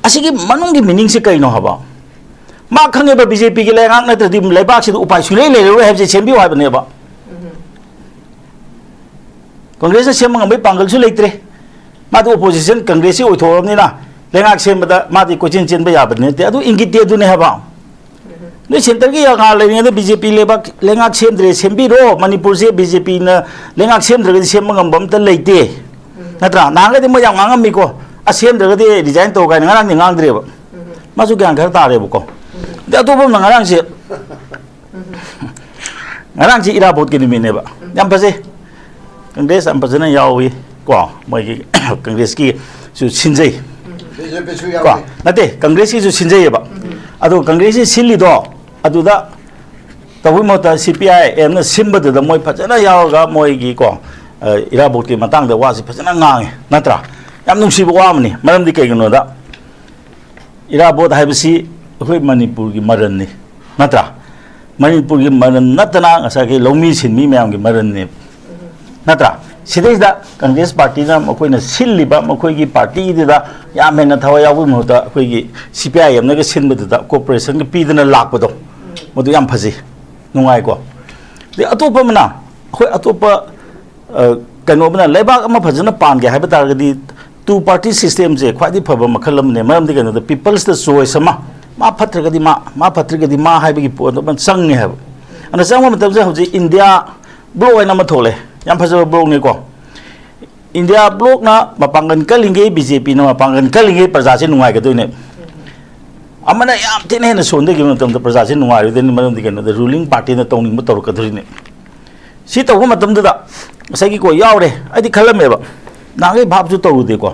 ꯑꯁꯤꯒꯤ ꯃꯅꯨꯡꯒꯤ ꯃꯤꯅꯤꯡꯁꯦ ꯀꯩꯅꯣ ꯍꯥꯏꯕ? ꯃꯥ ꯈꯪꯉꯦꯕ, ꯕꯤ ꯖꯦ ꯄꯤꯒꯤ ꯂꯩꯉꯥꯛ ꯅꯠꯇ꯭ꯔꯗꯤ ꯂꯩꯕꯥꯛꯁꯤꯗ ꯎꯄꯥꯏ ꯁꯨꯡꯂꯩ ꯂꯩꯔꯔꯣꯏ ꯍꯥꯏꯕꯁꯦ ꯁꯦꯝꯕꯤꯌꯨ ꯍꯥꯏꯕꯅꯦꯕ꯫ ꯀꯪꯒ꯭ꯔꯦꯁꯅ ꯁꯦꯝꯕ ꯉꯝꯕꯒꯤ ꯄꯥꯡꯒꯜꯁꯨ ꯂꯩꯇ꯭ꯔꯦ꯫ ꯃꯥꯗꯤ ꯑꯣꯄꯣꯖꯤꯁꯟ ꯀꯪꯒ꯭ꯔꯦꯁꯁꯤ ꯑꯣꯏꯊꯣꯛꯑꯕꯅꯤꯅ ꯂꯩꯉꯥꯛ ꯁꯦꯝꯕꯗ ꯃꯥꯗꯤ ꯀꯣꯏꯆꯦꯟ ꯆꯦꯟꯕ ꯌꯥꯕꯗꯤ ꯅꯠꯇꯦ꯫ ꯑꯗꯨ ꯏꯪꯒꯤꯠꯇꯤ ꯑꯗꯨꯅꯦ ꯍꯥꯏꯕ꯫ ꯅꯣꯏ ꯁꯦꯟꯇꯔꯒꯤ ꯌꯥꯀꯥ ꯂꯩꯔꯤꯉꯩꯗ ꯕꯤ ꯖꯦ ꯄꯤ ꯂꯩꯕꯥꯛ, ꯂꯩꯉꯥꯛ ꯁꯦꯝꯗ꯭ꯔꯦ, ꯁꯦꯝꯕꯤꯔꯣ꯫ ꯃꯅꯤꯄꯨꯔꯁꯦ ꯕꯤ ꯖꯦ ꯄꯤꯅ ꯂꯩꯉꯥꯛ ꯁꯦꯝꯗ꯭ꯔꯒꯗꯤ ꯁꯦꯝꯕ ꯉꯝꯕ ꯑꯝꯇ ꯂꯩꯇꯦ꯫ ꯅꯠꯇ꯭ꯔꯥ? ꯅꯍꯥꯟꯒꯩꯗꯤ ꯃꯣꯏ ꯌꯥꯝ ꯉꯥꯡꯉꯝꯃꯤꯀꯣ, "ꯑꯁ, ꯁꯦꯝꯗ꯭ꯔꯒꯗꯤ ꯔꯤꯖꯥꯏꯟ ꯇꯧ" ꯀꯥꯏꯅ꯫ ꯉꯔꯥꯡꯗꯤ ꯉꯥꯡꯗ꯭ꯔꯦꯕ꯫ ꯃꯥꯁꯨ ꯒ꯭ꯌꯥꯟ ꯈꯔ ꯇꯥꯔꯦꯕꯀꯣ꯫ ꯑꯗꯩ ꯑꯇꯣꯞꯄ ꯑꯃꯅ ꯉꯔꯥꯡꯁꯦ, ꯉꯔꯥꯡꯁꯦ ꯏꯔꯥꯕꯣꯠꯀꯤ ꯅꯨꯃꯤꯠꯅꯦꯕ꯫ ꯌꯥꯝ ꯐꯖꯩ꯫ ꯀꯪꯒ꯭ꯔꯦꯁ ꯌꯥꯝ ꯐꯖꯅ ꯌꯥꯎꯏ ꯀꯣ꯫ ꯃꯣꯏꯒꯤ ꯀꯪꯒ꯭ꯔꯦꯁꯀꯤꯁꯨ ꯁꯤꯟꯖꯩ꯫ ꯀꯣ, ꯅꯠꯇꯦ, ꯀꯪꯒ꯭ꯔꯦꯁꯀꯤꯁꯨ ꯁꯤꯟꯖꯩꯌꯦꯕ꯫ ꯑꯗꯣ ꯀꯪꯒ꯭ꯔꯦꯁꯀꯤ ꯁꯤꯜꯂꯤꯗꯣ ꯑꯗꯨꯗ ꯇꯧꯕꯒꯤ ꯃꯍꯨꯠꯇ ꯁꯤ ꯄꯤ ꯑꯥꯏ ꯑꯦꯝꯅ ꯁꯤꯟꯕꯗꯨꯗ ꯃꯣꯏ ꯐꯖꯅ ꯌꯥꯎꯔꯒ ꯃꯣꯏꯒꯤ ꯀꯣ, ꯑ, ꯏꯔꯥꯕꯣꯠꯀꯤ ꯃꯇꯥꯡꯗ ꯋꯥꯁꯤ ꯐꯖꯅ ꯉꯥꯡꯉꯦ, ꯅꯠꯇ꯭ꯔꯥ? ꯌꯥꯝ ꯅꯨꯡꯁꯤꯕ ꯋꯥ ꯑꯃꯅꯤ꯫ ꯃꯔꯝꯗꯤ ꯀꯩꯒꯤꯅꯣꯗ, ꯏꯔꯥꯕꯣꯠ ꯍꯥꯏꯕꯁꯤ ꯑꯩꯈꯣꯏ ꯃꯅꯤꯄꯨꯔꯒꯤ ꯃꯔꯟꯅꯤ, ꯅꯠꯇ꯭ꯔꯥ? ꯃꯅꯤꯄꯨꯔꯒꯤ ꯃꯔꯟ ꯅꯠꯇꯅ ꯉꯁꯥꯏꯒꯤ ꯂꯧꯃꯤ ꯁꯤꯟꯃꯤ ꯃꯌꯥꯝꯒꯤ ꯃꯔꯟꯅꯦꯕ, ꯅꯠꯇ꯭ꯔꯥ? ꯁꯤꯗꯩꯁꯤꯗ ꯀꯪꯒ꯭ꯔꯦꯁ ꯄꯥꯔꯇꯤꯅ ꯃꯈꯣꯏꯅ ꯁꯤꯜꯂꯤꯕ ꯃꯈꯣꯏꯒꯤ ꯄꯥꯔꯇꯤꯗꯨꯗ ꯌꯥꯝ ꯍꯦꯟꯅ ꯊꯋꯥꯏ ꯌꯥꯎꯕꯒꯤ ꯃꯍꯨꯠꯇ ꯑꯩꯈꯣꯏꯒꯤ ꯁꯤ ꯄꯤ ꯑꯥꯏ ꯑꯦꯝꯅꯒ ꯁꯤꯟꯕꯗꯨꯗ ꯀꯣꯑꯣꯄꯔꯦꯁꯟꯒ ꯄꯤꯗꯅ ꯂꯥꯛꯄꯗꯣ, ꯃꯗꯨ ꯌꯥꯝ ꯐꯖꯩ, ꯅꯨꯡꯉꯥꯏꯀꯣ꯫ ꯑꯗꯩ ꯑꯇꯣꯞꯄ ꯑꯃꯅ, ꯑꯩꯈꯣꯏ ꯑꯇꯣꯞꯄ, ꯑ, ꯀꯩꯅꯣ ꯑꯃꯅ, ꯂꯩꯕꯥꯛ ꯑꯃ ꯐꯖꯅ ꯄꯥꯟꯒꯦ ꯍꯥꯏꯕ ꯇꯥꯔꯒꯗꯤ ꯇꯨ ꯄꯥꯔꯇꯤ ꯁꯤꯁꯇꯦꯝꯁꯦ ꯈ꯭ꯋꯥꯏꯗꯒꯤ ꯐꯕ ꯃꯈꯜ ꯑꯃꯅꯦ꯫ ꯃꯔꯝꯗꯤ ꯀꯩꯅꯣꯗ, ꯄꯤꯄꯜꯁꯇ ꯆꯣꯏꯁ ꯑꯃ, ꯃꯥ ꯐꯠꯇ꯭ꯔꯒꯗꯤ ꯃꯥ, ꯃꯥ ꯐꯠꯇ꯭ꯔꯒꯗꯤ ꯃꯥ ꯍꯥꯏꯕꯒꯤ ꯄꯣꯠ ꯑꯃ ꯆꯪꯉꯦ ꯍꯥꯏꯕ꯫ ꯑꯗꯨꯅ ꯆꯪꯕ ꯃꯇꯝꯁꯤꯗ ꯍꯧꯖꯤꯛ ꯏꯟꯗꯤꯌꯥ ꯕ꯭ꯂꯣꯛ ꯍꯥꯏꯅ ꯑꯃ ꯊꯣꯛꯂꯦ, ꯌꯥꯝ ꯐꯖꯕ ꯕ꯭ꯂꯣꯛꯅꯤꯀꯣ꯫ ꯏꯟꯗꯤꯌꯥ ꯕ꯭ꯂꯣꯛꯅ ꯃꯄꯥꯡꯒꯜ ꯀꯜꯂꯤꯉꯩ, ꯕꯤ ꯖꯦ ꯄꯤꯅ ꯃꯄꯥꯡꯒꯜ ꯀꯜꯂꯤꯉꯩ ꯄ꯭ꯔꯖꯥꯁꯦ ꯅꯨꯡꯉꯥꯏꯒꯗꯣꯏꯅꯦ꯫ ꯑꯃꯅ ꯌꯥꯝ ꯊꯤꯅ ꯍꯦꯟꯅ ꯁꯣꯟꯊꯈꯤꯕ ꯃꯇꯝꯗ ꯄ꯭ꯔꯖꯥꯁꯦ ꯅꯨꯡꯉꯥꯏꯔꯣꯏꯗꯣꯏꯅꯤ, ꯃꯔꯝꯗꯤ ꯀꯩꯅꯣꯗ, ꯔꯨꯂꯤꯡ ꯄꯥꯔꯇꯤꯅ ꯇꯧꯅꯤꯡꯕ ꯇꯧꯔꯛꯀꯗꯣꯔꯤꯅꯦ꯫ ꯁꯤ ꯇꯧꯕ ꯃꯇꯝꯗꯨꯗ ꯉꯁꯥꯏꯒꯤ ꯀꯣ ꯌꯥꯎꯔꯦ, ꯑꯩꯗꯤ ꯈꯜꯂꯝꯃꯦꯕ, ꯅꯍꯥꯟꯈꯩ ꯚꯥꯞꯁꯨ ꯇꯧꯔꯨꯗꯦꯀꯣ꯫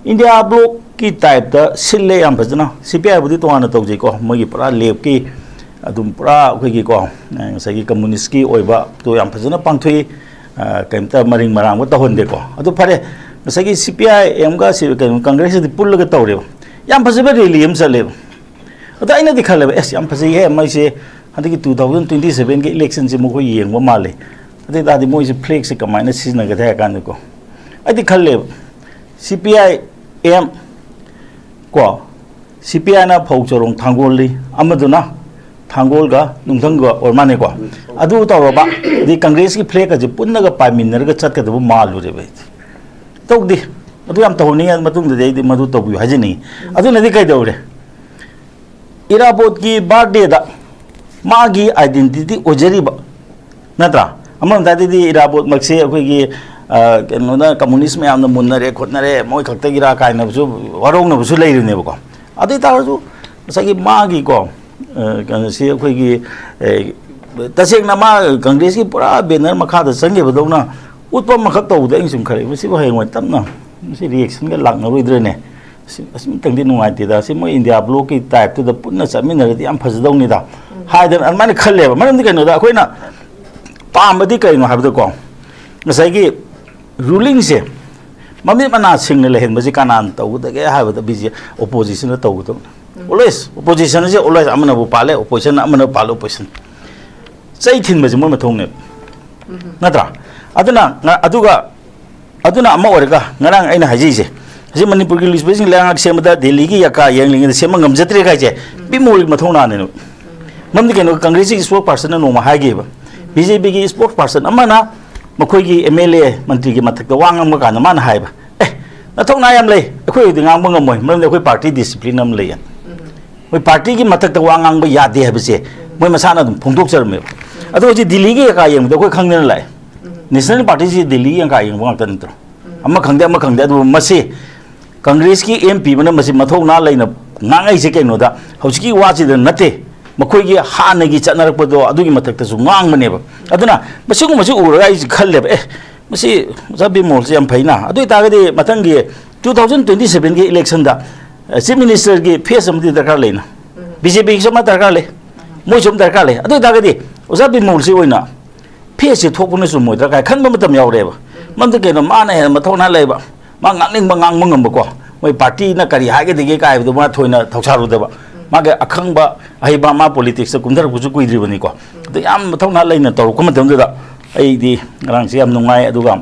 ꯏꯟꯗꯤꯌꯥ ꯕ꯭ꯂꯣꯛꯀꯤ ꯇꯥꯏꯞꯇ ꯁꯤꯜꯂꯦ ꯌꯥꯝ ꯐꯖꯅ, ꯁꯤ ꯄꯤ ꯑꯥꯏꯕꯨꯗꯤ ꯇꯣꯉꯥꯟꯅ ꯇꯧꯖꯩꯀꯣ, ꯃꯣꯏꯒꯤ ꯄꯨꯔꯥ ꯂꯦꯞꯀꯤ ꯑꯗꯨꯝ ꯄꯨꯔꯥ ꯑꯩꯈꯣꯏꯒꯤꯀꯣ, ꯉꯁꯥꯏꯒꯤ ꯀꯝꯃꯨꯅꯤꯁꯀꯤ ꯑꯣꯏꯕꯗꯣ ꯌꯥꯝ ꯐꯖꯅ ꯄꯥꯡꯊꯣꯛꯏ꯫ ꯑ, ꯀꯩꯝꯇ ꯃꯔꯤꯡ ꯃꯔꯥꯡꯕ ꯇꯧꯍꯟꯗꯦꯀꯣ꯫ ꯑꯗꯨ ꯐꯔꯦ, ꯉꯁꯥꯏꯒꯤ ꯁꯤ ꯄꯤ ꯑꯥꯏ ꯑꯦꯝꯒ ꯁꯤ, ꯀꯩꯅꯣ, ꯀꯪꯒ꯭ꯔꯦꯁꯀꯗꯤ ꯄꯨꯜꯂꯒ ꯇꯧꯔꯦꯕ, ꯌꯥꯝ ꯐꯖꯕ ꯔꯦꯂꯤ ꯑꯃ ꯆꯠꯂꯦꯕ꯫ ꯑꯗꯣ ꯑꯩꯅꯗꯤ ꯈꯜꯂꯦꯕ, "ꯑꯦꯁ, ꯌꯥꯝ ꯐꯖꯩꯍꯦ, ꯃꯣꯏꯁꯦ ꯍꯟꯗꯛꯀꯤ ꯇꯨ ꯊꯥꯎꯖꯟ ꯇ꯭ꯋꯦꯟꯇꯤ ꯁꯚꯦꯟꯒꯤ ꯏꯂꯦꯛꯁꯟꯁꯦ ꯃꯈꯣꯏ ꯌꯦꯡꯕ ꯃꯥꯜꯂꯦ, ꯑꯗꯨ ꯑꯣꯏ ꯇꯥꯔꯗꯤ ꯃꯣꯏꯁꯦ ꯐ꯭ꯂꯦꯛꯁꯦ ꯀꯃꯥꯏꯅ ꯁꯤꯖꯤꯟꯅꯒꯗꯦ?" ꯍꯥꯏ ꯀꯥꯟꯗꯀꯣ, ꯑꯩꯗꯤ ꯈꯜꯂꯦꯕ, ꯁꯤ ꯄꯤ ꯑꯥꯏ ꯑꯦꯝ ꯀꯣ, ꯁꯤ ꯄꯤ ꯑꯥꯏꯅ ꯐꯧ ꯆꯔꯣꯡ ꯊꯥꯡꯒꯣꯜꯂꯤ, ꯑꯃꯗꯨꯅ ꯊꯥꯡꯒꯣꯜꯒ ꯅꯨꯡꯊꯪꯒ ꯑꯣꯏꯔ ꯃꯥꯜꯂꯦꯀꯣ꯫ ꯑꯗꯨ ꯇꯧꯔꯕ, ꯑꯗꯩ ꯀꯪꯒ꯭ꯔꯦꯁꯀꯤ ꯐ꯭ꯂꯦꯛ ꯑꯁꯦ ꯄꯨꯟꯅꯒ ꯄꯥꯏꯃꯤꯟꯅꯔꯒ ꯆꯠꯀꯗꯕ ꯃꯥꯜꯂꯨꯔꯦꯕ ꯑꯩꯗꯤ꯫ ꯇꯧꯗꯦ꯫ ꯑꯗꯨ ꯌꯥꯝ ꯇꯧꯍꯟꯅꯤꯡꯉꯦ, ꯃꯇꯨꯡꯗꯗꯤ ꯑꯩꯗꯤ ꯃꯗꯨ ꯇꯧꯕꯤꯌꯨ ꯍꯥꯏꯖꯅꯤꯡꯉꯤ꯫ ꯑꯗꯨꯅꯗꯤ ꯀꯩꯗꯧꯔꯦ? ꯏꯔꯥꯕꯣꯠꯀꯤ ꯕꯥꯔꯗꯦꯗ ꯃꯥꯒꯤ ꯑꯥꯏꯗꯦꯟꯇꯤꯇꯤ ꯑꯣꯏꯖꯔꯤꯕ, ꯅꯠꯇ꯭ꯔꯥ? ꯑꯃꯔꯣꯝꯗ ꯍꯥꯏꯔꯗꯤ ꯏꯔꯥꯕꯣꯠꯃꯛꯁꯦ ꯑꯩꯈꯣꯏꯒꯤ, ꯑ, ꯀꯩꯅꯣꯅ, ꯀꯝꯃꯨꯅꯤꯁ ꯃꯌꯥꯝꯅ ꯃꯨꯟꯅꯔꯦ ꯈꯣꯠꯅꯔꯦ, ꯃꯣꯏ ꯈꯛꯇꯒꯤꯔꯥ ꯀꯥꯏꯅꯕꯁꯨ ꯋꯥꯔꯧꯅꯕꯁꯨ ꯂꯩꯔꯤꯅꯦꯕꯀꯣ꯫ ꯑꯗꯨ ꯑꯣꯏ ꯇꯥꯔꯁꯨ ꯉꯁꯥꯏꯒꯤ ꯃꯥꯒꯤꯀꯣ, ꯑ, ꯀꯩꯅꯣꯁꯤ ꯑꯩꯈꯣꯏꯒꯤ, ꯑꯦ, ꯇꯁꯦꯡꯅ ꯃꯥ ꯀꯪꯒ꯭ꯔꯦꯁꯀꯤ ꯄꯨꯔꯥ ꯕꯦꯅꯔ ꯃꯈꯥꯗ ꯆꯪꯈꯤꯕꯗꯧꯅ ꯎꯠꯄ ꯑꯃꯈꯛ ꯇꯧꯕꯗ ꯑꯩꯅ ꯁꯨꯝ ꯈꯜꯂꯦ, ꯃꯁꯤꯕꯨ ꯍꯌꯦꯡꯋꯥꯏ ꯇꯞꯅ ꯃꯁꯤ ꯔꯤꯌꯦꯛꯁꯟꯒ ꯂꯥꯛꯅꯔꯣꯏꯗ꯭ꯔꯅꯦ? ꯑꯁꯤ ꯑꯁꯤꯃꯇꯪꯗꯤ ꯅꯨꯡꯉꯥꯏꯇꯦꯗ, ꯑꯁꯤ ꯃꯣꯏ ꯏꯟꯗꯤꯌꯥ ꯕ꯭ꯂꯣꯛꯀꯤ ꯇꯥꯏꯞꯇꯨꯗ ꯄꯨꯟꯅ ꯆꯠꯃꯤꯟꯅꯔꯗꯤ ꯌꯥꯝ ꯐꯖꯗꯧꯅꯤꯗ ꯍꯥꯏꯗꯅ ꯑꯗꯨꯃꯥꯏꯅ ꯈꯜꯂꯦꯕ꯫ ꯃꯔꯝꯗꯤ ꯀꯩꯅꯣꯗ, ꯑꯩꯈꯣꯏꯅ ꯄꯥꯝꯕꯗꯤ ꯀꯩꯅꯣ ꯍꯥꯏꯕꯗꯀꯣ, ꯉꯁꯥꯏꯒꯤ ꯔꯨꯂꯤꯡꯁꯦ ꯃꯃꯤꯠ ꯃꯅꯥ ꯁꯤꯡꯅ ꯂꯩꯍꯟꯕꯁꯤ ꯀꯅꯥꯅ ꯇꯧꯒꯗꯒꯦ ꯍꯥꯏꯕꯗ, ꯕꯤ ꯖꯦ, ꯑꯣꯄꯣꯖꯤꯁꯟꯅ ꯇꯧꯒꯗꯕꯅꯤ꯫ ꯑꯣꯜꯋꯦꯁ ꯑꯣꯄꯣꯖꯤꯁꯟꯁꯦ ꯑꯣꯜꯋꯦꯁ ꯑꯃꯅꯕꯨ ꯄꯥꯜꯂꯦ, ꯑꯣꯄꯣꯖꯤꯁꯟꯅ ꯑꯃꯅꯕꯨ ꯄꯥꯜꯂꯦ, ꯑꯣꯄꯣꯖꯤꯁꯟ꯫ ꯆꯩ ꯊꯤꯟꯕꯁꯦ ꯃꯣꯏ ꯃꯊꯧꯅꯦꯕ, ꯅꯠꯇ꯭ꯔꯥ? ꯑꯗꯨꯅ ꯉ-, ꯑꯗꯨꯒ ꯑꯗꯨꯅ ꯑꯃ ꯑꯣꯏꯔꯒ, ꯉꯔꯥꯡ ꯑꯩꯅ ꯍꯥꯏꯖꯩꯁꯦ, ꯍꯧꯖꯤꯛ ꯃꯅꯤꯄꯨꯔꯒꯤ ꯂꯨꯆꯤꯡꯕꯁꯤꯡ ꯂꯩꯉꯥꯛ ꯁꯦꯝꯕꯗ ꯗꯦꯜꯂꯤꯒꯤ ꯌꯥꯀꯥ ꯌꯦꯡꯂꯤꯉꯩꯗ ꯁꯦꯝꯕ ꯉꯝꯖꯗ꯭ꯔꯦ ꯍꯥꯏꯁꯦ ꯕꯤꯃꯣꯜꯒꯤ ꯃꯊꯧꯅꯥꯅꯦꯕ꯫ ꯃꯔꯝꯗꯤ ꯀꯩꯅꯣ, ꯀꯪꯒ꯭ꯔꯦꯁꯀꯤ ꯏꯁꯄꯣꯛꯁ ꯄꯥꯔꯁꯟꯅ ꯅꯣꯡꯃ ꯍꯥꯏꯈꯤꯕ, ꯕꯤ ꯖꯦ ꯄꯤꯒꯤ ꯏꯁꯄꯣꯛꯁ ꯄꯥꯔꯁꯟ ꯑꯃꯅ ꯃꯈꯣꯏꯒꯤ ꯑꯦꯝ ꯑꯦꯜ ꯑꯦ ꯃꯟꯇ꯭ꯔꯤꯒꯤ ꯃꯊꯛꯇ ꯋꯥ ꯉꯥꯡꯕ ꯀꯥꯟꯗ ꯃꯥꯅ ꯍꯥꯏꯕ, "ꯑꯦ, ꯅꯊꯧꯅꯥ ꯌꯥꯝ ꯂꯩ, ꯑꯩꯈꯣꯏ ꯍꯧꯖꯤꯛ ꯉꯥꯡꯕ ꯉꯝꯃꯣꯏ, ꯃꯔꯝꯗꯤ ꯑꯩꯈꯣꯏ ꯄꯥꯔꯇꯤ ꯗꯤꯁꯤꯄ꯭ꯂꯤꯟ ꯑꯃ ꯂꯩꯌꯦ꯫ ꯑꯩꯈꯣꯏ ꯄꯥꯔꯇꯤꯒꯤ ꯃꯊꯛꯇ ꯋꯥ ꯉꯥꯡꯕ ꯌꯥꯗꯦ ꯍꯥꯏꯕꯁꯦ ꯃꯣꯏ ꯃꯁꯥꯅ ꯑꯗꯨꯝ ꯐꯣꯡꯗꯣꯛꯆꯔꯝꯃꯦꯕ"꯫ ꯑꯗꯣ ꯍꯧꯖꯤꯛ ꯗꯤꯜꯂꯤꯒꯤ ꯌꯥꯀꯥ ꯌꯦꯡꯕꯗ ꯑꯩꯈꯣꯏ ꯈꯪꯗꯅ ꯂꯥꯛꯑꯦ꯫ ꯅꯦꯁꯅꯦꯜ ꯄꯥꯔꯇꯤꯁꯤ ꯗꯤꯜꯂꯤꯒꯤ ꯌꯥꯀꯥ ꯌꯦꯡꯕ ꯉꯥꯛꯇ ꯅꯠꯇ꯭ꯔꯣ? ꯑꯃ ꯈꯪꯗꯦ, ꯑꯃ ꯈꯪꯗꯦ, ꯑꯗꯨꯕꯨ ꯃꯁꯤ ꯀꯪꯒ꯭ꯔꯦꯁꯀꯤ ꯑꯦꯝ ꯄꯤ ꯑꯃꯅ ꯃꯁꯤ ꯃꯊꯧꯅꯥ ꯂꯩꯅ ꯉꯥꯡꯉꯛꯏꯁꯦ ꯀꯩꯅꯣꯗ, ꯍꯧꯖꯤꯛꯀꯤ ꯋꯥꯁꯤꯗ ꯅꯠꯇꯦ, ꯃꯈꯣꯏꯒꯤ ꯍꯥꯟꯅꯒꯤ ꯆꯠꯅꯔꯛꯄꯗꯣ ꯑꯗꯨꯒꯤ ꯃꯊꯛꯇꯁꯨ ꯉꯥꯡꯕꯅꯦꯕ꯫ ꯑꯗꯨꯅ ꯃꯁꯤꯒꯨꯝꯕꯁꯤ ꯎꯔꯒ ꯑꯩꯁꯦ ꯈꯜꯂꯦꯕ, "ꯑꯦ, ꯃꯁꯤ ꯑꯣꯖꯥ ꯕꯤꯃꯣꯜꯁꯦ ꯌꯥꯝ ꯐꯩꯅ꯫ ꯑꯗꯨ ꯑꯣꯏꯇꯥꯔꯒꯗꯤ ꯃꯊꯪꯒꯤ ꯇꯨ ꯊꯥꯎꯖꯟ ꯇ꯭ꯋꯦꯟꯇꯤ ꯁꯚꯦꯟꯒꯤ ꯏꯂꯦꯛꯁꯟꯗ, ꯑ, ꯆꯤꯐ ꯃꯤꯅꯤꯁꯇꯔꯒꯤ ꯐꯦꯁ ꯑꯃꯗꯤ ꯗꯔꯀꯥꯔ ꯂꯩꯅ꯫ ꯕꯤ ꯖꯦ ꯄꯤꯒꯤꯁꯨ ꯑꯃ ꯗꯔꯀꯥꯔ ꯂꯩ, ꯃꯣꯏꯁꯨ ꯑꯃ ꯗꯔꯀꯥꯔ ꯂꯩ꯫ ꯑꯗꯨ ꯑꯣꯏꯇꯥꯔꯒꯗꯤ ꯑꯣꯖꯥ ꯕꯤꯃꯣꯜꯁꯤ ꯑꯣꯏꯅ ꯐꯦꯁꯁꯦ ꯊꯣꯛꯄꯅ ꯆꯨꯝꯃꯣꯏꯗ꯭ꯔꯥ?" ꯀꯥꯏ ꯈꯟꯕ ꯃꯇꯝ ꯌꯥꯎꯔꯦꯕ꯫ ꯃꯔꯝꯗꯤ ꯀꯩꯅꯣ, ꯃꯥꯅ ꯍꯦꯟꯅ ꯃꯊꯧꯅꯥ ꯂꯩꯕ, ꯃꯥ ꯉꯥꯡꯅꯤꯡꯕ ꯉꯥꯡꯕ ꯉꯝꯕꯀꯣ, ꯃꯣꯏ ꯄꯥꯔꯇꯤꯅ ꯀꯔꯤ ꯍꯥꯏꯒꯗꯒꯦ ꯀꯥꯏꯕꯗꯣ ꯃꯥ ꯊꯣꯏꯅ ꯊꯧꯁꯥꯔꯨꯗꯕ꯫ ꯃꯥꯒꯤ ꯑꯈꯪꯕ ꯑꯍꯩꯕ, ꯃꯥ ꯄꯣꯂꯤꯇꯤꯛꯁꯇ ꯀꯨꯝꯊꯔꯛꯄꯁꯨ ꯀꯨꯏꯗ꯭ꯔꯤꯕꯅꯤꯀꯣ꯫ ꯑꯗꯨ ꯌꯥꯝ ꯃꯊꯧꯅꯥ ꯂꯩꯅ ꯇꯧꯔꯛꯄ ꯃꯇꯝꯗꯨꯗ ꯑꯩꯗꯤ ꯉꯔꯥꯡꯁꯦ ꯌꯥꯝ ꯅꯨꯡꯉꯥꯏ꯫ ꯑꯗꯨꯒ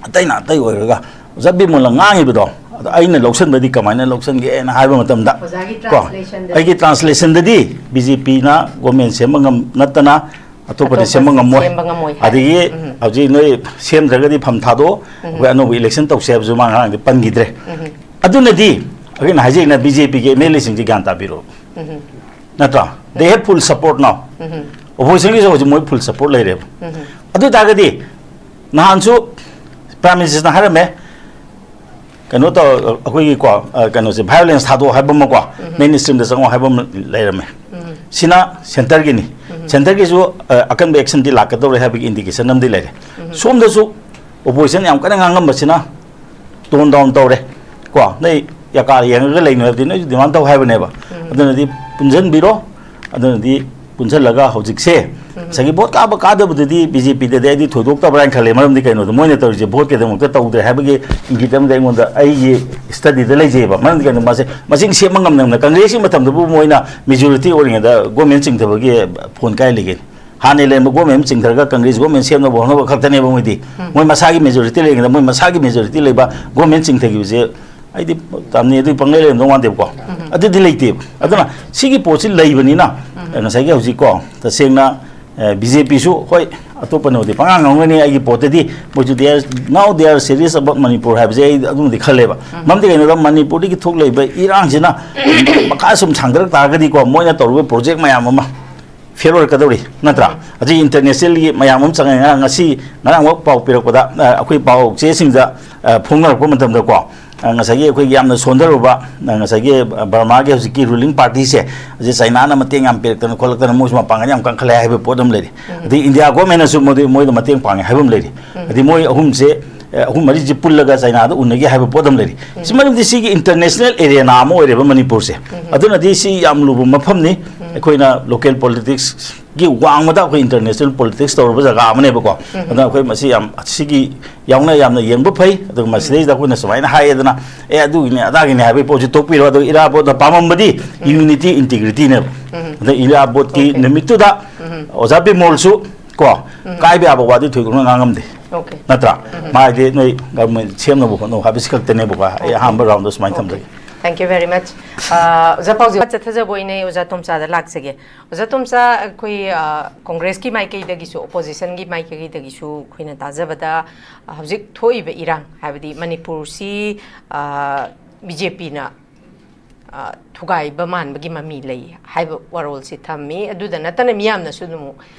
ꯑꯇꯩꯅ ꯑꯇꯩ ꯑꯣꯏꯔꯒ ꯑꯣꯖꯥ ꯕꯤꯃꯣꯜꯅ ꯉꯥꯡꯉꯤꯕꯗꯣ ꯑꯗꯣ ꯑꯩꯅ ꯂꯧꯁꯟꯕꯗꯤ ꯀꯃꯥꯏꯅ ꯂꯧꯁꯟꯒꯦꯅ ꯍꯥꯏꯕ ꯃꯇꯝꯗ, ꯑꯣꯖꯥꯒꯤ ꯀꯣ, ꯇ꯭ꯔꯥꯟꯁꯂꯦꯁꯟꯗꯗꯤ ꯑꯩꯒꯤ ꯇ꯭ꯔꯥꯟꯁꯂꯦꯁꯟꯗꯗꯤ ꯕꯤ ꯖꯦ ꯄꯤꯅ ꯒꯣꯔꯃꯦꯟ ꯁꯦꯝꯕ ꯉꯝ-, ꯅꯠꯇꯅ ꯑꯇꯣꯞꯄꯗꯤ ꯑꯇꯣꯞꯄ ꯁꯦꯝꯕ ꯉꯝꯃꯣꯏ꯫ ꯁꯦꯝꯕ ꯉꯝꯃꯣꯏ ꯍꯥꯏ꯫ ꯑꯗꯒꯤ ꯎꯝ꯫ ꯍꯧꯖꯤꯛ ꯅꯣꯏ ꯁꯦꯝꯗ꯭ꯔꯒꯗꯤ ꯐꯝ ꯊꯥꯗꯣꯛꯑꯣ, ꯎꯝ꯫ ꯑꯩꯈꯣꯏ ꯑꯅꯧꯕ ꯏꯂꯦꯛꯁꯟ ꯇꯧꯁꯦ ꯍꯥꯏꯕꯁꯨ ꯃꯥ ꯉꯔꯥꯡꯗꯤ ꯄꯟꯈꯤꯗ꯭ꯔꯦ꯫ ꯎꯝ꯫ ꯑꯗꯨꯅꯗꯤ ꯑꯩꯈꯣꯏꯅ ꯍꯥꯏꯖꯩꯅ ꯕꯤ ꯖꯦ ꯄꯤꯒꯤ ꯑꯦꯝ ꯑꯦꯜ ꯑꯦꯁꯤꯡꯁꯦ ꯒ꯭ꯌꯥꯟ ꯇꯥꯕꯤꯔꯣ꯫ ꯎꯝ꯫ ꯅꯠꯇ꯭ꯔꯥ? They have full support now. ꯎꯝ꯫ ꯑꯣꯄꯣꯖꯤꯁꯟꯒꯤꯁꯨ ꯍꯧꯖꯤꯛ ꯃꯣꯏ ꯐꯨꯜ ꯁꯄꯣꯔꯠ ꯂꯩꯔꯦꯕ꯫ ꯎꯝ꯫ ꯑꯗꯨ ꯑꯣꯏꯇꯥꯔꯒꯗꯤ ꯅꯍꯥꯟꯁꯨ ꯄ꯭ꯔꯥꯏꯝ ꯃꯤꯅꯤꯁꯇꯔꯅ ꯍꯥꯏꯔꯝꯃꯦ, ꯀꯩꯅꯣ ꯇꯧ, ꯑꯩꯈꯣꯏꯒꯤ ꯀꯣ, ꯑ, ꯀꯩꯅꯣꯁꯦ, ꯚꯥꯏꯑꯣꯂꯦꯟꯁ ꯊꯥꯗꯣꯛꯑꯣ ꯍꯥꯏꯕ ꯑꯃꯀꯣ, ꯎꯝ꯫ ꯃꯦꯟ ꯁ꯭ꯇ꯭ꯔꯤꯝꯗ ꯆꯪꯉꯣ ꯍꯥꯏꯕ ꯑꯃ ꯂꯩꯔꯝꯃꯦ꯫ ꯎꯝ꯫ ꯁꯤꯅ ꯁꯦꯟꯇꯔꯒꯤꯅꯤ꯫ ꯎꯝ꯫ ꯁꯦꯟꯇꯔꯒꯤꯁꯨ, ꯑ, ꯑꯀꯟꯕ ꯑꯦꯛꯁꯟꯗꯤ ꯂꯥꯛꯀꯗꯧꯔꯦ ꯍꯥꯏꯕꯒꯤ ꯏꯟꯗꯤꯀꯦꯁꯟ ꯑꯃꯗꯤ ꯂꯩꯔꯦ꯫ ꯎꯝ꯫ ꯁꯣꯝꯗꯁꯨ ꯑꯣꯄꯣꯖꯤꯁꯟ ꯌꯥꯝ ꯀꯟꯅ ꯉꯥꯡꯉꯝꯕꯁꯤꯅ ꯇꯣꯟ ꯗꯥꯎꯟ ꯇꯧꯔꯦ꯫ ꯀꯣ, ꯅꯣꯏ ꯌꯥꯀꯥ ꯌꯦꯡꯉꯒ ꯂꯩꯅꯣ ꯍꯥꯏꯕꯗꯤ ꯅꯣꯏꯁꯨ ꯗꯤꯃꯥꯟ ꯇꯧ ꯍꯥꯏꯕꯅꯦꯕ꯫ ꯑꯗꯨꯅꯗꯤ ꯄꯨꯟꯁꯤꯟꯕꯤꯔꯣ꯫ ꯑꯗꯨꯅꯗꯤ ꯄꯨꯟꯁꯤꯜꯂꯒ ꯍꯧꯖꯤꯛꯁꯦ ꯉꯁꯥꯏꯒꯤ ꯚꯣꯠ ꯀꯥꯕ ꯀꯥꯗꯕꯗꯨꯗꯤ ꯕꯤ ꯖꯦ ꯄꯤꯗꯗꯤ ꯑꯩꯗꯤ ꯊꯣꯏꯗꯣꯛꯇꯕ꯭ꯔꯥ ꯍꯥꯏꯅ ꯈꯜꯂꯦ꯫ ꯃꯔꯝꯗꯤ ꯀꯩꯅꯣꯗ ꯃꯣꯏꯅ ꯇꯧꯔꯤꯁꯦ ꯚꯣꯠꯀꯤꯗꯃꯛꯇ ꯇꯧꯗ꯭ꯔꯦ ꯍꯥꯏꯕꯒꯤ ꯏꯪꯒꯤꯠ ꯑꯃꯗꯤ ꯑꯩꯉꯣꯟꯗ, ꯑꯩꯒꯤ ꯁ꯭ꯇꯗꯤꯗ ꯂꯩꯖꯩꯑꯕ꯫ ꯃꯔꯝꯗꯤ ꯀꯩꯅꯣ, ꯃꯥꯁꯦ ꯃꯁꯤꯡ ꯁꯦꯝꯕ ꯉꯝꯗꯕꯅ, ꯀꯪꯒ꯭ꯔꯦꯁꯀꯤ ꯃꯇꯝꯗꯕꯨ ꯃꯣꯏꯅ ꯃꯦꯖꯣꯔꯤꯇꯤ ꯑꯣꯏꯔꯤꯉꯩꯗ ꯒꯣꯔꯃꯦꯟ ꯆꯤꯡꯊꯕꯒꯤ ꯐꯣꯟ ꯀꯥꯏ ꯂꯩꯒꯦ? ꯍꯥꯟꯅ ꯂꯩꯔꯝꯕ ꯒꯣꯔꯃꯦꯟ ꯆꯤꯡꯊꯔꯒ ꯀꯪꯒ꯭ꯔꯦꯁ ꯒꯣꯔꯃꯦꯟ ꯁꯦꯝꯅꯕ ꯍꯣꯠꯅꯕ ꯈꯛꯇꯅꯦꯕ ꯃꯣꯏꯗꯤ꯫ ꯃꯣꯏ ꯃꯁꯥꯒꯤ ꯃꯦꯖꯣꯔꯤꯇꯤ ꯂꯩꯔꯤꯉꯩꯗ ꯃꯣꯏ ꯃꯁꯥꯒꯤ ꯃꯦꯖꯣꯔꯤꯇꯤ ꯂꯩꯕ ꯒꯣꯔꯃꯦꯟ ꯆꯤꯡꯊꯈꯤꯕꯁꯦ ꯑꯩꯗꯤ ꯇꯝꯅꯤ ꯑꯗꯨꯒꯤ ꯄꯪꯂꯩ ꯂꯩꯔꯝꯗꯧ ꯃꯥꯟꯗꯦꯕꯀꯣ꯫ ꯑꯗꯨꯗꯤ ꯂꯩꯇꯦꯕ꯫ ꯑꯗꯨꯅ ꯁꯤꯒꯤ ꯄꯣꯠꯁꯤ ꯂꯩꯕꯅꯤꯅ ꯉꯁꯥꯏꯒꯤ ꯍꯧꯖꯤꯛꯀꯣ, ꯇꯁꯦꯡꯅ ꯕꯤ ꯖꯦ ꯄꯤꯁꯨ ꯍꯣꯏ, ꯑꯇꯣꯞꯄꯅꯕꯨꯗꯤ ꯄꯉꯥꯡ ꯉꯥꯡꯒꯅꯤ꯫ ꯑꯩꯒꯤ ꯄꯣꯠꯇꯗꯤ ꯃꯣꯏꯁꯨ they are, now they are serious about Manipur ꯍꯥꯏꯕꯁꯦ ꯑꯩ ꯑꯗꯨꯃꯗꯤ ꯈꯜꯂꯦꯕ꯫ ꯃꯔꯝꯗꯤ ꯀꯩꯅꯣꯗ ꯃꯅꯤꯄꯨꯔꯗꯒꯤ ꯊꯣꯛꯂꯛꯏꯕ ꯏꯔꯥꯡꯁꯤꯅ ꯃꯈꯥ ꯁꯨꯝ ꯁꯥꯡꯊꯔꯛ ꯇꯥꯔꯒꯗꯤꯀꯣ, ꯃꯣꯏꯅ ꯇꯧꯔꯤꯕ ꯄ꯭ꯔꯣꯖꯦꯛ ꯃꯌꯥꯝ ꯑꯃ ꯐꯦꯜ ꯑꯣꯏꯔꯛꯀꯗꯧꯔꯤ, ꯅꯠꯇ꯭ꯔꯥ? ꯑꯗꯩ ꯏꯟꯇꯔꯅꯦꯁꯅꯦꯜꯒꯤ ꯃꯌꯥꯝ ꯑꯃ ꯆꯪꯉꯦ꯫ ꯉꯔꯥꯡ, ꯉꯁꯤ, ꯉꯔꯥꯡꯃꯛ ꯄꯥꯎ ꯄꯤꯔꯛꯄꯗ, ꯑ, ꯑꯩꯈꯣꯏ ꯄꯥꯎ ꯆꯦꯁꯤꯡꯗ, ꯑ, ꯐꯣꯡꯅꯔꯛꯄ ꯃꯇꯝꯗꯀꯣ, ꯑ, ꯉꯁꯥꯏꯒꯤ ꯑꯩꯈꯣꯏꯒꯤ ꯌꯥꯝꯅ ꯁꯣꯟꯊꯔꯨꯕ, ꯑ, ꯉꯁꯥꯏꯒꯤ ꯕꯔꯃꯥꯒꯤ ꯍꯧꯖꯤꯛꯀꯤ ꯔꯨꯂꯤꯡ ꯄꯥꯔꯇꯤꯁꯦ, ꯍꯧꯖꯤꯛ ꯆꯥꯏꯅꯥꯅ ꯃꯇꯦꯡ ꯌꯥꯝ ꯄꯤꯔꯛꯇꯅ ꯈꯣꯠꯂꯛꯇꯅ ꯃꯣꯏꯁꯨ ꯃꯄꯥꯡꯒꯜ ꯌꯥꯝ ꯀꯟꯈꯠꯂꯦ ꯍꯥꯏꯕ ꯄꯣꯠ ꯑꯃ ꯂꯩꯔꯤ꯫ ꯑꯗꯩ ꯏꯟꯗꯤꯌꯥ ꯒꯣꯔꯃꯦꯟꯅꯁꯨ ꯃꯣꯏꯗ, ꯃꯣꯏꯗ ꯃꯇꯦꯡ ꯄꯥꯡꯉꯦ ꯍꯥꯏꯕ ꯑꯃ ꯂꯩꯔꯤ꯫ ꯑꯗꯩ ꯃꯣꯏ ꯑꯍꯨꯝꯁꯦ, ꯑ, ꯑꯍꯨꯝ ꯃꯔꯤꯁꯦ ꯄꯨꯜꯂꯒ ꯆꯥꯏꯅꯥꯗ ꯎꯅꯒꯦ ꯍꯥꯏꯕ ꯄꯣꯠ ꯑꯃ ꯂꯩꯔꯤ꯫ ꯁꯤ ꯃꯔꯝꯗꯤ ꯁꯤꯒꯤ ꯏꯟꯇꯔꯅꯦꯁꯅꯦꯜ ꯑꯦꯔꯦꯅꯥ ꯑꯃ ꯑꯣꯏꯔꯦꯕ ꯃꯅꯤꯄꯨꯔꯁꯦ꯫ ꯑꯗꯨꯅꯗꯤ ꯁꯤ ꯌꯥꯝ ꯂꯨꯕ ꯃꯐꯝꯅꯤ꯫ ꯑꯩꯈꯣꯏꯅ ꯂꯣꯀꯦꯜ ꯄꯣꯂꯤꯇꯤꯛꯁ ꯒꯤ ꯋꯥꯡꯃꯗ ꯑꯩꯈꯣꯏ ꯏꯟꯇꯔꯅꯦꯁꯅꯦꯜ ꯄꯣꯂꯤꯇꯤꯛꯁ ꯇꯧꯔꯕ ꯖꯒꯥ ꯑꯃꯅꯦꯕꯀꯣ꯫ ꯑꯗꯨꯅ ꯑꯩꯈꯣꯏ ꯃꯁꯤ ꯌꯥꯝ, ꯁꯤꯒꯤ ꯌꯥꯎꯅ ꯌꯥꯝꯅ ꯌꯦꯡꯕ ꯐꯩ꯫ ꯑꯗꯨꯒ ꯃꯁꯤꯗꯩꯗ ꯑꯩꯈꯣꯏꯅ ꯁꯨꯃꯥꯏꯅ ꯍꯥꯏꯌꯦꯗꯅ, "ꯑꯦ, ꯑꯗꯨꯒꯤꯅꯦ ꯑꯗꯥꯒꯤꯅꯦ" ꯍꯥꯏꯕꯒꯤ ꯄꯣꯠꯁꯤ ꯇꯣꯛꯄꯤꯔꯣ꯫ ꯑꯗꯨꯒ ꯏꯔꯥꯕꯣꯠꯅ ꯄꯥꯝꯃꯝꯕꯗꯤ ꯌꯨꯅꯤꯇꯤ ꯏꯟꯇꯤꯒ꯭ꯔꯤꯇꯤꯅꯦꯕ꯫ ꯑꯗ ꯏꯔꯥꯕꯣꯠꯀꯤ ꯅꯨꯃꯤꯠꯇꯨꯗ ꯑꯣꯖꯥ ꯕꯤꯃꯣꯜꯁꯨ ꯀꯣ, ꯀꯥꯏꯕ ꯌꯥꯕ ꯋꯥꯗꯤ ꯊꯣꯏꯗꯣꯛꯅ ꯉꯥꯡꯉꯝꯗꯦ꯫ ꯅꯠꯇ꯭ꯔꯥ? ꯃꯥ ꯍꯥꯏꯗꯤ ꯅꯣꯏ ꯒꯚꯔꯟꯃꯦꯟ ꯁꯦꯝꯅꯕ ꯍꯣꯠꯅꯧ ꯍꯥꯏꯕꯁꯤ ꯈꯛꯇꯅꯦꯕꯀꯣ꯫ ꯑꯩ ꯑꯍꯥꯟꯕ ꯔꯥꯎꯟꯗ ꯁꯨꯃꯥꯏꯅ ꯊꯝꯖꯒꯦ꯫ Thank you very much. ꯑ, ꯑꯣꯖꯥ ꯄꯥꯎꯖꯦ, ꯆꯠꯊꯖꯕ ꯑꯣꯏꯅ ꯑꯩ ꯑꯣꯖꯥ ꯇꯣꯝꯆꯥꯗ ꯂꯥꯛꯆꯒꯦ꯫ ꯑꯣꯖꯥ ꯇꯣꯝꯆꯥ, ꯑꯩꯈꯣꯏ, ꯑ, ꯀꯣꯡꯒ꯭ꯔꯦꯁꯀꯤ ꯃꯥꯏꯀꯩꯗꯒꯤꯁꯨ, ꯑꯣꯄꯣꯖꯤꯁꯟꯒꯤ ꯃꯥꯏꯀꯩꯗꯒꯤꯁꯨ ꯑꯩꯈꯣꯏꯅ ꯇꯥꯖꯕꯗ, ꯑ, ꯍꯧꯖꯤꯛ ꯊꯣꯛꯏꯕ ꯏꯔꯥꯡ, ꯍꯥꯏꯕꯗꯤ ꯃꯅꯤꯄꯨꯔꯁꯤ, ꯑ, ꯕꯤ ꯖꯦ ꯄꯤꯅ, ꯑ, ꯊꯨꯒꯥꯏꯕ ꯃꯥꯟꯕꯒꯤ ꯃꯃꯤ ꯂꯩ ꯍꯥꯏꯕ ꯋꯥꯔꯣꯜꯁꯤ ꯊꯝꯃꯤ꯫ ꯑꯗꯨꯗ ꯅꯠꯇꯅ ꯃꯤꯌꯥꯝꯅꯁꯨ ꯑꯗꯨꯝ,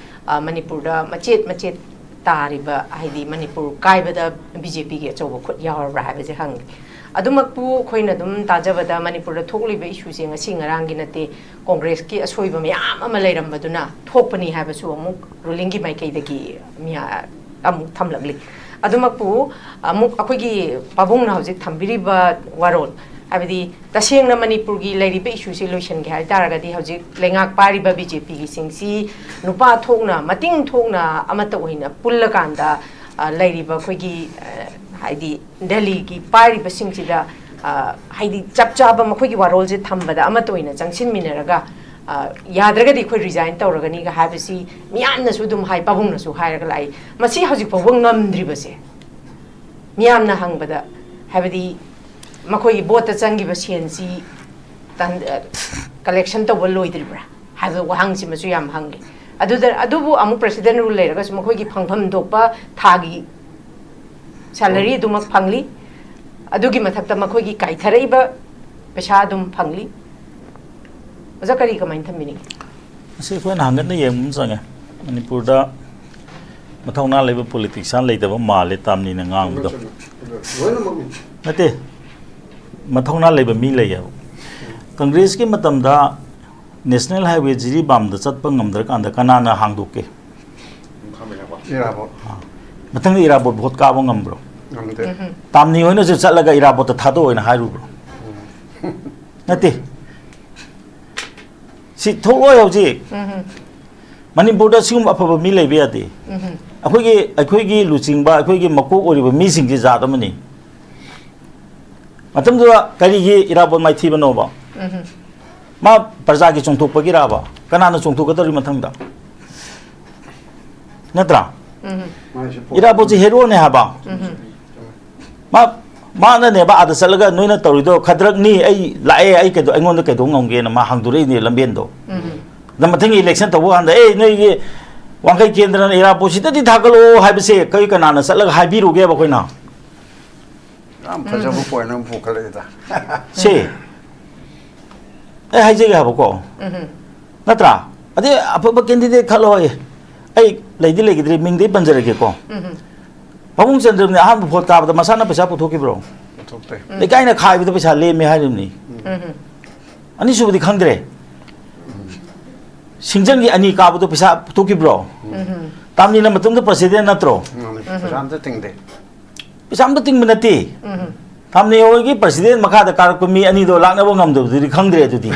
ꯑ, ꯃꯅꯤꯄꯨꯔꯗ ꯃꯆꯦꯠ ꯃꯆꯦꯠ ꯇꯥꯔꯤꯕ, ꯍꯥꯏꯗꯤ ꯃꯅꯤꯄꯨꯔ ꯀꯥꯏꯕꯗ ꯕꯤ ꯖꯦ ꯄꯤꯒꯤ ꯑꯆꯧꯕ ꯈꯨꯠ ꯌꯥꯎꯔꯕ꯭ꯔꯥ ꯍꯥꯏꯕꯁꯦ ꯍꯪꯉꯤ꯫ ꯑꯗꯨꯃꯛꯄꯨ ꯑꯩꯈꯣꯏꯅ ꯑꯗꯨꯝ ꯇꯥꯖꯕꯗ ꯃꯅꯤꯄꯨꯔꯗ ꯊꯣꯛꯂꯤꯕ ꯏꯁꯨꯁꯦ ꯉꯁꯤ ꯉꯔꯥꯡꯒꯤ ꯅꯠꯇꯦ꯫ ꯀꯣꯡꯒ꯭ꯔꯦꯁꯀꯤ ꯑꯁꯣꯏꯕ ꯃꯌꯥꯝ ꯑꯃ ꯂꯩꯔꯝꯕꯗꯨꯅ ꯊꯣꯛꯄꯅꯤ ꯍꯥꯏꯕꯁꯨ ꯑꯃꯨꯛ ꯔꯨꯂꯤꯡꯒꯤ ꯃꯥꯏꯀꯩꯗꯒꯤ ꯃꯤ-, ꯑꯃꯨꯛ ꯊꯝꯂꯛꯂꯤ꯫ ꯑꯗꯨꯃꯛꯄꯨ ꯑꯃꯨꯛ ꯑꯩꯈꯣꯏꯒꯤ ꯄꯥꯕꯨꯡꯅ ꯍꯧꯖꯤꯛ ꯊꯝꯕꯤꯔꯤꯕ ꯋꯥꯔꯣꯜ, ꯍꯥꯏꯕꯗꯤ ꯇꯁꯦꯡꯅ ꯃꯅꯤꯄꯨꯔꯒꯤ ꯂꯩꯔꯤꯕ ꯏꯁꯨꯁꯤ ꯂꯣꯏꯁꯤꯟꯒꯦ ꯍꯥꯏ ꯇꯥꯔꯒꯗꯤ ꯍꯧꯖꯤꯛ ꯂꯩꯉꯥꯛ ꯄꯥꯏꯔꯤꯕ ꯕꯤ ꯖꯦ ꯄꯤꯒꯤꯁꯤꯡꯁꯤ ꯅꯨꯄꯥ ꯊꯣꯛꯅ, ꯃꯇꯤꯡ ꯊꯣꯛꯅ ꯑꯃꯠꯇ ꯑꯣꯏꯅ ꯄꯨꯜꯂꯀꯥꯟꯗ, ꯑ, ꯂꯩꯔꯤꯕ ꯑꯩꯈꯣꯏꯒꯤ, ꯑ, ꯍꯥꯏꯗꯤ ꯗꯦꯜꯂꯤꯒꯤ ꯄꯥꯏꯔꯤꯕꯁꯤꯡꯁꯤꯗ, ꯑ, ꯍꯥꯏꯗꯤ ꯆꯞ ꯆꯥꯕ ꯃꯈꯣꯏꯒꯤ ꯋꯥꯔꯣꯜꯁꯦ ꯊꯝꯕꯗ ꯑꯃꯠꯇ ꯑꯣꯏꯅ ꯆꯪꯁꯤꯟꯃꯤꯟꯅꯔꯒ, ꯑ, ꯌꯥꯗ꯭ꯔꯒꯗꯤ ꯑꯩꯈꯣꯏ ꯔꯤꯖꯥꯏꯟ ꯇꯧꯔꯒꯅꯤꯒ ꯍꯥꯏꯕꯁꯤ ꯃꯤꯌꯥꯝꯅꯁꯨ ꯑꯗꯨꯝ ꯍꯥꯏ, ꯄꯥꯕꯨꯡꯅꯁꯨ ꯍꯥꯏꯔꯒ ꯂꯥꯛꯏ꯫ ꯃꯁꯤ ꯍꯧꯖꯤꯛ ꯐꯥꯎꯕ ꯉꯝꯗ꯭ꯔꯤꯕꯁꯦ, ꯃꯤꯌꯥꯝꯅ ꯍꯪꯕꯗ, ꯍꯥꯏꯕꯗꯤ ꯃꯈꯣꯏꯒꯤ ꯚꯣꯠꯇ ꯆꯪꯈꯤꯕ ꯁꯦꯟꯁꯤ ꯇꯥꯟ-, ꯑ, ꯀꯂꯦꯛꯁꯟ ꯇꯧꯕ ꯂꯣꯏꯗ꯭ꯔꯤꯕ꯭ꯔꯥ ꯍꯥꯏꯕ ꯋꯥꯍꯪꯁꯤꯃꯁꯨ ꯌꯥꯝ ꯍꯪꯉꯤ꯫ ꯑꯗꯨꯗ, ꯑꯗꯨꯕꯨ ꯑꯃꯨꯛ ꯄ꯭ꯔꯦꯁꯤꯗꯦꯟ ꯔꯨꯜ ꯂꯩꯔꯒꯁꯨ ꯃꯈꯣꯏꯒꯤ ꯐꯪꯐꯝ ꯊꯣꯛꯄ ꯊꯥꯒꯤ ꯁꯦꯂꯔꯤ ꯑꯗꯨꯃꯛ ꯐꯪꯂꯤ꯫ ꯑꯗꯨꯒꯤ ꯃꯊꯛꯇ ꯃꯈꯣꯏꯒꯤ ꯀꯥꯏꯊꯔꯛꯏꯕ ꯄꯩꯁꯥ ꯑꯗꯨꯝ ꯐꯪꯂꯤ꯫ ꯑꯣꯖꯥ, ꯀꯔꯤ, ꯀꯃꯥꯏꯅ ꯊꯝꯕꯤꯅꯤꯡꯉꯤ? ꯃꯁꯤ ꯑꯩꯈꯣꯏꯅ ꯍꯪꯒꯠꯅ ꯌꯦꯡꯕ ꯑꯃ ꯆꯪꯉꯦ꯫ ꯃꯅꯤꯄꯨꯔꯗ ꯃꯊꯧꯅꯥ ꯂꯩꯕ ꯄꯣꯂꯤꯇꯤꯛꯁꯤꯌꯥꯟ ꯂꯩꯇꯕ ꯃꯥꯜꯂꯦ, ꯇꯥꯝꯅꯤꯅ ꯉꯥꯡꯕꯗꯣ꯫ ꯂꯣꯏꯅꯃꯛꯅꯤ꯫ ꯅꯠꯇꯦ, ꯃꯊꯧꯅꯥ ꯂꯩꯕ ꯃꯤ ꯂꯩꯌꯦꯕ꯫ ꯀꯪꯒ꯭ꯔꯦꯁꯀꯤ ꯃꯇꯝꯗ ꯅꯦꯁꯅꯦꯜ ꯍꯥꯏꯋꯦ ꯖꯤꯔꯤꯕꯥꯝꯗ ꯆꯠꯄ ꯉꯝꯗ꯭ꯔꯀꯥꯟꯗ ꯀꯅꯥꯅ ꯍꯥꯡꯗꯣꯛꯀꯦ? ꯏꯔꯥꯕꯣꯠ꯫ ꯃꯊꯪꯗ ꯏꯔꯥꯕꯣꯠ ꯚꯣꯠ ꯀꯥꯕ ꯉꯝꯕ꯭ꯔꯣ? ꯉꯝꯗꯦ꯫ ꯎꯝꯍꯨꯝ꯫ ꯇꯥꯝꯅꯤ ꯍꯣꯏꯅꯁꯨ ꯆꯠꯂꯒ ꯏꯔꯥꯕꯣꯠꯇ ꯊꯥꯗꯣꯛꯑꯣꯅ ꯍꯥꯏꯔꯨꯕ꯭ꯔꯣ? ꯎꯝ꯫ ꯅꯠꯇꯦ꯫ ꯁꯤ ꯊꯣꯛꯂꯣꯏ ꯍꯧꯖꯤꯛ꯫ ꯎꯝꯍꯨꯝ꯫ ꯃꯅꯤꯄꯨꯔꯗ ꯁꯤꯒꯨꯝꯕ ꯑꯐꯕ ꯃꯤ ꯂꯩꯕ ꯌꯥꯗꯦ꯫ ꯎꯝꯍꯨꯝ꯫ ꯑꯩꯈꯣꯏꯒꯤ, ꯑꯩꯈꯣꯏꯒꯤ ꯂꯨꯆꯤꯡꯕ, ꯑꯩꯈꯣꯏꯒꯤ ꯃꯀꯣꯛ ꯑꯣꯏꯔꯤꯕ ꯃꯤꯁꯤꯡꯁꯤ ꯖꯥꯠ ꯑꯃꯅꯤ꯫ ꯃꯇꯝꯗꯨꯗ ꯀꯔꯤꯒꯤ ꯏꯔꯥꯕꯣꯠ ꯃꯥꯏꯊꯤꯕꯅꯣꯕ? ꯎꯝꯍꯨꯝ꯫ ꯃꯥ ꯄ꯭ꯔꯖꯥꯒꯤ ꯆꯣꯡꯊꯣꯛꯄꯒꯤꯔꯥꯕ? ꯀꯅꯥꯅ ꯆꯣꯡꯊꯣꯛꯀꯗꯧꯔꯤ ꯃꯊꯪꯗ? ꯅꯠꯇ꯭ꯔꯥ? ꯎꯝꯍꯨꯝ꯫ ꯃꯥꯏꯁꯨ ꯄꯣꯠ ꯏꯔꯥꯕꯣꯠꯁꯤ ꯍꯦꯔꯣꯅꯦ ꯍꯥꯏꯕ꯫ ꯎꯝꯍꯨꯝ꯫ ꯃꯥ, ꯃꯥꯅꯅꯦꯕ ꯑꯥꯗ ꯆꯠꯂꯒ ꯅꯣꯏꯅ ꯇꯧꯔꯤꯗꯣ ꯈꯗ꯭ꯔꯛꯅꯤ, ꯑꯩ ꯂꯥꯛꯑꯦ, ꯑꯩ ꯀꯩꯗꯧ-, ꯑꯩꯉꯣꯟꯗ ꯀꯩꯗꯧ ꯉꯝꯒꯦꯅ ꯃꯥ ꯍꯥꯡꯗꯣꯔꯛꯏꯅꯦ ꯂꯝꯕꯦꯟꯗꯣ꯫ ꯎꯝꯍꯨꯝ꯫ ꯑꯗ ꯃꯊꯪꯒꯤ ꯏꯂꯦꯛꯁꯟ ꯇꯧꯕ ꯀꯥꯟꯗ, "ꯑꯦ, ꯅꯣꯏꯒꯤ ꯋꯥꯡꯈꯩ ꯀꯦꯟꯗ꯭ꯔꯅ ꯏꯔꯥꯕꯣꯠꯁꯤꯗꯗꯤ ꯊꯥꯒꯠꯂꯛꯑꯣ" ꯍꯥꯏꯕꯁꯦ ꯀꯔꯤ, ꯀꯅꯥꯅ ꯆꯠꯂꯒ ꯍꯥꯏꯕꯤꯔꯨꯒꯦꯕ ꯑꯩꯈꯣꯏꯅ? ꯌꯥꯝ ꯐꯖꯕ ꯎꯝ꯫ ꯄꯣꯏꯟ ꯑꯃ ꯄꯨꯈꯠꯂꯛꯏꯗ꯫ ꯁꯦ, ꯑꯩ ꯍꯥꯏꯖꯒꯦ ꯍꯥꯏꯕꯀꯣ꯫ ꯎꯝꯍꯨꯝ꯫ ꯅꯠꯇ꯭ꯔꯥ? ꯑꯗꯩ ꯑꯐꯕ ꯀꯦꯟꯗꯤꯗꯦꯠ ꯈꯜꯂꯣ ꯑꯩ꯫ ꯑꯩ ꯂꯩꯗꯤ ꯂꯩꯈꯤꯗ꯭ꯔꯦ, ꯃꯤꯡꯗꯤ ꯄꯟꯖꯔꯒꯦꯀꯣ꯫ ꯎꯝꯍꯨꯝ꯫ ꯄꯥꯕꯨꯡ ꯆꯟꯗ꯭ꯔꯕꯅꯤ ꯑꯍꯥꯟꯕ ꯚꯣꯠ ꯀꯥꯕꯗ ꯃꯁꯥꯅ ꯄꯩꯁꯥ ꯄꯨꯊꯣꯛꯈꯤꯕ꯭ꯔꯣ? ꯄꯨꯊꯣꯛꯇꯦ꯫ ꯎꯝ꯫ ꯂꯩꯀꯥꯏꯅ ꯈꯥꯏꯕꯗ ꯄꯩꯁꯥ ꯂꯦꯝꯃꯦ ꯍꯥꯏꯔꯤꯕꯅꯤ꯫ ꯎꯝꯍꯨꯝ꯫ ꯑꯅꯤꯁꯨꯕꯗꯤ ꯈꯪꯗ꯭ꯔꯦ꯫ ꯁꯤꯡꯖꯪꯒꯤ ꯑꯅꯤ ꯀꯥꯕꯗꯣ ꯄꯩꯁꯥ ꯄꯨꯊꯣꯛꯈꯤꯕ꯭ꯔꯣ? ꯎꯝꯍꯨꯝ꯫ ꯇꯥꯝꯅꯤꯅ ꯃꯇꯝꯗ ꯄ꯭ꯔꯁꯤꯗꯦꯟ ꯅꯠꯇ꯭ꯔꯣ? ꯃꯥꯅꯤ꯫ ꯎꯝꯍꯨꯝ꯫ ꯄꯩꯁꯥ ꯑꯝꯇ ꯇꯤꯡꯗꯦ꯫ ꯄꯩꯁꯥ ꯑꯝꯇ ꯇꯤꯡꯕ ꯅꯠꯇꯦ꯫ ꯎꯝꯍꯨꯝ꯫ ꯊꯥꯝꯅꯦ ꯍꯣꯏꯒꯤ ꯄ꯭ꯔꯁꯤꯗꯦꯟ ꯃꯈꯥꯗ ꯀꯥꯔꯛꯄ ꯃꯤ ꯑꯅꯤꯗꯣ ꯂꯥꯛꯅꯕ ꯉꯝꯗꯕꯗꯨꯗꯤ ꯈꯪꯗ꯭ꯔꯦ ꯑꯗꯨꯗꯤ꯫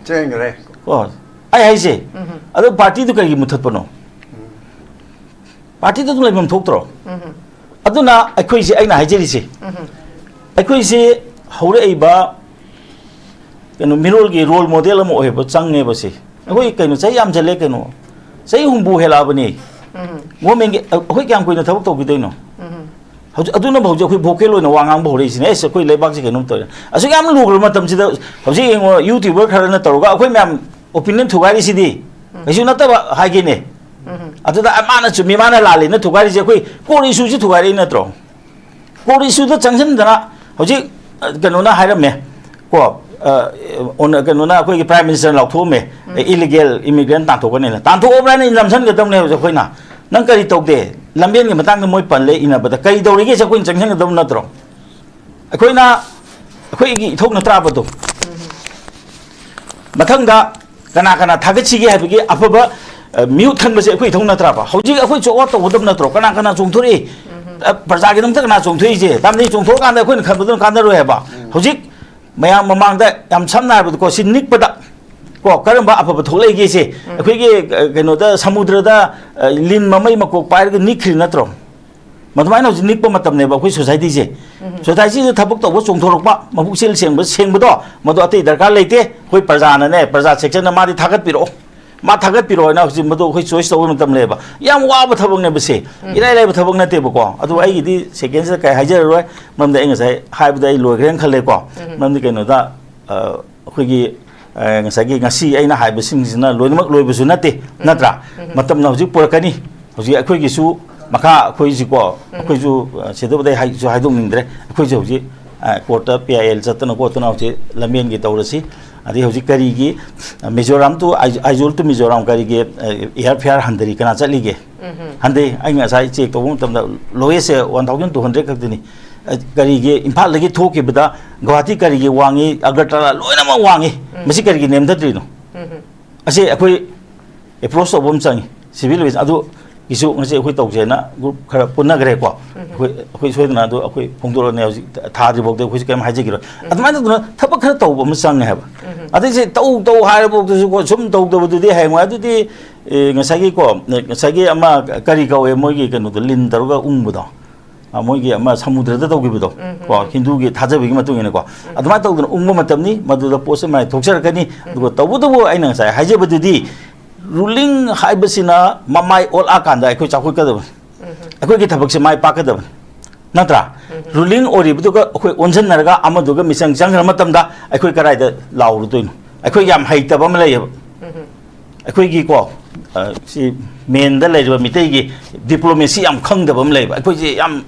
ꯆꯦꯟꯈ꯭ꯔꯦ꯫ ꯀꯣ, ꯑꯩ ꯍꯥꯏꯁꯦ, ꯑꯗꯣ ꯄꯥꯔꯇꯤꯗꯨ ꯀꯔꯤꯒꯤ ꯃꯨꯊꯠꯄꯅꯣ? ꯄꯥꯔꯇꯤꯗꯨ ꯑꯗꯨꯝ ꯂꯩꯐꯝ ꯊꯣꯛꯇ꯭ꯔꯣ? ꯑꯗꯨꯅ ꯑꯩꯈꯣꯏꯁꯦ, ꯑꯩꯅ ꯍꯥꯏꯖꯔꯤꯁꯦ, ꯑꯩꯈꯣꯏꯁꯦ ꯍꯧꯔꯛꯏꯕ ꯀꯩꯅꯣ, ꯃꯤꯔꯣꯜꯒꯤ ꯔꯣꯜ ꯃꯣꯗꯦꯜ ꯑꯃ ꯑꯣꯏꯕ ꯆꯪꯉꯦꯕ ꯁꯤ꯫ ꯑꯩꯈꯣꯏ ꯀꯩꯅꯣ, ꯆꯍꯤ ꯌꯥꯝꯁꯜꯂꯦ ꯀꯩꯅꯣ, ꯆꯍꯤ ꯍꯨꯝꯐꯨ ꯍꯦꯜꯂꯛꯑꯕꯅꯤ꯫ ꯒꯣꯔꯃꯦꯟꯒꯤ ꯑꯩꯈꯣꯏ ꯀꯌꯥꯝ ꯀꯨꯏꯅ ꯊꯕꯛ ꯇꯧꯈꯤꯗꯣꯏꯅꯣ? ꯍꯧꯖꯤꯛ ꯑꯗꯨꯅꯕꯨ ꯍꯧꯖꯤꯛ ꯑꯩꯈꯣꯏ ꯚꯣꯀꯦꯜ ꯑꯣꯏꯅ ꯋꯥ ꯉꯥꯡꯕ ꯍꯧꯔꯛꯏꯁꯤꯅꯦ꯫ ꯑꯦꯁ, ꯑꯩꯈꯣꯏ ꯂꯩꯕꯥꯛꯁꯦ ꯀꯩꯅꯣꯝ ꯇꯧꯔꯦ꯫ ꯑꯁꯨꯛ ꯌꯥꯝ ꯂꯨꯈ꯭ꯔꯕ ꯃꯇꯝꯁꯤꯗ ꯍꯧꯖꯤꯛ ꯌꯦꯡꯉꯣ, ꯌꯨꯇ꯭ꯌꯨꯕꯔ ꯈꯔꯅ ꯇꯧꯔꯒ ꯑꯩꯈꯣꯏ ꯃꯌꯥꯝ ꯑꯣꯄꯤꯅꯤꯌꯟ ꯊꯨꯒꯥꯏꯔꯤꯁꯤꯗꯤ ꯀꯩꯁꯨ ꯅꯠꯇꯕ ꯍꯥꯏꯒꯦꯅꯦ꯫ ꯑꯗꯨꯗ ꯃꯥꯅ ꯆꯨꯝꯃꯤ, ꯃꯥꯅ ꯂꯥꯜꯂꯤꯅ ꯊꯨꯒꯥꯏꯔꯤꯁꯦ ꯑꯩꯈꯣꯏ ꯀꯣꯔꯠ ꯏꯁꯨꯁꯤ ꯊꯨꯒꯥꯏꯔꯛꯏ ꯅꯠꯇ꯭ꯔꯣ? ꯀꯣꯔꯠ ꯏꯁꯨꯗ ꯆꯪꯁꯤꯟꯗꯅ ꯍꯧꯖꯤꯛ, ꯑ, ꯀꯩꯅꯣꯅ ꯍꯥꯏꯔꯝꯃꯦ ꯀꯣ, ꯑ, ꯑꯣꯅ-, ꯀꯩꯅꯣꯅ, ꯑꯩꯈꯣꯏꯒꯤ ꯄ꯭ꯔꯥꯏꯝ ꯃꯤꯅꯤꯁꯇꯔꯅ ꯂꯥꯎꯊꯣꯛꯑꯝꯃꯦ, ꯏꯂꯤꯒꯦꯜ ꯏꯃꯤꯒ꯭ꯔꯦꯟ ꯇꯥꯟꯊꯣꯛꯀꯅꯤꯅ꯫ ꯇꯥꯟꯊꯣꯛꯑꯕ꯭ꯔꯥꯅ ꯅꯝꯁꯤꯟꯒꯗꯕꯅꯦ ꯍꯧꯖꯤꯛ ꯑꯩꯈꯣꯏꯅ꯫ ꯅꯪ ꯀꯔꯤ ꯇꯧꯗꯦ? ꯂꯝꯕꯦꯟꯒꯤ ꯃꯇꯥꯡꯗ ꯃꯣꯏ ꯄꯜꯂꯦ ꯏꯅꯕꯗ ꯀꯔꯤ ꯇꯧꯔꯤꯒꯦꯁꯦ ꯑꯩꯈꯣꯏꯅ ꯆꯪꯁꯤꯟꯒꯗꯕ ꯅꯠꯇ꯭ꯔꯣ? ꯑꯩꯈꯣꯏꯅ, ꯑꯩꯈꯣꯏꯒꯤ ꯏꯊꯧ ꯅꯠꯇ꯭ꯔꯥꯕꯗꯣ? ꯃꯊꯪꯗ ꯀꯅꯥ ꯀꯅꯥ ꯊꯥꯒꯠꯁꯤꯒꯦ ꯍꯥꯏꯕꯒꯤ ꯑꯐꯕ, ꯑ, ꯃꯤꯍꯨꯠ ꯈꯟꯕꯁꯦ ꯑꯩꯈꯣꯏ ꯏꯊꯧ ꯅꯠꯇ꯭ꯔꯥꯕ? ꯍꯧꯖꯤꯛ ꯑꯩꯈꯣꯏ ꯆꯣꯛꯑꯣꯠ ꯇꯧꯒꯗꯕ ꯅꯠꯇ꯭ꯔꯣ? ꯀꯅꯥ ꯀꯅꯥ ꯆꯣꯡꯊꯣꯔꯛꯏ? ꯑ, ꯄ꯭ꯔꯖꯥꯒꯤꯗꯃꯛꯇ ꯀꯅꯥ ꯆꯣꯡꯊꯣꯛꯏꯁꯦ? ꯇꯥꯝꯅꯤ ꯆꯣꯡꯊꯣꯛꯑꯀꯥꯟꯗ ꯑꯩꯈꯣꯏꯅ ꯈꯟꯕꯗꯨꯅ ꯀꯥꯟꯅꯔꯣꯏ ꯍꯥꯏꯕ꯫ ꯍꯧꯖꯤꯛ ꯃꯌꯥꯝ ꯃꯃꯥꯡꯗ ꯌꯥꯝ ꯁꯝꯅ ꯍꯥꯏꯔꯕꯗꯀꯣ, ꯁꯤ ꯅꯤꯛꯄꯗ, ꯀꯣ, ꯀꯔꯝꯕ ꯑꯐꯕ ꯊꯣꯛꯂꯛꯏꯒꯦꯁꯦ? ꯑꯩꯈꯣꯏꯒꯤ, ꯑ, ꯀꯩꯅꯣꯗ, ꯁꯃꯨꯗ꯭ꯔꯗ, ꯑ, ꯂꯤꯟ ꯃꯃꯩ ꯃꯀꯣꯛ ꯄꯥꯏꯔꯒ ꯅꯤꯛꯈ꯭ꯔꯤ ꯅꯠꯇ꯭ꯔꯣ? ꯃꯗꯨꯃꯥꯏꯅ ꯍꯧꯖꯤꯛ ꯅꯤꯛꯄ ꯃꯇꯝꯅꯦꯕ ꯑꯩꯈꯣꯏ ꯁꯣꯁꯥꯏꯇꯤꯁꯦ꯫ ꯁꯣꯁꯥꯏꯇꯤꯁꯤꯗ ꯊꯕꯛ ꯇꯧꯕ ꯆꯣꯡꯊꯣꯔꯛꯄ, ꯃꯕꯨꯛꯆꯦꯜ ꯁꯦꯡꯕ, ꯁꯦꯡꯕꯗꯣ, ꯃꯗꯨ ꯑꯇꯩ ꯗꯔꯀꯥꯔ ꯂꯩꯇꯦ꯫ ꯑꯩꯈꯣꯏ ꯄ꯭ꯔꯖꯥꯅꯅꯦ, ꯄ꯭ꯔꯖꯥ ꯁꯦꯛꯁꯟꯅ ꯃꯥꯗꯤ ꯊꯥꯒꯠꯄꯤꯔꯛꯑꯣ, ꯃꯥ ꯊꯥꯒꯠꯄꯤꯔꯛꯑꯣ ꯍꯥꯏꯅ ꯍꯧꯖꯤꯛ ꯃꯗꯨ ꯑꯩꯈꯣꯏ ꯆꯣꯏꯁ ꯇꯧꯕ ꯃꯇꯝ ꯂꯩꯌꯦꯕ꯫ ꯌꯥꯝ ꯋꯥꯕ ꯊꯕꯛꯅꯦꯕ ꯁꯦ, ꯏꯔꯥꯏ ꯂꯥꯏꯕ ꯊꯕꯛ ꯅꯠꯇꯦꯕꯀꯣ꯫ ꯑꯗꯨ ꯑꯩꯒꯤꯗꯤ ꯁꯦꯀꯦꯟꯁꯤꯗ ꯀꯩ ꯍꯥꯏꯖꯔꯔꯣꯏ, ꯃꯔꯝꯗꯤ ꯑꯩ ꯉꯁꯥꯏ ꯍꯥꯏꯕꯗ ꯑꯩ ꯂꯣꯏꯈ꯭ꯔꯦꯅ ꯈꯜꯂꯦꯀꯣ꯫ ꯃꯔꯝꯗꯤ ꯀꯩꯅꯣꯗ, ꯑ, ꯑꯩꯈꯣꯏꯒꯤ, ꯑ, ꯉꯁꯥꯏꯒꯤ ꯉꯁꯤ ꯑꯩꯅ ꯍꯥꯏꯕꯁꯤꯡꯁꯤꯅ ꯂꯣꯏꯅꯃꯛ ꯂꯣꯏꯕꯁꯨ ꯅꯠꯇꯦ, ꯅꯠꯇ꯭ꯔꯥ? ꯃꯇꯝꯅ ꯍꯧꯖꯤꯛ ꯄꯨꯔꯛꯀꯅꯤ꯫ ꯍꯧꯖꯤꯛ ꯑꯩꯈꯣꯏꯒꯤꯁꯨ ꯃꯈꯥ ꯑꯩꯈꯣꯏꯁꯤꯀꯣ, ꯑꯩꯈꯣꯏꯁꯨ, ꯑ, ꯁꯤꯗꯕꯨꯗꯤ ꯑꯩ ꯍꯥꯏꯁꯨ ꯍꯥꯏꯗꯣꯛꯅꯤꯡꯗ꯭ꯔꯦ꯫ ꯑꯩꯈꯣꯏꯁꯨ ꯍꯧꯖꯤꯛ, ꯑ, ꯀꯣꯔꯠꯇ ꯄꯤ ꯑꯥꯏ ꯑꯦꯜ ꯆꯠꯇꯅ ꯈꯣꯠꯇꯅ ꯍꯧꯖꯤꯛ ꯂꯝꯕꯦꯟꯒꯤ ꯇꯧꯔꯁꯤ꯫ ꯑꯗꯩ ꯍꯧꯖꯤꯛ ꯀꯔꯤꯒꯤ, ꯑ, Mizoram to I-, Aizawl to Mizoram ꯀꯔꯤꯒꯤ, ꯑ, ꯑꯦꯌꯥꯔ ꯐꯤꯌꯥꯔ ꯍꯟꯊꯔꯤ? ꯀꯅꯥ ꯆꯠꯂꯤꯒꯦ? ꯍꯟꯊꯩ꯫ ꯑꯩ ꯉꯁꯥꯏ ꯆꯦꯛ ꯇꯧꯕ ꯃꯇꯝꯗ ꯂꯣꯋꯦꯁꯁꯦ ꯋꯥꯟ ꯊꯥꯎꯖꯟ ꯇꯨ ꯍꯟꯗ꯭ꯔꯦꯗ ꯈꯛꯇꯅꯤ꯫ ꯑ, ꯀꯔꯤꯒꯤ ꯏꯝꯐꯥꯜꯗꯒꯤ ꯊꯣꯛꯈꯤꯕꯗ ꯒꯨꯋꯥꯍꯥꯇꯤ ꯀꯔꯤꯒꯤ ꯋꯥꯡꯉꯤ, ꯑꯒꯔꯇꯂꯥ ꯂꯣꯏꯅꯃꯛ ꯋꯥꯡꯉꯤ? ꯃꯁꯤ ꯀꯔꯤꯒꯤ ꯅꯦꯝꯊꯗ꯭ꯔꯤꯅꯣ? ꯑꯁꯤ ꯑꯩꯈꯣꯏ ꯑꯦꯄ꯭ꯔꯣꯁ ꯇꯧꯕ ꯑꯃ ꯆꯪꯉꯤ, ꯁꯤꯚꯤꯜ ꯑꯣꯐꯤꯁ꯫ ꯑꯗꯨ ꯒꯤꯁꯨ ꯉꯁꯤ ꯑꯩꯈꯣꯏ ꯇꯧꯁꯦꯅ ꯒ꯭ꯔꯨꯞ ꯈꯔ ꯄꯨꯟꯅꯈ꯭ꯔꯦꯀꯣ꯫ ꯑꯩꯈꯣꯏ ꯑꯩꯈꯣꯏ ꯁꯣꯏꯗꯅ ꯑꯗꯨ ꯑꯩꯈꯣꯏ ꯐꯣꯡꯗꯣꯔꯛꯑꯅꯤ꯫ ꯍꯧꯖꯤꯛ ꯊꯥꯗ꯭ꯔꯤꯐꯥꯎꯗ ꯑꯩꯈꯣꯏꯁꯨ ꯀꯔꯤꯝ ꯍꯥꯏꯖꯈꯤꯔꯣꯏ꯫ ꯑꯗꯨꯃꯥꯏꯅ ꯇꯧꯗꯅ ꯊꯕꯛ ꯈꯔ ꯇꯧꯕ ꯑꯃ ꯆꯪꯉꯦ ꯍꯥꯏꯕ꯫ ꯑꯗꯩꯁꯦ ꯇꯧ ꯇꯧ ꯍꯥꯏꯔꯐꯥꯎꯗꯁꯨꯀꯣ, ꯁꯨꯝ ꯇꯧꯗꯕꯗꯨꯗꯤ ꯍꯌꯦꯡꯋꯥꯏ ꯑꯗꯨꯗꯤ, ꯑꯦ, ꯉꯁꯥꯏꯒꯤꯀꯣ, ꯉꯁꯥꯏꯒꯤ ꯑꯃ ꯀꯔꯤ ꯀꯧꯋꯦ ꯃꯣꯏꯒꯤ ꯀꯩꯅꯣꯗꯣ, ꯂꯤꯟ ꯇꯧꯔꯒ ꯎꯪꯕꯗꯣ? ꯑ, ꯃꯣꯏꯒꯤ ꯑꯃ ꯁꯃꯨꯗ꯭ꯔꯗ ꯇꯧꯈꯤꯕꯗꯣ, ꯀꯣ, ꯍꯤꯟꯗꯨꯒꯤ ꯊꯥꯖꯕꯒꯤ ꯃꯇꯨꯡ ꯏꯟꯅꯀꯣ, ꯑꯗꯨꯃꯥꯏꯅ ꯇꯧꯗꯅ ꯎꯪꯕ ꯃꯇꯝꯅꯤ꯫ ꯃꯗꯨꯗ ꯄꯣꯠꯁꯦ ꯃꯥꯏ ꯊꯣꯛꯆꯔꯛꯀꯅꯤ꯫ ꯑꯗꯨꯒ ꯇꯧꯕꯇꯕꯨ ꯑꯩꯅ ꯉꯁꯥꯏ ꯍꯥꯏꯖꯕꯗꯨꯗꯤ, ꯔꯨꯂꯤꯡ ꯍꯥꯏꯕꯁꯤꯅ ꯃꯃꯥꯏ ꯑꯣꯜꯂꯛꯑꯀꯥꯟꯗ ꯑꯩꯈꯣꯏ ꯆꯥꯎꯈꯠꯀꯗꯕꯅꯤ꯫ ꯑꯩꯈꯣꯏꯒꯤ ꯊꯕꯛꯁꯦ ꯃꯥꯏ ꯄꯥꯛꯀꯗꯕꯅꯤ꯫ ꯅꯠꯇ꯭ꯔꯥ? ꯔꯨꯂꯤꯡ ꯑꯣꯏꯔꯤꯕꯗꯨꯒ ꯑꯩꯈꯣꯏ ꯑꯣꯟꯁꯤꯟꯅꯔꯒ ꯑꯃꯗꯨꯒ ꯃꯤꯆꯪ ꯆꯪꯈ꯭ꯔ ꯃꯇꯝꯗ ꯑꯩꯈꯣꯏ ꯀꯗꯥꯏꯗ ꯂꯥꯎꯔꯨꯗꯣꯏꯅꯣ? ꯑꯩꯈꯣꯏ ꯌꯥꯝ ꯍꯩꯇꯕ ꯑꯃ ꯂꯩꯌꯦꯕ꯫ ꯑꯩꯈꯣꯏꯒꯤꯀꯣ, ꯑ, ꯁꯤ ꯃꯦꯟꯗ ꯂꯩꯔꯤꯕ ꯃꯤꯇꯩꯒꯤ ꯗꯤꯄ꯭ꯂꯣꯃꯦꯁꯤ ꯌꯥꯝ ꯈꯪꯗꯕ ꯑꯃ ꯂꯩꯕ꯫ ꯑꯩꯈꯣꯏꯁꯦ ꯌꯥꯝ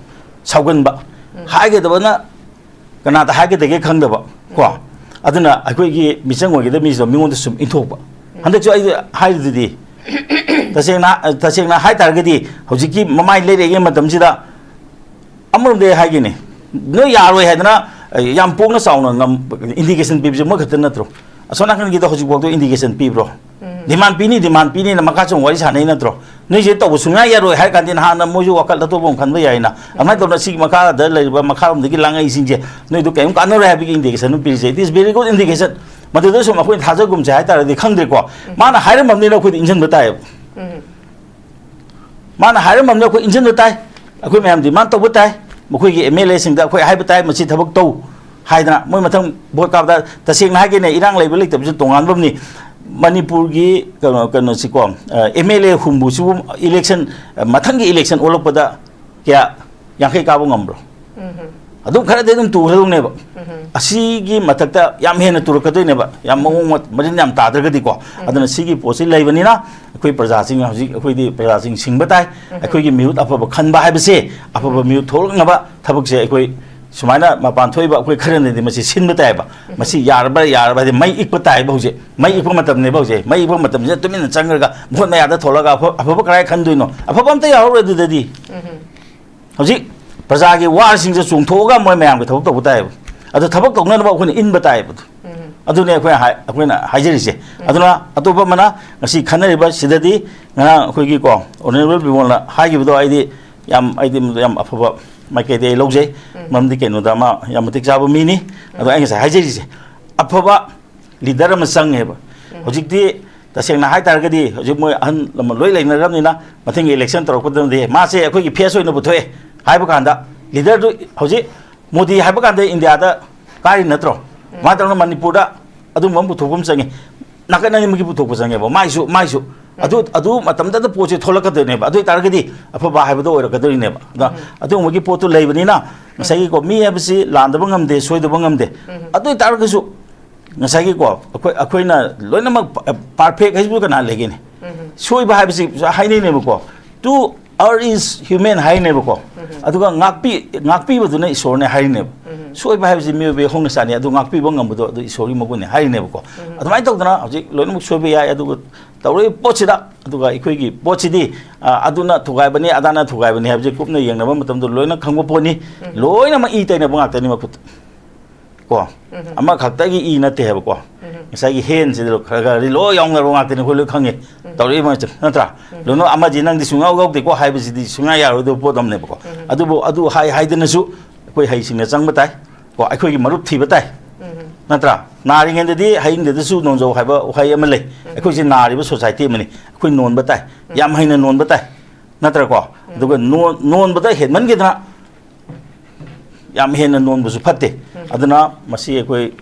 ꯁꯥꯎꯒꯟꯕ꯫ ꯍꯥꯏꯒꯗꯕꯅ ꯀꯅꯥꯗ ꯍꯥꯏꯒꯗꯒꯦ ꯈꯪꯗꯕ ꯀꯣ꯫ ꯑꯗꯨꯅ ꯑꯩꯈꯣꯏꯒꯤ ꯃꯤꯆꯪ ꯑꯣꯏꯒꯗꯕ ꯃꯤꯁꯤꯗ ꯃꯤꯉꯣꯟꯗ ꯁꯨꯝ ꯏꯟꯊꯣꯛꯄ꯫ ꯍꯟꯗꯛꯁꯨ ꯑꯩ ꯍꯥꯏꯔꯤꯗꯨꯗꯤ, ꯇꯁꯦꯡꯅ, ꯇꯁꯦꯡꯅ ꯍꯥꯏ ꯇꯥꯔꯒꯗꯤ ꯍꯧꯖꯤꯛꯀꯤ ꯃꯃꯥꯏ ꯂꯩꯔꯛꯏꯉꯩ ꯃꯇꯝꯁꯤꯗ ꯑꯃꯔꯣꯝꯗ ꯑꯩ ꯍꯥꯏꯒꯦꯅꯦ, ꯅꯣꯏ ꯌꯥꯔꯣꯏ ꯍꯥꯏꯗꯅ, ꯑ, ꯌꯥꯝ ꯄꯣꯡꯅ ꯆꯥꯎꯅ ꯉꯝ-, ꯏꯟꯗꯤꯀꯦꯁꯟ ꯄꯤꯕꯁꯦ ꯃꯣꯏ ꯈꯛꯇ ꯅꯠꯇ꯭ꯔꯣ? ꯑꯁꯣꯝ ꯅꯥꯀꯟꯒꯤꯗꯣ ꯍꯧꯖꯤꯛꯐꯥꯎꯗ ꯏꯟꯗꯤꯀꯦꯁꯟ ꯄꯤꯕ꯭ꯔꯣ? ꯗꯤꯃꯥꯟ ꯄꯤꯅꯤ, ꯗꯤꯃꯥꯟ ꯄꯤꯅꯤꯅ ꯃꯈꯥ ꯆꯨꯝ ꯋꯥꯔꯤ ꯁꯥꯟꯅꯩ ꯅꯠꯇ꯭ꯔꯣ? ꯅꯣꯏꯁꯦ ꯇꯧꯕ ꯁꯨꯡꯌꯥ ꯌꯥꯔꯣꯏ ꯍꯥꯏꯔ ꯀꯥꯟꯗ ꯅꯍꯥꯟꯅ ꯃꯣꯏꯁꯨ ꯋꯥꯈꯜ ꯑꯇꯣꯞꯄ ꯑꯃ ꯈꯟꯕ ꯌꯥꯏꯅ꯫ ꯑꯗꯨꯃꯥꯏꯅ ꯇꯧꯗꯅ ꯁꯤꯒꯤ ꯃꯈꯥꯗ ꯂꯩꯔꯤꯕ ꯃꯈꯥꯔꯣꯝꯗꯒꯤ ꯂꯥꯡꯉꯛꯏꯁꯤꯡꯁꯦ ꯅꯣꯏꯗꯣ ꯀꯔꯤꯝ ꯀꯥꯟꯅꯔꯣꯏ ꯍꯥꯏꯕꯒꯤ ꯏꯟꯗꯤꯀꯦꯁꯟ ꯑꯃ ꯄꯤꯔꯤꯁꯦ, it is very good indication꯫ ꯃꯗꯨꯗ ꯁꯨꯝ ꯑꯩꯈꯣꯏꯅ ꯊꯥꯖꯒꯨꯝꯁꯦ ꯍꯥꯏꯇꯥꯔꯗꯤ ꯈꯪꯗ꯭ꯔꯦꯀꯣ꯫ ꯃꯥꯅ ꯍꯥꯏꯔꯝꯃꯕꯅꯤꯅ ꯑꯩꯈꯣꯏꯗꯤ ꯏꯟꯁꯤꯟꯕ ꯇꯥꯏꯌꯦꯕ꯫ ꯃꯥꯅ ꯍꯥꯏꯔꯝꯃꯕꯅꯤꯅ ꯑꯩꯈꯣꯏ ꯏꯟꯁꯤꯟꯕ ꯇꯥꯏ꯫ ꯑꯩꯈꯣꯏ ꯃꯌꯥꯝ ꯗꯤꯃꯥꯟ ꯇꯧꯕ ꯇꯥꯏ꯫ ꯃꯈꯣꯏꯒꯤ ꯑꯦꯝ ꯑꯦꯜ ꯑꯦꯁꯤꯡꯗ ꯑꯩꯈꯣꯏ ꯍꯥꯏꯕ ꯇꯥꯏ, ꯃꯁꯤ ꯊꯕꯛ ꯇꯧ ꯍꯥꯏꯗꯅ꯫ ꯃꯣꯏ ꯃꯊꯪ ꯚꯣꯠ ꯀꯥꯕꯗ, ꯇꯁꯦꯡꯅ ꯍꯥꯏꯒꯦꯅꯦ, ꯏꯔꯥꯡ ꯂꯩꯕ ꯂꯩꯇꯕꯁꯨ ꯇꯣꯉꯥꯟꯕ ꯑꯃꯅꯤ꯫ ꯃꯅꯤꯄꯨꯔꯒꯤ ꯀꯩꯅꯣ, ꯀꯩꯅꯣꯁꯤꯀꯣ, ꯑꯦꯝ ꯑꯦꯜ ꯑꯦ ꯍꯨꯝꯐꯨꯁꯤꯕꯨ ꯏꯂꯦꯛꯁꯟ, ꯃꯊꯪꯒꯤ ꯏꯂꯦꯛꯁꯟ ꯑꯣꯜꯂꯛꯄꯗ ꯀꯌꯥ, ꯌꯥꯡꯈꯩ ꯀꯥꯕ ꯉꯝꯕ꯭ꯔꯣ? ꯑꯗꯨꯝ ꯈꯔꯗꯤ ꯑꯗꯨꯝ ꯇꯨꯈ꯭ꯔꯗꯧꯅꯦꯕ꯫ ꯑꯁꯤꯒꯤ ꯃꯊꯛꯇ ꯌꯥꯝ ꯍꯦꯟꯅ ꯇꯨꯔꯛꯀꯗꯣꯏꯅꯦꯕ, ꯌꯥꯝ ꯃꯑꯣꯡ ꯃ-, ꯃꯔꯤꯟ ꯌꯥꯝ ꯇꯥꯗ꯭ꯔꯒꯗꯤꯀꯣ꯫ ꯑꯗꯨꯅ ꯁꯤꯒꯤ ꯄꯣꯠꯁꯤ ꯂꯩꯕꯅꯤꯅ ꯑꯩꯈꯣꯏ ꯄ꯭ꯔꯖꯥꯁꯤꯡ, ꯍꯧꯖꯤꯛ ꯑꯩꯈꯣꯏꯗꯤ ꯄ꯭ꯔꯖꯥꯁꯤꯡ ꯁꯤꯡꯕ ꯇꯥꯏ꯫ ꯑꯩꯈꯣꯏꯒꯤ ꯃꯤꯍꯨꯠ ꯑꯐꯕ ꯈꯟꯕ ꯍꯥꯏꯕꯁꯦ, ꯑꯐꯕ ꯃꯤꯍꯨꯠ ꯊꯣꯛꯂꯛꯅꯕ ꯊꯕꯛꯁꯦ ꯑꯩꯈꯣꯏ ꯁꯨꯃꯥꯏꯅ ꯃꯄꯥꯟ ꯊꯣꯛꯏꯕ ꯑꯩꯈꯣꯏ ꯈꯔꯅꯗꯤ ꯃꯁꯤ ꯁꯤꯟꯕ ꯇꯥꯏꯌꯦꯕ꯫ ꯃꯁꯤ ꯌꯥꯔꯕ꯭ꯔꯥ ꯌꯥꯔꯕ꯭ꯔꯥ ꯍꯥꯏꯗꯤ ꯃꯩ ꯏꯛꯄ ꯇꯥꯏꯌꯦꯕ ꯍꯧꯖꯤꯛ꯫ ꯃꯩ ꯏꯛꯄ ꯃꯇꯝꯅꯦꯕ ꯍꯧꯖꯤꯛ꯫ ꯃꯩ ꯏꯛꯄ ꯃꯇꯝꯁꯤꯗ ꯇꯨꯃꯤꯟꯅ ꯆꯪꯈ꯭ꯔꯒ ꯚꯣꯠ ꯃꯌꯥꯗ ꯊꯣꯛꯂꯒ ꯑꯐ-, ꯑꯐꯕ ꯀꯔꯥꯏ ꯈꯟꯗꯣꯏꯅꯣ? ꯑꯐꯕ ꯑꯝꯇ ꯌꯥꯎꯔꯔꯣꯏ ꯑꯗꯨꯗꯗꯤ꯫ ꯍꯧꯖꯤꯛ ꯄ꯭ꯔꯖꯥꯒꯤ ꯋꯥꯁꯤꯡꯁꯦ ꯆꯣꯡꯊꯣꯛꯑꯒ ꯃꯣꯏ ꯃꯌꯥꯝꯒꯤ ꯊꯕꯛ ꯇꯧꯕ ꯇꯥꯏꯌꯦꯕ꯫ ꯑꯗꯣ ꯊꯕꯛ ꯇꯧꯅꯅꯕ ꯑꯩꯈꯣꯏꯅ ꯏꯟꯕ ꯇꯥꯏꯌꯦꯕ ꯑꯗꯨ꯫ ꯑꯗꯨꯅꯦ ꯑꯩꯈꯣꯏ ꯍꯥꯏ-, ꯑꯩꯈꯣꯏꯅ ꯍꯥꯏꯖꯔꯤꯁꯦ꯫ ꯑꯗꯨꯅ ꯑꯇꯣꯞꯄ ꯑꯃꯅ ꯉꯁꯤ ꯈꯟꯅꯔꯤꯕ ꯁꯤꯗꯗꯤ ꯉꯔꯥꯡ ꯑꯩꯈꯣꯏꯒꯤ ꯀꯣ, ꯑꯣꯅꯔꯦꯕꯜ ꯕꯤꯃꯣꯜꯅ ꯍꯥꯏꯈꯤꯕꯗꯣ ꯑꯩꯗꯤ ꯌꯥꯝ, ꯑꯩꯗꯤ ꯃꯗꯨ ꯌꯥꯝ ꯑꯐꯕ ꯃꯥꯏꯀꯩꯗꯤ ꯑꯩ ꯂꯧꯖꯩ꯫ ꯃꯔꯝꯗꯤ ꯀꯩꯅꯣꯗ ꯃꯥ ꯌꯥꯝ ꯃꯇꯤꯛ ꯆꯥꯕ ꯃꯤꯅꯤ꯫ ꯑꯗꯣ ꯑꯩ ꯉꯁꯥꯏ ꯍꯥꯏꯖꯔꯤꯁꯦ, ꯑꯐꯕ ꯂꯤꯗꯔ ꯑꯃ ꯆꯪꯉꯦꯕ꯫ ꯍꯧꯖꯤꯛꯇꯤ ꯇꯁꯦꯡꯅ ꯍꯥꯏ ꯇꯥꯔꯒꯗꯤ ꯍꯧꯖꯤꯛ ꯃꯣꯏ ꯑꯍꯜ ꯂꯃꯟ ꯂꯣꯏ ꯂꯩꯅꯔꯕꯅꯤꯅ ꯃꯊꯪꯒꯤ ꯏꯂꯦꯛꯁꯟ ꯇꯧꯔꯛꯄꯗꯗꯤ ꯃꯥꯁꯦ ꯑꯩꯈꯣꯏꯒꯤ ꯐꯦꯁ ꯑꯣꯏꯅ ꯄꯨꯊꯣꯛꯑꯦ ꯍꯥꯏꯕ ꯀꯥꯟꯗ ꯂꯤꯗꯔꯗꯨ ꯍꯧꯖꯤꯛ ꯃꯣꯗꯤ ꯍꯥꯏꯕ ꯀꯥꯟꯗ ꯏꯟꯗꯤꯌꯥꯗ ꯀꯥꯔꯤ ꯅꯠꯇ꯭ꯔꯣ? ꯃꯥ ꯇꯧꯅ ꯃꯅꯤꯄꯨꯔꯗ ꯑꯗꯨꯝꯕ ꯑꯃ ꯄꯨꯊꯣꯛꯄ ꯑꯃ ꯆꯪꯉꯤ꯫ ꯅꯥꯀꯟ ꯑꯅꯤꯃꯛꯀꯤ ꯄꯨꯊꯣꯛꯄ ꯆꯪꯉꯦꯕ꯫ ꯃꯥꯏꯁꯨ, ꯃꯥꯏꯁꯨ꯫ ꯑꯗꯨ, ꯑꯗꯨ ꯃꯇꯝꯗꯗ ꯄꯣꯠꯁꯦ ꯊꯣꯛꯂꯛꯀꯗꯣꯏꯅꯦꯕ꯫ ꯑꯗꯨ ꯑꯣꯏꯇꯥꯔꯒꯗꯤ ꯑꯐꯕ ꯍꯥꯏꯕꯗꯣ ꯑꯣꯏꯔꯛꯀꯗꯣꯏꯅꯦꯕ꯫ ꯑꯗ ꯑꯗꯨꯒꯨꯝꯕꯒꯤ ꯄꯣꯠꯇꯨ ꯂꯩꯕꯅꯤꯅ ꯉꯁꯥꯏꯒꯤꯀꯣ, ꯃꯤ ꯍꯥꯏꯕꯁꯤ ꯂꯥꯟꯗꯕ ꯉꯝꯗꯦ, ꯁꯣꯏꯗꯕ ꯉꯝꯗꯦ꯫ ꯑꯗꯨ ꯑꯣꯏꯇꯥꯔꯒꯁꯨ ꯉꯁꯥꯏꯒꯤꯀꯣ, ꯑꯩꯈꯣꯏ, ꯑꯩꯈꯣꯏꯅ ꯂꯣꯏꯅꯃꯛ ꯄ-, ꯄꯥꯔꯐꯦꯛ ꯍꯥꯏꯁꯤꯕꯨ ꯀꯅꯥ ꯂꯩꯒꯦꯅꯦ? ꯁꯣꯏꯕ ꯍꯥꯏꯕꯁꯤ ꯍꯥꯏꯅꯩꯅꯦꯕꯀꯣ꯫ To err is human ꯍꯥꯏꯅꯦꯕꯀꯣ꯫ ꯑꯗꯨꯒ ꯉꯥꯛꯄꯤ-, ꯉꯥꯛꯄꯤꯕꯗꯨꯅ ꯏꯁꯣꯔꯅꯦ ꯍꯥꯏꯔꯤꯅꯦꯕ꯫ ꯁꯣꯏꯕ ꯍꯥꯏꯕꯁꯤ ꯃꯤꯑꯣꯏꯕꯒꯤ ꯍꯧꯅ ꯁꯥꯅꯤ, ꯑꯗꯨ ꯉꯥꯛꯄꯤꯕ ꯉꯝꯕꯗꯣ ꯑꯗꯨ ꯏꯁꯣꯔꯒꯤ ꯃꯒꯨꯟꯅꯦ ꯍꯥꯏꯔꯤꯅꯦꯕꯀꯣ꯫ ꯑꯗꯨꯃꯥꯏꯅ ꯇꯧꯗꯅ ꯍꯧꯖꯤꯛ ꯂꯣꯏꯅꯃꯛ ꯁꯣꯏꯕ ꯌꯥꯏ, ꯑꯗꯨꯒ ꯇꯧꯔꯛꯏꯕ ꯄꯣꯠꯁꯤꯗ, ꯑꯗꯨꯒ ꯑꯩꯈꯣꯏꯒꯤ ꯄꯣꯠꯁꯤꯗꯤ, ꯑ, ꯑꯗꯨꯅ ꯊꯨꯒꯥꯏꯕꯅꯤ, ꯑꯗꯥꯅ ꯊꯨꯒꯥꯏꯕꯅꯤ ꯍꯥꯏꯕꯁꯦ ꯀꯨꯞꯅ ꯌꯦꯡꯅꯕ ꯃꯇꯝꯗ ꯂꯣꯏꯅ ꯈꯪꯕ ꯄꯣꯠꯅꯤ꯫ ꯂꯣꯏꯅꯃꯛ ꯏ ꯇꯩꯅꯕ ꯉꯥꯛꯇꯅꯤ ꯃꯈꯨꯠꯇ꯫ ꯀꯣ? ꯑꯃꯈꯛꯇꯒꯤ ꯏ ꯅꯠꯇꯦ ꯍꯥꯏꯕꯀꯣ꯫ ꯉꯁꯥꯏꯒꯤ ꯍꯦꯟꯁꯤꯗ ꯈꯔ ꯈꯔꯗꯤ ꯂꯣꯏ ꯌꯥꯎꯅꯕ ꯉꯥꯛꯇꯅꯤ, ꯑꯩꯈꯣꯏ ꯂꯣꯏ ꯈꯪꯉꯦ꯫ ꯇꯧꯔꯛꯏ ꯃꯌꯥꯝꯁꯦ, ꯅꯠꯇ꯭ꯔꯥ? ꯂꯣꯏꯅꯃꯛ ꯑꯃꯗꯤ ꯅꯪꯗꯤ ꯁꯨꯡꯌꯥꯎ ꯌꯥꯎꯗꯦꯀꯣ ꯍꯥꯏꯕꯁꯤꯗꯤ ꯁꯨꯡꯌꯥ ꯌꯥꯔꯣꯏꯗꯕ ꯄꯣꯠ ꯑꯃꯅꯦꯕꯀꯣ꯫ ꯑꯗꯨꯕꯨ ꯑꯗꯨ ꯍꯥꯏ ꯍꯥꯏꯗꯅꯁꯨ ꯑꯩꯈꯣꯏ ꯍꯩꯁꯤꯡꯅ ꯆꯪꯕ ꯇꯥꯏ꯫ ꯀꯣ? ꯑꯩꯈꯣꯏꯒꯤ ꯃꯔꯨꯞ ꯊꯤꯕ ꯇꯥꯏ꯫ ꯅꯠꯇ꯭ꯔꯥ? ꯅꯥꯔꯤꯉꯩꯗꯗꯤ ꯍꯌꯤꯡꯗꯗꯁꯨ ꯅꯣꯟꯖꯧ ꯍꯥꯏꯕ ꯋꯥꯍꯩ ꯑꯃ ꯂꯩ꯫ ꯑꯩꯈꯣꯏꯁꯦ ꯅꯥꯔꯤꯕ ꯁꯣꯁꯥꯏꯇꯤ ꯑꯃꯅꯤ꯫ ꯑꯩꯈꯣꯏ ꯅꯣꯟꯕ ꯇꯥꯏ꯫ ꯌꯥꯝ ꯍꯩꯅ ꯅꯣꯟꯕ ꯇꯥꯏ꯫ ꯅꯠꯇ꯭ꯔꯀꯣ? ꯑꯗꯨꯒ ꯅꯣꯟ-, ꯅꯣꯟꯕꯗ ꯍꯦꯟꯃꯟꯈꯤꯗꯅ ꯌꯥꯝ ꯍꯦꯟꯅ ꯅꯣꯟꯕꯁꯨ ꯐꯠꯇꯦ꯫ ꯑꯗꯨꯅ ꯃꯁꯤ ꯑꯩꯈꯣꯏ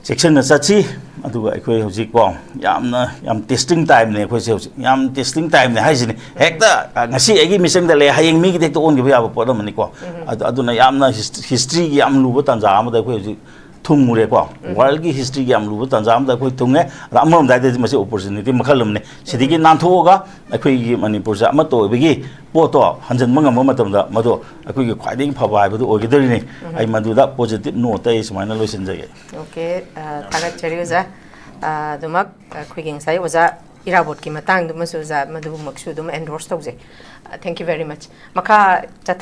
ꯆꯦꯛꯁꯤꯟꯅ ꯆꯠꯁꯤ꯫ ꯑꯗꯨꯒ ꯑꯩꯈꯣꯏ ꯍꯧꯖꯤꯛꯀꯣ, ꯌꯥꯝꯅ, ꯌꯥꯝ ꯇꯦꯁꯇꯤꯡ ꯇꯥꯏꯝꯅꯦ ꯑꯩꯈꯣꯏꯁꯦ ꯍꯧꯖꯤꯛ꯫ ꯌꯥꯝ ꯇꯦꯁꯇꯤꯡ ꯇꯥꯏꯝꯅꯦ ꯍꯥꯏꯁꯤꯅꯤ꯫ ꯍꯦꯛꯇ, ꯑ, ꯉꯁꯤ ꯑꯩꯒꯤ ꯃꯤꯆꯪꯗ ꯂꯩ, ꯍꯌꯦꯡ ꯃꯤꯒꯤꯗ ꯍꯦꯛꯇ ꯑꯣꯟꯈꯤꯕ ꯌꯥꯕ ꯄꯣꯠ ꯑꯃꯅꯤꯀꯣ꯫ ꯑꯗꯨ, ꯑꯗꯨꯅ ꯌꯥꯝꯅ ꯍꯤꯁ-, ꯍꯤꯁꯇ꯭ꯔꯤꯒꯤ ꯌꯥꯝ ꯂꯨꯕ ꯇꯥꯟꯖꯥ ꯑꯃꯗ ꯑꯩꯈꯣꯏ ꯍꯧꯖꯤꯛ ꯊꯨꯡꯉꯨꯔꯦꯀꯣ꯫ ꯋꯥꯔꯜꯒꯤ ꯍꯤꯁꯇ꯭ꯔꯤꯒꯤ ꯌꯥꯝ ꯂꯨꯕ ꯇꯥꯟꯖꯥ ꯑꯃꯗ ꯑꯩꯈꯣꯏ ꯊꯨꯡꯉꯦ꯫ ꯑꯗ ꯑꯃꯔꯣꯝꯗ ꯍꯥꯏꯔꯗꯤ ꯃꯁꯤ ꯑꯣꯄꯣꯔꯆꯨꯅꯤꯇꯤ ꯃꯈꯜ ꯑꯃꯅꯤ꯫ ꯁꯤꯗꯒꯤ ꯅꯥꯟꯊꯣꯛꯑꯒ ꯑꯩꯈꯣꯏꯒꯤ ꯃꯅꯤꯄꯨꯔꯁꯦ ꯑꯃꯠꯇ ꯑꯣꯏꯕꯒꯤ ꯄꯣꯠꯇꯣ ꯍꯟꯖꯤꯟꯕ ꯉꯝꯕ ꯃꯇꯝꯗ ꯃꯗꯨ ꯑꯩꯈꯣꯏꯒꯤ ꯈ꯭ꯋꯥꯏꯗꯒꯤ ꯐꯕ ꯍꯥꯏꯕꯗꯨ ꯑꯣꯏꯒꯗꯧꯔꯤꯅꯤ꯫ ꯑꯩ ꯃꯗꯨꯗ ꯄꯣꯖꯤꯇꯤꯚ ꯅꯣꯠꯇ ꯑꯩ ꯁꯨꯃꯥꯏꯅ ꯂꯣꯏꯁꯤꯟꯖꯒꯦ꯫ ꯑꯣꯀꯦ, ꯑ, ꯊꯥꯒꯠꯆꯔꯤ ꯑꯣꯖꯥ꯫ ꯑ, ꯑꯗꯨꯃꯛ ꯑꯩꯈꯣꯏꯒꯤ ꯉꯁꯥꯏ ꯑꯣꯖꯥ ꯏꯔꯥꯕꯣꯠꯀꯤ ꯃꯇꯥꯡꯗꯨꯃꯁꯨ ꯑꯣꯖꯥ ꯃꯗꯨꯃꯛꯁꯨ ꯑꯗꯨꯝ ꯑꯦꯟꯗꯣꯔꯁ ꯇꯧꯖꯩ꯫ ꯑ, thank you very much꯫ ꯃꯈꯥ ꯆꯠꯊ-